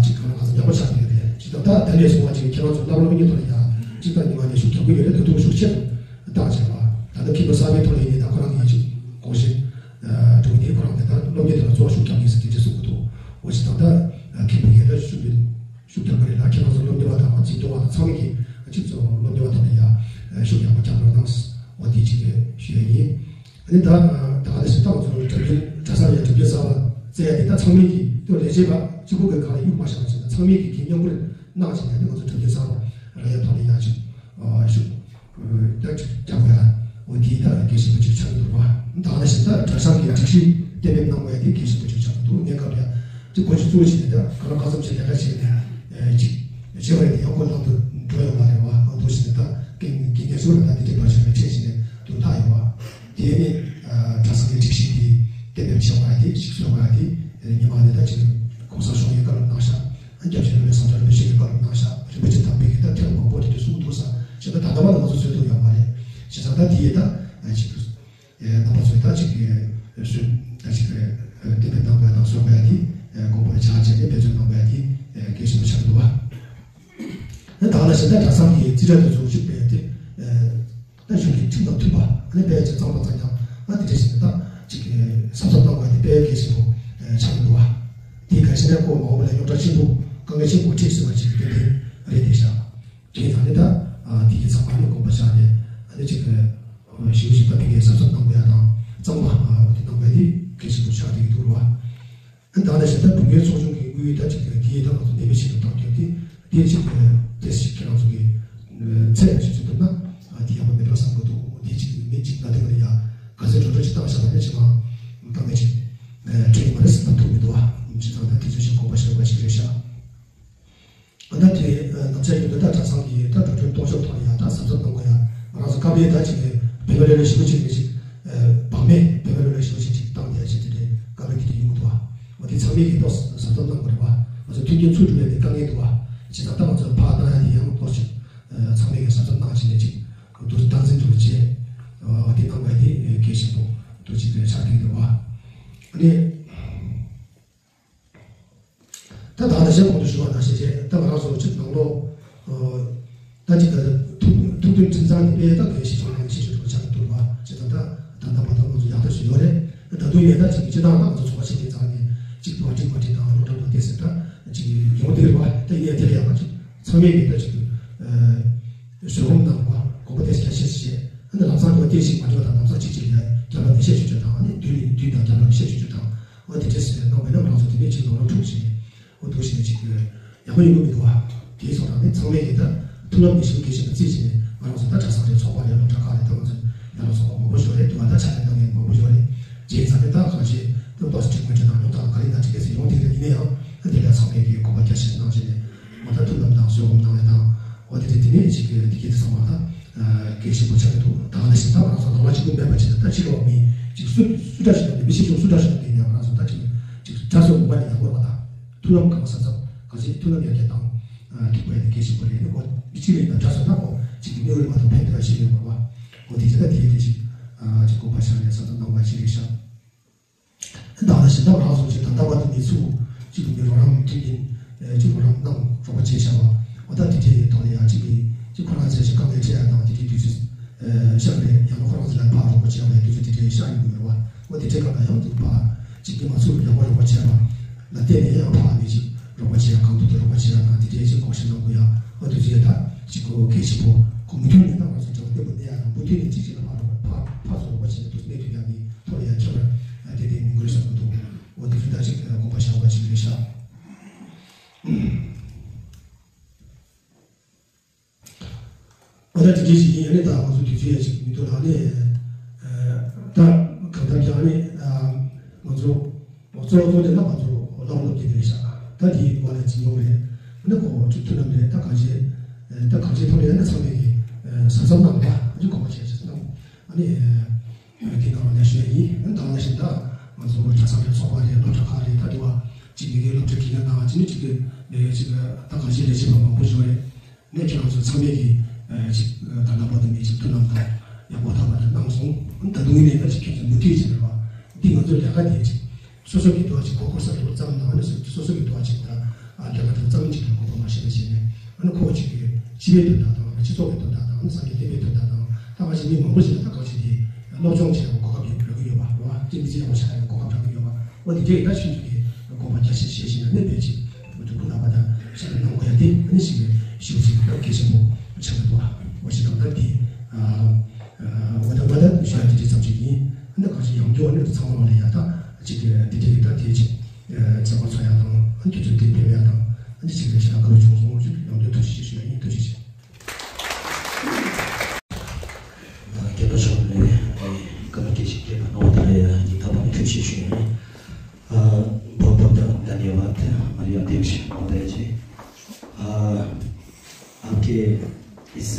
ཅིག་གང་ལ་གང་འཚམ་ཡག་པོ་ཆགས་ཡོད་རེད། ཅི་ད་ད་ད་ནས་བཟུང་བ་ཅིག་ཁྱེད་རང་ཚོ་བསླབ་སློབ་གཉེར་ཐོག་ལ་ཡ་ཅིག་ད་ཉི་མ་ནས་ཤུགས་རྒྱག་གི་ཡོད་རེད། ད་དུང་ཤུགས་ཆེ་རུ་བཏང་བྱས་པ། ད་ལྟ་མཁན་པོ་གསར་པའི་ཐོག་ལ་ཡིན་ནའི་ད་ཁོ་རང་གིས་ཅིག་དགོངས་བཞེས་འགྲོ་གི་འདུག་ཁོ་རང་གིས་ད་སློབ་གཉེར་ཐོག་ལ་གཙོ་བོ་ཤུགས་རྒྱག་གི་ཟེར་དེ་གསུང་གི་འདུག་འོ་ཅི་ད་ད་མཁན་པོ་གིས་ད་ཤུགས་ཀྱིས། ཤུགས་རྒྱག་གི་རེད་ལ། ཁྱེད་རང་ཚོ་སློབ་གཉེར་བ་དང་འཛིན་སྐྱོང་བ་དང་ཚང་མ་གིས་ཁྱེད་ཚོ་སློབ་གཉེར་བ་ཐོག་ནས་ཡང་ཤུགས་ཡག་པོ་རྒྱག་རོགས་གནང་། འོ་དེ་གཅིག་ཞུ་ཡ་ཡིན། ཨ་ནི་ད་ད་ག་ནང་བཞིན་ད་ང་ཚོ་གྲྭ་རྒྱུན་གྲྭ་ཚང་ཡ་གྲྭ་རྒྱུན་གསར་པ་བཙལ་ཡ་དེ་ད་ཚང་མས་ཀྱིས་དེ་ལས་བྱེད་པ་གཅིག་པུ་གི་སྒང་ལ་གཡུག་མ་བཞག་པ་བྱས་ན་ཚང་མས་ཀྱིས་ཁྱེད་མཉམ་པོར་གནང་བྱས་ནས་ཨ་ནི་ང་ཚོ་གྲྭ་རྒྱུན་གསར་པ་རག་ཡ་ཐོག་ནས་ཡང་ཅིག་ཨ་ཞུ། ད་ཅིག་རྒྱབ་ཡ་འོ་དེ་ད་གལ་ཆེན་པོ་ཅིག་ཆགས་ཀྱི་འདུག་བ། ད་ག་ནང་བཞིན་ད་གྲྭ་ཚང་གི་སྒྲིག་གཞི་གཏན་འབེབས་གནང་བ་དེ་གལ་ཆེན་པོ་ཅིག་ཆགས་ཀྱི་འདུག་གནས་སྐབས་ལ་ཅིག་གོ་རྒྱུ་གཙོ་བོ་ཞིག་ནས་ད་གང་ལ་གང་འཚམ་ཅིག་ལས་ཀ་བྱས་ནས་ཅིག་བྱེད་པ་ཡིན་ན་ཡང་ཁོ་ལམ་དུ་འགྲོ་ཡོང་མ་རེད་བ། ཨང་དུ་ཞིག་ནས་ད་རྐྱེན་རྐྱེན་ངན་ཚོ་ལ་ད་དེ་འདྲའི་བར་ཆད་ལ་འཕྲད་བྱས་ནས་དུ་ལྷག་ཡོང་བ། དེ་ནི་གྲྭ་ཚང་གི་སྒྲིག་གཞི་དེ་གཏན་འབེབས་བྱས་པ་དེ་ཞིག་བཟོས་པ་དེ་ཉི་མ་ནས་ད་ཅིག་གོང་ས་མཆོག་གིས་བཀའ་སློབ་གནང་ཤག་ཨ་སྐྱབས་རྗེ་བླ་མས་ཟམ་གདོང་རིན་པོ་ཆེ་གིས་བཀའ་སློབ་གནང་ཤག་རིན་པོ་ཆེ་དམ་པའི་གིས་ད་ཐེངས་མང་པོ་དེ་འདྲ་གསུངས་འདུག་ས་བྱས་ན་ད་ལྟ་བར་ལ་ང་ཚོ་བཟོས་ཐུབ་ཡོད་མ་རེད། བྱས་ཙང་ད་དེ་ཡིས་ད་ཅིག་རྣམ་པ་ཚོས་ད་ཅིག་གསོན་ད་ཅིག་གཏན་འབེབས་གནང་དགོས་ཡ་དང་བཟོ་དགོས་ཡ་དེ་དགོངས་པ་ལ་བཞག་བྱས་ནས་འབད་བརྩོན་གནང་དགོས་ཡ་དེ་གལ་ཆེན་པོ་ཆགས་འདུག་བ། ད་ག་ནང་བཞིན་ད་གྲྭ་ཚང་གི་རྩིས་ཁྲ་དེ་ཚོ་ཞུགས་པའི་དེ། ད་གཞུང་གི་ཁྲིམས་དང་མཐུན་པ་ཨ་ནི་དཔེ་ཅིག་གཙང་མ་གཙང་རྐྱང་ཨ་དེ་འདྲ་ཞིག་ད་ཅིག་གི་གཟབ་གཟབ་གནང་དགོས་དེ་དཔེ་གལ་ཆེན་པོ་ཆགས་ཀྱི་འདུག་བ། དེ་གལ་ཆེ་ན་ཁོ་མ་འོངས་པ་ལ་རྙོག་དྲ་ཆེན་པོ་དཀའ་ངལ་ཆེན་པོ་འཕྲད་སྲིད་པ་ཅིག་ཏན་ཏན་རེད་དེ་ཤག་དེ་ཡིན་ཙང་ནི་ད་དེ་གི་ཚང་མ་ནི་དགོངས་པ་བཞག་ནས་ཨ་ནི་ཅིག་གི་ཞིབ་ཞིབ་ད་དེ་གི་གཟབ་གཟབ་གནང་དགོས་ཡ་དང་གཙང་མ་དེ་གནང་དགོས་དེ་གལ་ཆེན་པོ་ཆགས་བསྡད་ཀྱི་འདུག་རེད་བ། ད་ནས་བཤད་ད་བོད་སྐད་ཚོགས་ཆུང་གི་དངུལ་ད་ཅིག་དེ་ད་ང་ཚོ་ནད་མེད་ཞིག་ཏུ་བཏང་རྒྱུ་དེ་དེ་ཅིག་དེ་ཞིག་ཁྱེད་རང་ཚོ་གི་ཚད་ཅིག་ཚོད་ཐུབ་ན་དེ་ཡག་པོ་མེད་པ་བསམ་གི་འདུག་དེ་གཅིག་མི་གཅིག་ལ་དེ་ལ་ཡ་ག་ཚོད་འགྲོ་འགྲོ་ཅིག་བཏང་བཞག་པ་ནས་ཅི་མ་བཏང་ནས་ཅིག་ཨ་འཕྲོད་ཀྱི་མ་རེད་ཟེར་ན་ཐུག་མི་འདུག་བ། ཅི་ཙང་ད་དེ་ཚོད་ཅིག་དགོངས་པ་བཞེས་པ་ཅིག་རེད་ཤག་ཨ་ད་དེ་ནམ་ཞག་ཡིན་དུས་ད་གྲྭ་ཚང་གི་ད་འགྲོ་གྲོན་གཏོང་ཕྱོགས་ཐོག་ལ་ཡ་ད་གཟབ་གཟབ་གནང་དགོས་ཡ། ང་རང་ཚོ་སྐབས་རེ་ད་ཅིག་གི་བེ་ག་ལོ་ལོ་ཞེ་པོ་ཅིག་རེད་ཅིག་བག་མེད་བེ་ག་ལོ་ལོ་ཞེ་པོ་ཅིག་ཅིག་བཏང་བསྡད་ཅིག་དེ་འདྲའི་སྐབས་རེ་དེ་འདྲ་ཡོང་གི་འདུག་བ། འོ་དེ་ཚང་མས་ཀྱི་ཏོག་གཟབ་གཟབ་གནང་དགོས་རེད་བ། ང་ཚོ་མཐུན་རྐྱེན་ཚུགས་ཐུབ་ཡ་དེ་དཀའ་ངལ་འདུག་བ། བྱས་ཙང་ད་ང་ཚོ་ཕར་བཏང་ཡ་དེ་ཡང་ཏོག་ཅིག་ཚང་མས་ཀྱི་གཟབ་གཟབ་གནང་བྱས་ནས་ཅིག་འདུག་སྟངས་འཛིན་འདུག་བྱས། འོ་དེ་གནང་བ་དེ་གལ་ཆེན་པོ་འདུག་ཅིག་ཆགས་ཀྱི་འདུག་བ། ཨ་ནི། ད་ད་ལྟ་གཞན་གོང་དུ་ཞུས་པ་ནང་བཞིན་རེད། ད་ང་རང་ཚོ་ཅིག་ནང་ལོགས་ད་ཅིག་ད་ཐུགས་ཐུགས་མཐུན་ཁྲིམས་གཙང་གི་དཔེ་ད་གལ་ཆེ་ཤོས་ནང་གི་ཆེ་ཤོས་དུ་ཆགས་འདུག་བ། ཅེས་ད་ད་ད་ལྟ་བར་དུ་ང་ཚོ་ཡག་ཐག་ཆོད་ཡོད་རེད། ད་དུང་ཡང་ད་ཅིག་སྤྱི་བཏང་ད་ང་ཚོ་ཚོགས་པ་ཆེ་ཆེ་ཚང་ནས་ཅིག་བ་ཁྲིག་བ་ཁྲིག་དང་སློབ་གྲྭ་དང་བལྟས་ཟེར་ད་ཅིག་ཡོང་བསྡད་རེད་བ། ད་ཡིན་ཡང་དེ་ལ་ཡག་པ་ཅིག་ཚང་མས་ཀྱི་ད་ཅིག་བཟོད་སྒོམ་གནང་བ་དགོངས་པ་དེ་རྒྱ་ཆེ་བཞེས། ཨ་ནི་ལམ་སང་དུ་བལྟས་ཤིག་མ་འཇོག་དང་ལམ་སང་ཅིག་ཅིག་ལ་རྒྱབ་ལ་མི་བཤད་ཆོག་ཆོག་དང་ཨ་ནི་དུས་ནས་དུས་དང་རྒྱབ་ལ་མི་བཤད་ཆོག་ཆོག་དང་། འོ་དེ་འདྲས་སེ་གནང་བས་ན་ང་རང་ཚོ་དེ་ནས་ཅིག་ནང་ལ་འཁྲུག་བྱས་འོ་འདུག་བྱས་ནས་ཅིག་ཡག་པོ་ཡོང་གི་མི་འདུག་བ། དེའི་སོགས་དང་ནི་ཚང་མས་ཀྱི་ད་མཐུན་ལམ་གྱི་ཞིབ་གལ་ཆེན་པོ་རྩིས་བྱས་ནས་ང་རང་ཚོ་ད་གྲྭ་ཚང་རེད་ཚོགས་པ་རེད་སློབ་གྲྭ་ཁག་རེད་ད་ང་ཚོ་ཡང་ན་ཚོགས་པ་མང་པོ་ཞིག་རེད་འདུག་བ། ད་ཕྱག་ལས་གནང་མཁན་མང་པོ་ཞིག་རེད། རྗེས་ཚང་གི་ད་གང་ཅི་ད་ཏོག་ཙམ་གྲོས་མོལ་བྱས་ནས་ཡང་ད་ག་རེ་ད་ཅིག་གལ་སྲིད་ཡོང་དེ་རེད་ཡིན་ན་ཡང་ད་དེ་ལ་ཚང་མས་ཀྱི་དགོངས་པ་རྒྱ་ཆེ་གནང་བྱས་ནས་ང་ད་མཐུན་ལམ་དང་བཟོད་སྒོམ་གནང་བས་དང་འོ་དེ་རེད། དེ་ནས་ཅིག་གི་དེ་གལ་སྲིད་ཚང་མ་ད། གལ་ཆེན་པོ་ཆགས་ཀྱི་འདུག་ད་ང་ལ་ཞིག་ད་ང་ཚོ་ནང་ལ་གཅིག་པུ་མེད་པ་བྱས་ད་ཕྱི་ལོགས་མི་གཅིག་སུ་སུ་འདྲ་ཞིག་ཡོང་ནས་མི་ཤེས་ཆུང་སུ་འདྲ་ཞིག་ཡོང་ནས་ཡང་ང་ཚོ་ད་གཅིག་གཅིག་དགྲ་བཟོ་མུ་བ་ནས་ཡག་པོ་རེད་བ། ད་མཐུན་ལམ་གང་ག་ཟབ་ཟབ་གང་ཅི་མཐུན་ལམ་ཡར་རྒྱས་བཏང་ཐུབ་པ་ཡིན་ན་གལ་ཆེན་པོ་རེད། ནི་ཁོ་མི་གཅིག་ལས་ད་དགྲ་བཟོ་ན་ཁོ་གཅིག་གི་མི་འོས་མ་གཏོགས་ཕན་ཐོགས་ཤེས་ཡོད་མ་རེད་བ། ཁོ་དེ་བྱས་ད་དེའི་དེ་ཞིག་གཅིག་དགོངས་པ་བཞག་ནས་ས་ད་གནང་བ་ཅི་རེད་ཤག་ད་ལྟ་བཞིན་ད་ང་རང་ཚོ་ཅིག་ད་ལྟ་བར་དུ་མི་ཚུགས་ཅིག་གི་མི་རོགས་རམ་མཐུན་རྐྱེན་ཅིག་རོགས་རམ་གནང་རོགས་པ་བྱས་བཞག་པ་འོ་ད་དེ་འདྲའི་ཐོག་ནས་ཡང་ཅིག་གི་ཅིག་ཁོ་རང་ཚོས་ཅིག་དཀའ་ངལ་འཕྲད་ཡ་དང་དེ་འདྲའི་དུས་ཚོད་ཤར་རེད། ཡང་ན་ཁོ་རང་ཚོ་ལ་ཕར་རོགས་པ་བྱས་པའི་དུས་ཚོད་དེ་འདྲའི་ཤར་ཡོང་གི་ཡོད་རེད་བ། འོ་དེ་འདྲའི་སྐབས་ལ་ཡང་ཅིག་ཕར་ཅིག་གི་མ་ཚུགས་ཡག་པོ་རོགས་པ་བྱས་པ་ལ་བརྟེན་ནས་ཡང་ཕར་ནས་ཅིག་རོགས་པ་བྱས་ཡ་གང་ཐུབ་ཀྱི་རོགས་པ་བྱས་ཡ་དང་དེ་འདྲའི་ཅིག་གོ་ཤེས་གནང་དགོས་ཡ། འོ་དེ་ཚོ་ཡ་ད་ཅིག་གོ་གལ་ཆེན་པོ་ཁོ་མུ་མཐུད་ནས་ད་ང་ཚོ་འབྲེལ་བ་བརྟན་པོ་གནས་ཡ་དང་མུ་མཐུད་ནས་ཅིག་ཅིག་ལ་ཕར་རོགས་པ་ཕར་ཕར་ཚུར་རོགས་པ་བྱས་ནས་དུ་གནས་ཐུབ་ཡ་གི་ཐོག་ལ་ཡ་ཁྱད་པར་དེ་དེ་མི་འགོར་བསམ་གྱི་འདུག་འོ་དེ་ཚོ་ད་ཅིག་དགོངས་པ་བཞག་པ་ཅིག་རེད་ཤག་འོ་ད་དེ་འདྲའི་ཞིག་ཡིན། ཡ་ནི་ད་ང་ཚོ་དུས་ཚོད་ཡ་ཅིག་མི་འདུག་ལ་ནི་ད་གང་ལྟར་ཀྱང་ནི་ང་ཚོ་གཙོ་བོ་གཙོ་དེ་ལ་ང་ཚོ་བླ་སློབ་ཀྱི་དེ་རེད་ཤག་ད་དེའི་སྒོ་ནས་འཛིན་ཡོང་རེད། ནི་ཁོ་ཅིག་མཐུན་ལམ་རེད། ད་གང་ཅི་ད་གང་ཅིའི་ཐོག་ནས་ཡ་ནི་ཚང་མས་ཀྱི་ས་མཚམས་གནང་བ་ཨ་ཅིག་གོ་བ་བྱས་ཅིག་གནང་ཨ་ནི། དེ་ནང་ལ་ཞུ་ཡ་ཡིན། ད་ལྟ་བཞིན་ད་ང་ཚོ་གྲྭ་ཚང་རེད་ཚོགས་པ་རེད་སློབ་གྲྭ་ཁག་རེད་ད་དེ་བ་གཅིག་མི་རིགས་སློབ་གྲྭའི་དགེ་རྒན་དང་གཅིག་ནི་གཅིག་གི་ལས་ཡོད་ཅིག་ད་གང་ཞིག་ལས་བྱེད་པ་མང་པོ་ཞིག་ཡོད་རེད། ནས་ཁྱེད་རང་ཚོ་ཚང་མས་ཀྱི་ཅིག་ད་ལྟ་བར་དུ་མི་ཅིག་མཐུན་ལམ་དང་ཡག་པོ་ད་བར་དུ་གནང་སོང་། ད་དུང་ཡིན་ནའི་ད་ཅིག་ཁྱེད་ཚོ་མུ་མཐུད་ཅིག་རེད་བ། འདི་ང་ཚོའི་ལས་ཀ་དེ་ཅིག་སོ་སོ་གི་འདུ་བ་ཅིག་གོ་སྐོར་ས་རུ་བརྩམས་དང་ནི་སོ་སོ་གི་འདུ་བ་ཅིག་ད་ལས་ཀ་དེ་བརྩམས་ཅིག་ལ་གོ་སྐོར་མ་ཤེས་པ་བྱས་ནས་ཨ་ནི་ཁོ་ཅིག་གི་སྤྱི་པའི་དོན་དག་དང་སྤྱི་ཚོགས་ཀྱི་དོན་དག་དང་ཨ་ནི་སངས་རྒྱས་བསྟན་པའི་དོན་དག་དང་ད་ག་ཅིག་མི་མང་པོ་ཞིག་ལ་ད་ག་ཅིག་དེ་སློབ་སྦྱོང་བྱེད་པའི་གོ་སྐབས་ཡོད་རག་གི་ཡོད་པ་རེད་བ། ཅིག་མི་ཚེ་ཡག་པོ་ཆགས་ཡག་གོ་སྐབས་རག་གི་ཡོད་པ་འོ་དེ་འདྲའི་ད་ཆུང་ཆུང་གི་དགོངས་པ་རྒྱ་ཆེ་བཞེས་ཤིང་ནས་དཔེ་ཅིག་འོ་དེ་ཁོ་ན་པ་ད་ཞིག་གནང་དགོས་ཡ་དེ་ཨ་ནི་ཞིག་གི་ཞུ་ཚིག་ད་གལ་ཆེན་པོ་ཆགས་ཀྱི་འདུག་བ། འོ་ཞིག་དང་ད་དེ་ཨ་ང་ད་ང་ད་ཞུ་ཡ་དེ་འདྲའི་ཙམ་ཞིག་ཡིན། ཨ་ནི་གང་ཞིག་ཡང་སྐྱོར་ཨ་ནི་ཚང་མ་ལ་ཡ་ད་ཅིག་གི་དེ་འདྲའི་ད་དེ་ཅིག་མཛད་པ་ཚོ་ཡ་དང་ཨ་ནི་དུས་ཚོད་དེ་ཕེབས་ཡ་དང་ཨ་ནི་ཅིག་རེ་ཞིག་ད་དགའ་བོ་བྱུང་སོང་ཅིག་ཡང་སྐྱོར་ཐུགས་རྗེ་ཆེ་ཞུ་ཡ་ཡིན། ཐུགས་རྗེ་ཆེ། རྒྱལ་བ་མཆོག་ནས་བཀའ་མོལ་སྐད་ཆ་བརྒྱབ་པ་ནོར་བ་དེ་ལ་ཡང་སྙིང་ཐག་པ་ནས་ཐུགས་རྗེ་ཆེ་ཞུ་ཡ་ཡིན། बहुत बहुत धन्यवाद मारिया देवी महोदय जी। आपके इस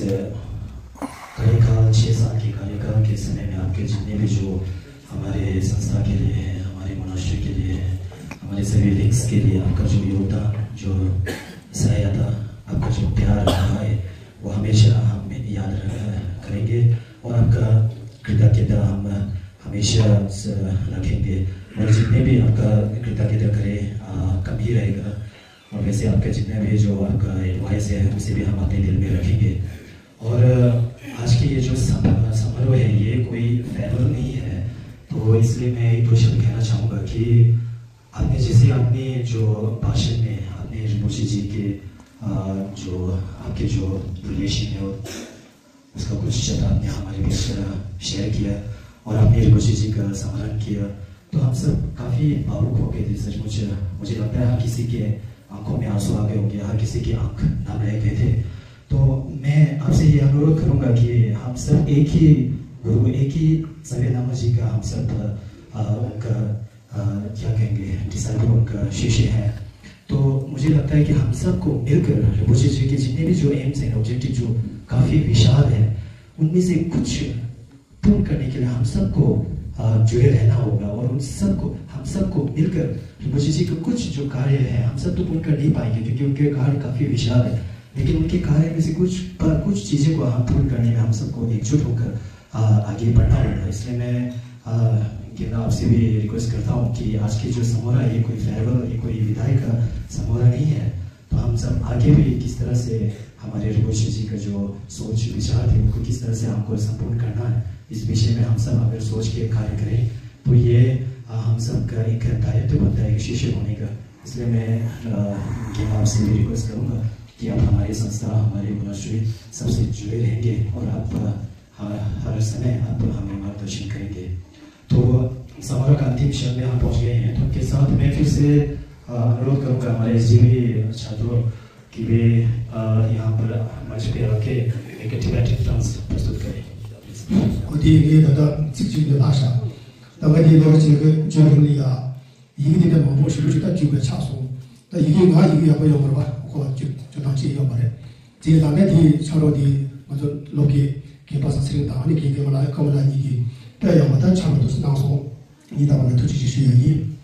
कार्यकाल, छः साल के कार्यकाल के समय में आपके जितने भी जो हमारे संस्था के लिए हैं, हमारे मोनास्ट्री के लिए हैं, हमारे सभी विंग्स के लिए आपका जो योगदान, जो सहायता, आपका जो प्यार रहा है, वो हमेशा हम याद रख-, करेंगे और आपका कृतज्ञता हम हमेशा स-, रखेंगे। और जितने भी आपका कृतज्ञता करें, आ, कम ही रहेगा। और वैसे आपका जितना भी जो आपका एडवाइस है, उसे भी हम अपने दिल में रखेंगे। और, अ, आज की ये जो सम-, समारोह है, ये कोई फेयरवेल नहीं है, तो इसलिए मैं एक दो शब्द कहना चाहूँगा कि आपने जैसे अपने जो भाषण में आपने रिंपोचे जी के, अ, जो आपके जो रिलेशन है, उसका कुछ शब्द आपने हमारे बीच, अ, शेयर किया और आपने रिंपोचे जी का स्मरण किया, तो हम सब काफ़ी भावुक हो गए थे सचमुच। मुझे लगता है हर किसी के आंखों में आंसू आ गए होंगे, हर किसी के आंख नम रह गए थे। तो मैं आपसे ये अनुरोध करूंगा कि हम सब एक ही गुरु एक ही सभी नाम जी का हम सब, अ, उनका, अ, क्या कहेंगे, डिसाइपल उनका शिष्य हैं। तो मुझे लगता है कि हम सबको मिलकर रिपोची जी के जितने भी जो एम्स हैं, ऑब्जेक्टिव जो काफ़ी विशाल है, उनमें से कुछ पूर्ण करने के लिए हम सबको, अ, जुड़े रहना होगा और उन सबको, हम सबको मिलकर रिपोची जी के कुछ जो कार्य है, हम सब तो पूर्ण कर नहीं पाएंगे क्योंकि उनके कार्य काफ़ी विशाल है, लेकिन उनके कार्य में से कुछ, पर कुछ चीज़ों को हम पूर्ण करने में हम सबको एकजुट होकर, अ, आगे बढ़ना होगा। इसलिए मैं, अ, गेंदा आपसे भी रिक्वेस्ट करता हूँ कि आज की जो समारोह है, ये कोई फेयरवेल, ये कोई विदाई का समारोह नहीं है। तो हम सब आगे भी किस तरह से हमारे रिपोची जी का जो सोच विचार थे, उनको किस तरह से हमको संपूर्ण करना है, इस विषय में हम सब अगर सोच के कार्य करें, तो ये, अ, हम सब का एक दायित्व बनता है एक शिष्य होने का। इसलिए मैं, अ, गेंदा आपसे भी रिक्वेस्ट करूँगा कि आप हमारे संस्था, हमारे मॉनेस्ट्री सबसे जुड़े रहेंगे और आप, अ, हर, हर समय आप हमें मार्गदर्शन करेंगे। तो समारोह का अंतिम क्षण में हम पहुंच गए हैं, तो उनके साथ मैं फिर से, अ, अनुरोध करूंगा हमारे एसजीबी छात्रों की वे, अ, यहाँ पर मंच पे आके एक टिबेटन डांस प्रस्तुत करें। ཨོ་དེ་ངས་ད་ལྟ་ཚིག་གཅིག་འདི་ལྷག་བཞག་ད་ང་དེ་ལོ་རེ་བྱེད་ཀྱི་བརྗོད་རིམ་ལ་ཡ། ཡི་གེ་འདི་འདྲ་མང་པོ་ཞེ་པོ་ཅིག་ད་བཅུག་པའི་ཆགས་སོང་། ད་ཡི་གེ་ང་ཡི་གེ་ཡག་པོ་ཡོད་མ་རེད་པ། ཁོ་ལ་བཅུག་བཅུག་སྟངས་ཅིག་ཡོད་མ་རེད། དེ་ལ་ནས་དེ་ཕྱག་རོགས་དེ་ང་ཚོ་སློབ་དགེ་རྒན་པ་ས་ཚེ་རིང་དང་ཨ་ནི་དགེ་རྒན་མ་ལགས་ཀ་མ་ལགས་གཉིས་ཀྱིས་དཔེ་ཡག་པོ་ད་ཕྱག་རོགས་དུ་གནང་སོང་། ཉིན་ལྟར་བ་ལ་ཐུགས་རྗེ་ཆེ་ཞུ་ཡ་ཡིན།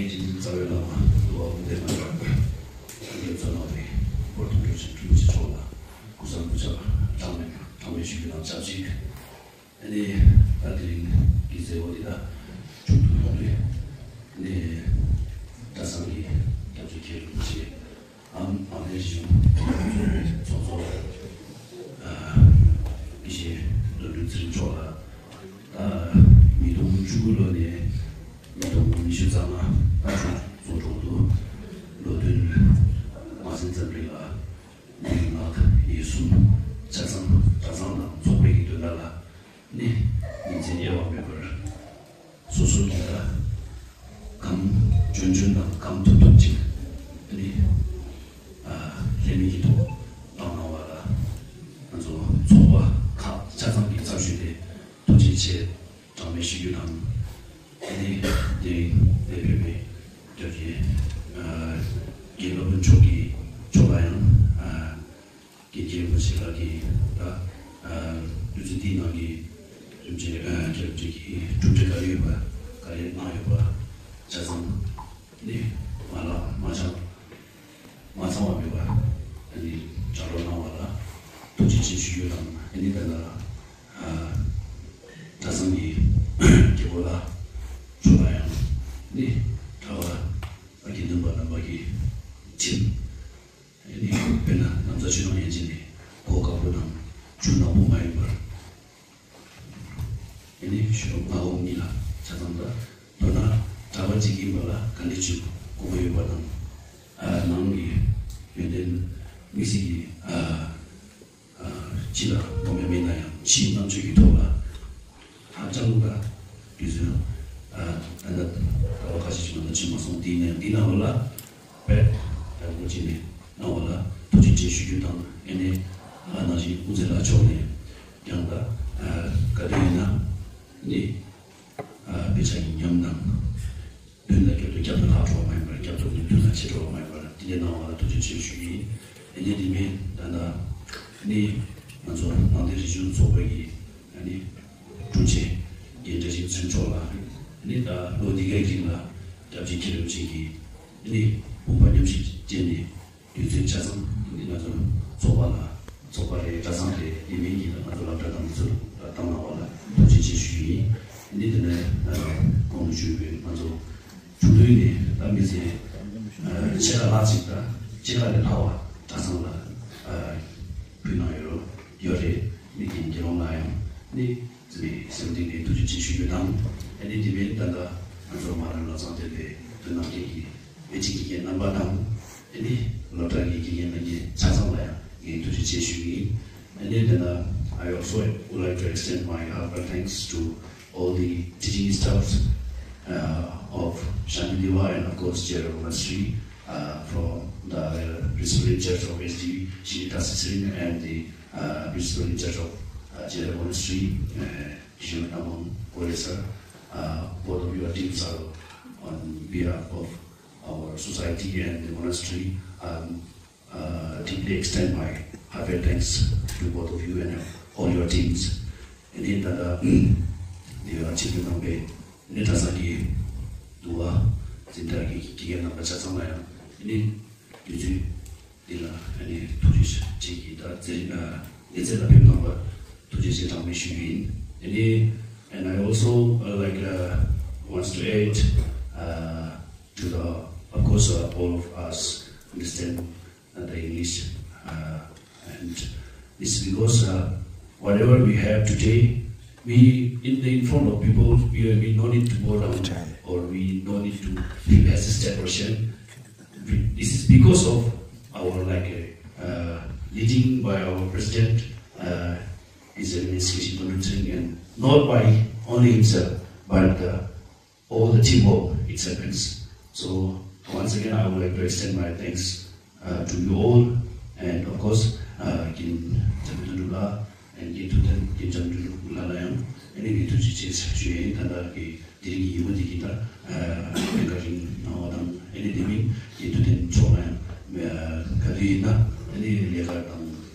རྩ་བའི་བླ་མ་གདུལ་བ་དཔུང་ལྡན་རྣམ་པ་ཀུན་གྱིས་གཙོ་གནང་བའི་བོད་དུ་འགྲོ་ཕྱིན་ཕྲུ་གུ་ཆེ་མཆོག་ལ་སྐུ་གཟུགས་སྐུ་ཕྱག་གྲངས་མེད་གྲངས་མེད་ཞུ་རྒྱུ་དང་ཆབས་ཅིག་ཨ་ནི་ད་དེ་རིང་གི་མཛད་སྒོ་འདི་དག་མཇུག་ཏུ་ཡོང་དུས་ཨ་ནི་གྲྭ་ཚང་གི་སྐྱབས་རྗེ་མཁན་རིན་པོ་ཆེ་ཨམ་ཨ་ནེ་རི་ཆུང་གཙོས་པའི་ཚོགས་གཙོ་ཨ་དགེ་བཤེས་བློ་གྲོས་ཚེ་རིང་མཆོག་ལ་ད་ཉིས་སྟོང་བཅུ་དགུ་ལོ་ནས་ཉིས་སྟོང་ཉི་ཤུ་རྩ་ལྔ་ད་ཚོགས་གྲོགས་དུ་ལོ་སྟོན་མ་ཟིན་ཙམ་རིང་ལ་ལུས་ངག་ཡིད་གསུམ་ཆ་ཚང་གྲྭ་ཚང་དང་ཚོགས་པའི་གི་དོན་དག་ལ་ནི་ཉིན་མཚན་དབྱེ་བ་མེད་པར་སོ་སོ་གི་ལ་གང་འཇོན་འཇོན་དང་གང་ཐུབ་ཐུབ་ཅིག་ནི་ལྷད་མེད་ཀྱི་ཐོག་བཏང་གནང་བ་ལ་ང་ཚོ་ཚོགས་པ་ཁག་ཆ་ཚང་གི་ཚབ་ཞུས་ཏེ་ཐུགས་རྗེ་ཆེ་གྲངས་མེད་ཞུ་རྒྱུ་དང་། ཨ་ནི་དེ་རིང་འདིར་ཕེབས་པའི་སྐྱབས་རྗེ་ཨ་རྒན་སློབ་དཔོན་མཆོག་གི་མཆོག་ལ་ཡང་ཨ་རྒན་རྒྱས་རིན་པོ་ཆེ་ལགས་ཀྱིས་ད་ཨ་དུས་ཚོད་འདིའི་ནང་གི་སྐྱབས་རྗེ་ཨ་སྐྱབས་རྗེ་གི་གྲུབ་འབྲས་ག་རེ་ཡོད་པ་ག་རེ་གནང་ཡོད་པ་ཆ་ཚང་ནི་མ་ལགས་མ་ཆག་མ་ཚང་བ་མེད་པ་ཨ་ནི་ལྗགས་རོགས་གནང་བ་ལ་ཐུགས་རྗེ་ཆེ་ཞུ་རྒྱུ་དང་ཨ་ནི་ད་ལྟ་ཨ་གྲྭ་ཚང་གི་རྒྱལ་པོ་ལགས་མཆོག་ལ་ཡང་ནི་གྲྭ་པ་དགེ་འདུན་པ་རྣམ་པ་གི་ཁྲིམས་ཨ་ནི་དཔེར་ན་ན་བཟའ་ཆོས་གྲོགས་ཡན་ཆད་ནས་གོ་དཀར་པོ་དང་ཆུ་ནག་པོ་མ་ཡིན་པར། ཨ་ནི་ཞུ་སྒོ་ང་འོང་གཉིས་ལ་ཆ་ཚང་ད་མདོར་ན་གྲྭ་པ་གཅིག་ཡིན་པ་ལ་ག་འདྲ་ཅིག་དགོས་པ་ཡོད་པ་དང་ཨ་ནང་གི་ཡོན་ཏན་དམིགས་བསལ་གྱི་ཨ་ཨ་ཕྱི་ལ་ངོམ་ཡ་མེད་ན་ཡང་ཕྱིའི་རྣམ་དཔྱོད་ཀྱི་ཐོག་ལ་ཧ་ཅང་གི་ད་དུས་ཚོད་ཨ་ད་ལྟ་ཟླ་བ་ཁ་ཤས་ཤིག་ནང་ལ་ཕྱིན་མ་སོང་། དེ་ཡིན་ན་ཡང་འདི་ནང་ལ་ལ། དཔེ་དང་པོ་ཅིག་ནས་གནང་བ་ལ་ཐུགས་རྗེ་ཆེ་ཞུ་རྒྱུ་དང་ཨ་ནི་ཨ་ནང་བཞིན་དབུ་མཛད་ལགས་མཆོག་ནས་ཀྱང་ད་ཨ་ག་དུས་ཡིན་ན་ནི་ཨ་དཔེ་ཆ་ཡི་ཉམས་དང་མདུན་ལ་སྐྱོད་དུ་སྐྱབས་སུ་ལྷག་འགྲོ་བ་མ་ཡིན་པར་སྐྱབས་སུ་ནི་མདུན་ལ་ཆེ་འགྲོ་བ་མ་ཡིན་པར་དེ་འདྲ་གནང་བ་ལ་ཐུགས་རྗེ་ཆེ་ཞུ་གི་ཡིན། ཨ་ནི་དེ་མིན་ད་ལྟ་ནི་ང་ཚོ་ནང་བསྟན་རིག་གཞུང་ཚོགས་པ་ཡི་ཨ་ནི་དྲུང་ཆེ་རྒན་བཀྲ་ཤིས་ཚེ་རིང་མཆོག་ལ་ཨ་ནི་ད་ལོ་འདི་གའི་རིང་ལ་སྐྱབས་རྗེ་མཁན་རིན་པོ་ཆེ་གིས་ཨ་ནི་དགོངས་པ་མཉམ་བཞེས་བྱས་ནས་དུས་ཚོད་ཆ་ཚང་ཨ་ནི་ང་ཚོ་ཚོགས་པ་ལ་ཚོགས་པ་རེད་གྲྭ་ཚང་རེད་དེ་མིན་གྱི་ང་ཚོ་སློབ་གྲྭ་དང་མི་ཚོ་ལ་བཏང་གནང་བ་ལ་ཐུགས་རྗེ་ཆེ་ཞུ་ཡིན། ཨ་ནི་དེ་ནས་གོང་དུ་ཞུས་པའི་ང་ཚོ་ཆུང་དུས་ནས་ད་མི་ཚེ་ཕྱེད་ཀ་ལྷག་ཅིག་དང་ཕྱེད་ཀ་ལས་ལྷག་པ་གྲྭ་ཚང་ལ་ཕུལ་གནང་ཡོད་ཡོད་རེད། མི་རྒན་རྒྱལ་དབང་ལགས་ཡང་ནི་ཚེ་རིང་སེམས་གཏིང་ནས་ཐུགས་རྗེ་ཆེ་ཞུ་རྒྱུ་དང་ཨ་ནི་དེ་མིན་ད་ལྟ་ང་ཚོ་མ་ར་ལོ་ཚང་དེ་ལས་དོན་གནང་མཁན་གྱི་དབུ་ཁྲིད་དགེ་རྒན་རྣམ་པ་དང་ཨ་ནི་སློབ་གྲྭ་གི་དགེ་རྒན་རྣམ་རྒྱལ་ཆ་ཚང་ལ་ཡང་ངས་ཐུགས་རྗེ་ཆེ་ཞུ་གི་ཡིན། ཨ་ནི་དེ་ན་I also would like to extend my heartfelt thanks to all the teaching staffs uh, of Shanti Diwa and of course Jera Monastery uh, from the Presbyterian Church of S D Shri Tasi Sring and the uh, Presbyterian Church of uh, Jera Monastery, uh, Shri Namang Kore sir. Uh, both of your teams are on behalf of our society and the monastery. Um, uh, deeply extend my heartfelt thanks to both of you and all your teams. ཨ་ནི་ད་ལྟ་འདི་ལ་ཆེད་དུ་གནང་བའི་ཨ་ནི་གྲྭ་ཚང་གི་འདུལ་བ་འཛིན་གྲྭ་གི་དགེ་རྒན་རྣམ་པ་ཆ་ཚང་ལ་ཡང་ཨ་ནི་དུས་ཚོད་འདི་ལ་ཨ་ནི་ཐུགས་རྗེ་ཆེ་གི་ད་མཛད་ཨ་མཛད་རྗེས་ལ་ཕེབས་གནང་བར་ཐུགས་རྗེ་ཆེ་གྲངས་མེད་ཞུ་རྒྱུ་ཡིན། ཨ་ནི་and I also uh, like uh, wants to add uh, to the, of course, uh, all of us understand uh, the English. Uh, and it's because uh, whatever we have today, we, in the in front of people, we, we no need to bow down or we no need to feel hesitation or shame. We, this is because of our like uh, leading by our president, uh, His Eminence Geshe Khyentse Rinpoche, and not by only himself, but uh, all the teamwork it happens. So once again, I would like to extend my thanks uh, to you all, and of course, uh, Kin Jamdulu and Kin Tuten, Kin Jamdulu Lala Yang, and Kin Tuji Chase Shue, and the Diri Yimadi Kita, and Karin Nawadam, and Dimi, Kin Tuten Chola, Kadina, and Leka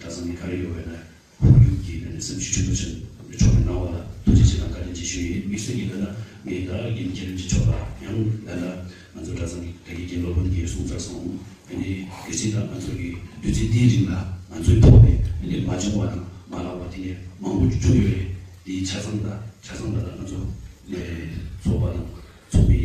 Tasani Kario, and ཁོར་ཡུག་གི་ནས་སེམས་ཤུགས་ཆེན་པོ་ཅན་འཕྲོག་པའི་སྣང་བ་ལ་ཐུགས་རྗེ་ཆེ་དང་བཀའ་དྲིན་ཆེ་ ཞུ་ཡིན། དམིགས་བསལ་གྱིས་ད་ལྟ་ངས་ད་རྒན་ཁྱེད་རང་གི་ཕྱོགས་ལ་ཡང་ད་ལྟ་ང་ཚོ་གྲྭ་ཚང་གི་ད་གི་རྒན་སློབ་དཔོན་གྱིས་གསུངས་ཚར་སོང་། ཨ་ནི་གལ་སྲིད་ད་ང་ཚོ་གི་དུས་ཚོད་འདིའི་རིང་ལ་ང་ཚོའི་ཐོག་ནས་ཨ་ནི་མ་བྱུང་བ་དང་མ་ལགས་པ་དེ་ནས་མང་པོ་བྱུང་ཡོད་རེད། དེའི་ཆ་ཚང་ད་ཆ་ཚང་ད་ལྟ་ང་ཚོ་ནས་ཚོགས་པ་དང་ཚོགས་མི་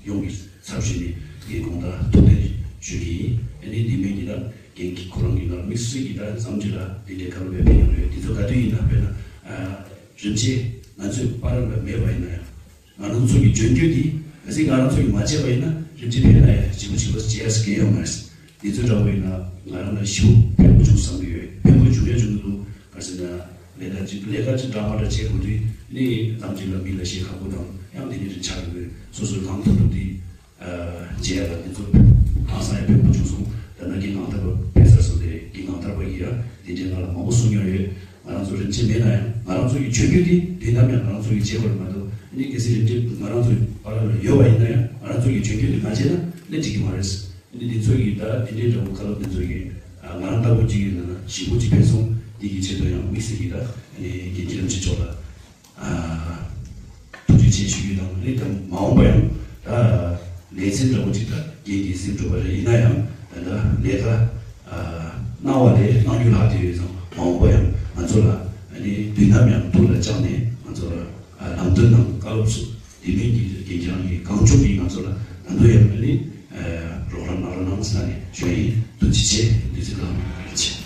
ཡོངས་ཀྱི་ཚབ་ཞུས་ནས་ངས་དགོངས་དག་ཐུགས་བདེན་ཞུ་གི་ཡིན། ཨ་ནི་འདི་མིན་གྱི་ད་རྒན་གྱིས་ཁོ་རང་གི་ནང་དམིགས་བསལ་གྱི་ད་ཟམ་གྱི་ལ་འདི་འདྲའི་བཀའ་སློབ་ཕེབས་ཡོང་རེད། དེ་ཚོ་ག་དུས་ཡིན་ན་དཔེར་ན་རིན་ཆེན་ང་ཚོའི་བར་ལ་མེད་པ་ཡིན་ན་ཡང་། ང་རང་ཚོ་གི་འཇོན་སྐྱོད་འདི་གལ་སྲིད་ང་རང་ཚོ་གི་མ་བྱས་པ་ཡིན་ན་རིན་ཆེན་ཕེབས་ན་ཡང་ཞིབ་པོ་ཞིབ་པོ་བྱས་ཡ་ཟེར་གྱི་ཡོད་མ་རེད། འདི་ཚོ་འདྲ་བོ་ཡིན་ན་ང་རང་ལ་ཞེ་པོ་ཕན་པོ་བྱུང་བསམ་གྱི་ཡོད། ཕན་པོ་བྱུང་ཡ་བྱུང་གི་འདུག་ག་རེ་ཟེར་ན་ལས་ཀ་ཅིག་ལས་ཀ་ཅིག་འདྲ་མ་འདྲ་བྱེད་དགོས་དུས་ནི་ནམ་ཅིག་ལ་མི་ལ་ཞེ་ཁག་པོ་དང་ཡང་དེ་ནི་རིན་ཆགས་ཡོད་པས་སོ་སོའི་གང་ཐུབ་ཐུབ་དེ་བྱས་ཡ་ལ་དེ་ཚོ་ཧང་སང་ཡ་ཕན་པོ་བྱུང་སོང་། ད་ནང་གི་ངང་ཐབས་པ་ཕེབས་ཚར་སོང་སྟེ་གི་ངང་ཐབས་པ་ཡིན་ཡ་དེ་འདྲའི་ང་ལ་མང་པོ་གསུང་མྱོང་ཡོད། ང་རང་ཚོ་རིན་ཆེན་མེད་ན་ཡང་ང་རང་ཚོ་གི་ཇོ་རྒྱུ་དེ་དུས་ནམ་ཡང་ང་རང་ཚོ་གི་བྱེད་དགོས་མ་གཏོགས་ནི་གལ་སྲིད་རིན་ཆེན་ང་རང་ཚོ་བར་ལ་ཡོད་པ་ཡིན་ན་ཡང་ང་རང་ཚོ་གི་ཇོ་རྒྱུ་དེ་མ་བྱས་ན་ནི་འགྲིག་གི་མ་རེད། ནི་འདི་ཚོ་གི་ད་དེ་འདྲའི་འདྲ་པོ་བཀའ་སློབ་དེ་ཚོ་གི་ང་རང་ལྟ་བུ་ཅིག་ཡིན་ན་ཞིབ་པོ་ཅིག་ཕན་སོང་། འདི་གི་ཆེད་དུ་ཡང་དམིགས་བསལ་གྱི་ད་ནི་རྒན་གྱི་རིན་ཆེན་མཆོག་ལ་ཐུགས་རྗེ་ཆེ་ཞུ་རྒྱུ་དང་། ནི་ད་མ་འོངས་པ་ཡང་ད་ལེ་ཚན་འདྲ་པོ་ཅིག་ད་རྒན་གྱི་སེམས་འགྲོ་བ་རེ་ཡིན་ན་ཡང་ད་ལྟ་ལས་ཀ་གནང་བ་ལས་གནང་རྒྱུ་ལྷག་དེ་ཡོད་ཙང་མ་འོངས་པ་ཡང་ང་ཚོ་ལ་ནི་དུས་ནམ་ཡང་ཐུགས་ལ་བཅངས་ནས་ང་ཚོ་ལ་ལམ་སྟོན་དང་བཀའ་སློབ་སོགས་དེ་མིན་གྱི་རྒན་གྱི་རང་གི་གང་བྱུང་གི་ང་ཚོ་ལ་ད་དུང་ཡང་ནི་རོགས་རམ་གནང་རོགས་གནང་ཟེར་ནས་ཞུ་ཡ་ཡིན། ཐུགས་རྗེ་ཆེ། འདི་ཚོ་གང་ཡིན་ཆེ།